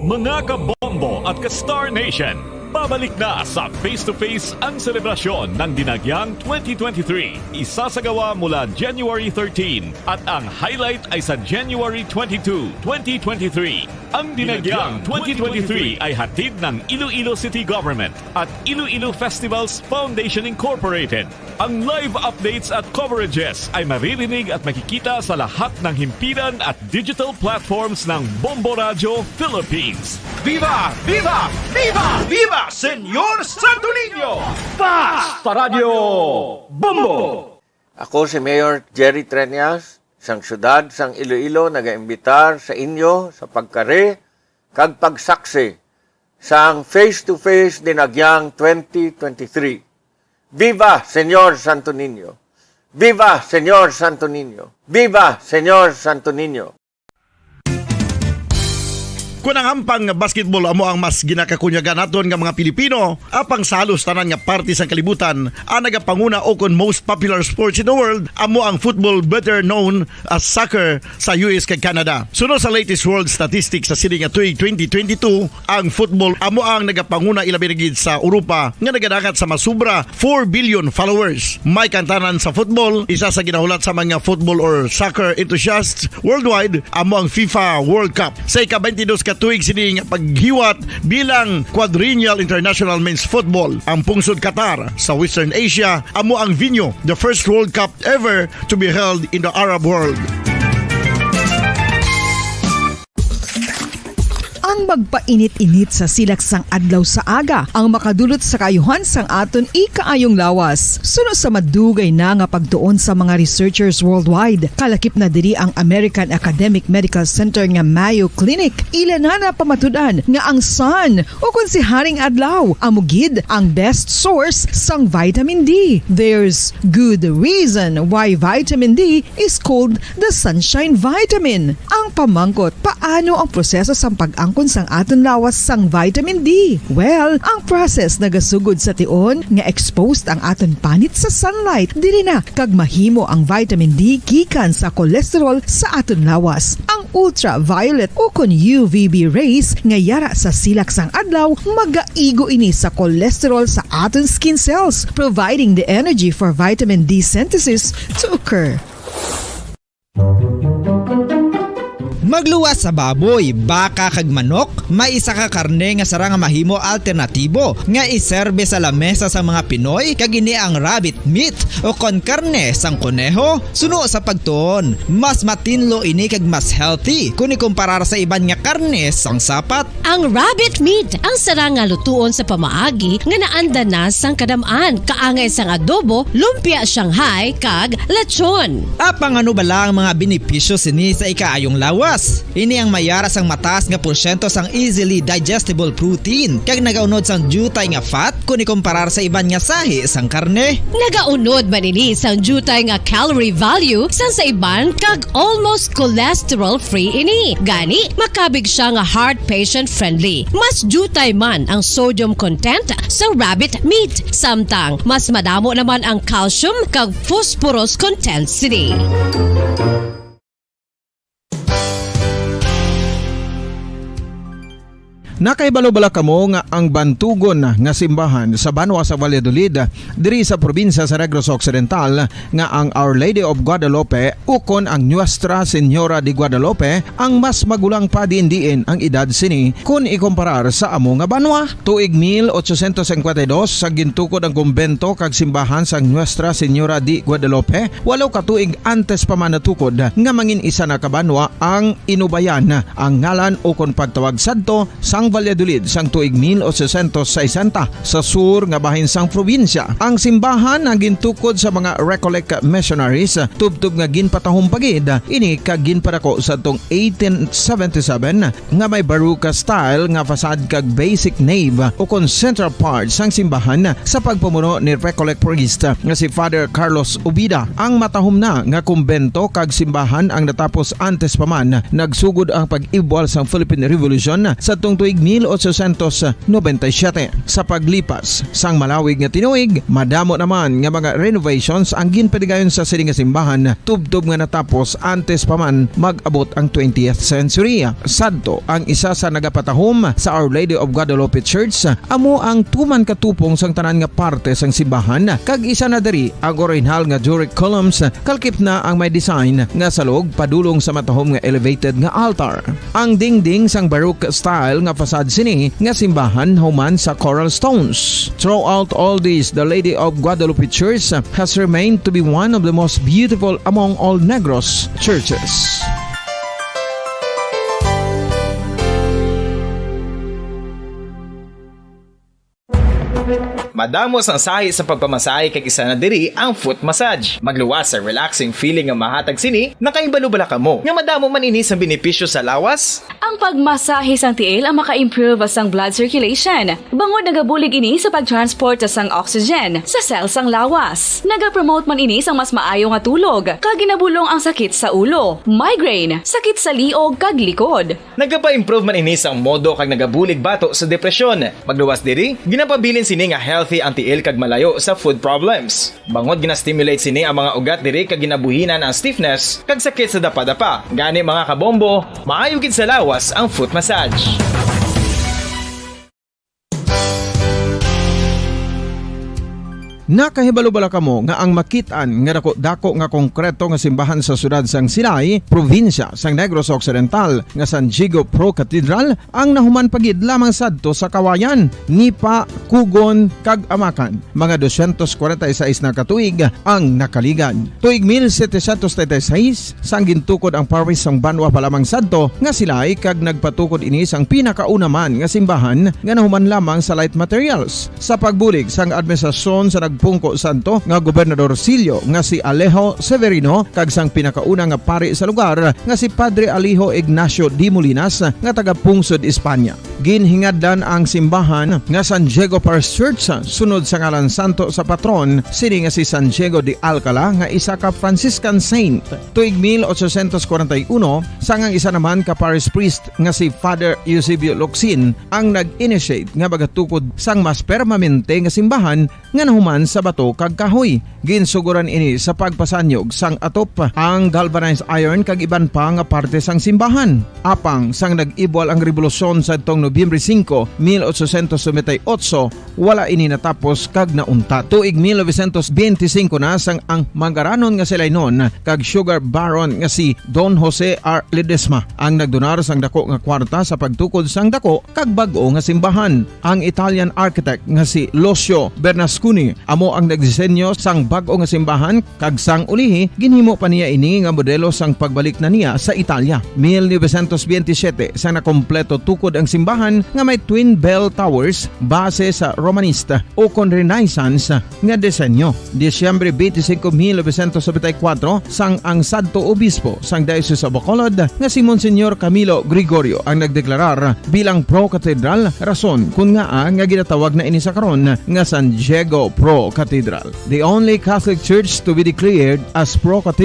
Mga kabombo at ka-Star Nation, pabalik na sa Face to Face ang selebrasyon ng Dinagyang twenty twenty-three. Isasagawa mula January thirteen at ang highlight ay sa January twenty-two, twenty twenty-three. Ang Dinagyang twenty twenty-three ay hatid ng Iloilo City Government at Iloilo Festivals Foundation Incorporated. Ang live updates at coverages ay maririnig at makikita sa lahat ng himpilan at digital platforms ng Bombo Radyo Philippines. Viva! Viva! Viva! Viva, Senyor Santo Niño! Basta Radyo Bombo! Ako si Mayor Jerry Treñas, sang siyudad sang Iloilo, nagaimbitar sa inyo sa pagkari kag pagsaksi sang Face to Face Dinagyang twenty twenty-three. Viva, Senyor Santo Niño! Viva Señor Santo Niño! Viva Señor Santo Niño! Kon ang ampang basketball amo ang mas ginakakunyagan naton nga mga Pilipino, apang sa halos tanan nga parte sang kalibutan, ang nagapanguna o kon most popular sports in the world amo ang football, better known as soccer, sa U S kag Canada. Suno sa latest world statistics sa sini nga tuig twenty twenty-two, ang football amo ang nagapanguna, ilabi na gid sa Europa, nga nagadangat sa masubra four billion followers. May kantanan sa football, isa sa ginahulat sa mga football or soccer enthusiasts worldwide amo ang FIFA World Cup. Sa ika-twenty-dos ka tuig sini nga paghiwat bilang quadrennial international men's football, ang pungsod Qatar sa Western Asia amo ang venue, the first World Cup ever to be held in the Arab world. Ang magpainit-init sa silak sang adlaw sa aga ang makadulot sa kaayuhan sang aton ikaayong lawas. Suno sa madugay na nga pagtuon sa mga researchers worldwide, kalakip na diri ang American Academic Medical Center nga Mayo Clinic, ila na napamatud-an nga ang sun, o kon si Haring Adlaw, amo gid ang best source sang vitamin D. There's good reason why vitamin D is called the sunshine vitamin. Ang pamangkot, paano ang proseso sang pag-angkon sang aton lawas sang vitamin D? Well, ang process nagasugod sa tion nga exposed ang aton panit sa sunlight, diri na kag mahimo ang vitamin D gikan sa cholesterol sa aton lawas. Ang ultraviolet o kon U V B rays nga yara sa silak sang adlaw magaigo ini sa cholesterol sa aton skin cells, providing the energy for vitamin D synthesis to occur. Magluwas sa baboy, baka, kag manok, may isa ka karne nga sarang nga mahimo alternatibo nga iserbe sa lamesa sa mga Pinoy, kag ini ang rabbit meat o kon karne sang koneho. Suno sa pagtuon, mas matinlo ini kag mas healthy kon ikumparar sa iban nga karne sang sapat. Ang rabbit meat ang sarang nga lutuon sa pamaagi nga naanda na sang kadam-an, kaangay sang adobo, lumpia Shanghai, kag lechon. Apang ano bala ang mga benepisyo sini sa ikaayong lawas? Ini ang mayara sang mataas nga porsyento sang easily digestible protein kag nagaunod sang diutay nga fat kon ikumparar sa iban nga sahi sang karne. Nagaunod man ini sang diutay nga calorie value sang sa iban kag almost cholesterol-free ini. Gani, makabig siya nga heart patient-friendly. Mas diutay man ang sodium content sa rabbit meat, samtang mas madamo naman ang calcium kag phosphorus content sini. Nakahibalo bala kamo nga ang bantugon nga simbahan sa banwa sa Valladolid, diri sa probinsya sa Negros Occidental, nga ang Our Lady of Guadalupe ukon ang Nuestra Señora de Guadalupe ang mas magulang pa diin-diin ang edad sini kon ikumparar sa amo nga banwa? Tuig mil ochocientos cincuenta y dos, sa gintukod ang kumbento kag simbahan sang Nuestra Señora de Guadalupe, walo ka tuig antes pa man natukod nga mangin isa na ka banwa ang Inubayan, ang ngalan ukon pagtawag sadto sang Valladolid sang tuig mil ochocientos sesenta, sa sur nga bahin sang probinsya. Ang simbahan ang gintukod sa mga Recollect missionaries, tubtob nga ginpatahom pa gid ini kag ginpadako sadtong eighteen seventy-seven, nga may Baroque style nga facade kag basic nave ukon central part sang simbahan sa pagpamuno ni Recollect priest nga si Father Carlos Ubida. Ang matahom na nga kumbento kag simbahan ang natapos antes pa man nagsugod ang pag-ibwal sang Philippine Revolution sadtong tuig mil ochocientos noventa y siete. Sa paglipas sang malawig nga tinuig, madamo naman nga mga renovations ang ginpaligayon sa sini nga simbahan, tubtob nga natapos antes pa man mag-abot ang twentieth century. Sadto, ang isa sa nagapatahom sa Our Lady of Guadalupe Church amo ang tuman ka tupong sang tanan nga parte sang simbahan, kag isa na diri ang orihinal nga Doric columns, kalakip na ang may design nga salog padulong sa matahom nga elevated nga altar. Ang dingding sang Baroque style nga facade sini nga simbahan human sa coral stones. Throughout all this, the Lady of Guadalupe Church has remained to be one of the most beautiful among all Negros churches. Damo sang sahi sa pagpamasahe kag isa na diri ang foot massage. Magluwas sa relaxing feeling nga mahatag sini, nakahibalo bala kamo nga madamo man ini sang benepisyo sa lawas? Ang pagmasahe sang tiil ang maka-improve sang blood circulation, bangod nagabulig ini sa pag-transport sang oxygen sa cell sang lawas. Nagapromote man ini sang mas maayo nga tulog, kag ginabulong ang sakit sa ulo, migraine, sakit sa liog kag likod. Nagapa-improve man ini sang modo kag nagabulig bato sa depresyon. Magluwas diri, ginapabilin sini nga healthy ang tiil kag malayo sa foot problems. Bangod gina-stimulate sini ang mga ugat diri kag ginabuhinan ang stiffness kag sakit sa dapadapa. Gani, mga kabombo, maayo gid sa lawas ang foot massage. Nakahibalo bala kamo nga ang makit-an nga dako-dako nga konkreto nga simbahan sa siyudad sang Silay, probinsya sang Negros Occidental, nga San Diego Pro Cathedral, ang nahuman pa gid lamang sadto sa Kawayan, Nipa, Cogon, kag Amacan? Mga dosyentos kwarenta y seis na ka tuig ang nakaligad. Tuig mil setecientos treinta y seis, sang gintukod ang parish sang banwa pa lamang sadto nga Silay, kag nagpatukod ini sang pinakauna man nga simbahan nga nahuman lamang sa light materials. Sa pagbulig sang administrasyon sa nagpungko sadto nga gobernador silyo nga si Alejo Severino kag sang pinakauna nga pari sa lugar nga si Padre Alejo Ignacio de Molinas nga taga-pungsod Espanya. Ginhingadlan ang simbahan nga San Diego Parish Church sunod sa ngalan santo sa patron sini nga si San Diego de Alcala, nga isa ka Franciscan saint. Tuig mil ochocientos kwarenta y uno, sang ang isa naman ka parish priest nga si Father Eusebio Locsin ang nag-initiate nga magatukod sang mas permanente nga simbahan nga nahuman sa bato kag kahoy. Ginsuguran ini sa pagpasanyog sang atop, ang galvanized iron kag iban pa nga parte sang simbahan. Apang sang nag-ibwal ang rebolusyon sadtong Nobyembre singko, mil ochocientos noventa y ocho, wala ini natapos kag nauntat. Tuig mil novecientos benti singko na, sang ang mangaranon nga si Lainon kag sugar baron nga si Don Jose R. Ledesma ang nagdonar sang dako nga kwarta sa pagtukod sang dako kag bag-o nga simbahan. Ang Italian architect nga si Lucio Bernasconi amo ang nagdisenyo sang bag-o nga simbahan, kag sang ulihi ginhimo pa niya ini nga modelo sang pagbalik na niya sa Italia. Mil novecientos benti siyete, sang nakompleto tukod ang simbahan nga may twin bell towers, base sa Romanista ukon Renaissance nga disenyo. Disyembre benti singko, mil novecientos nobenta y kuwatro, sang ang sadto obispo sang Diocese of Bacolod nga si Monsignor Camilo Gregorio ang nagdeklarar bilang pro-cathedral, rason kon ngaa nga ginatawag na ini sa karon nga San Diego Pro Cathedral, the only Catholic Church to be declared as pro-cathedral.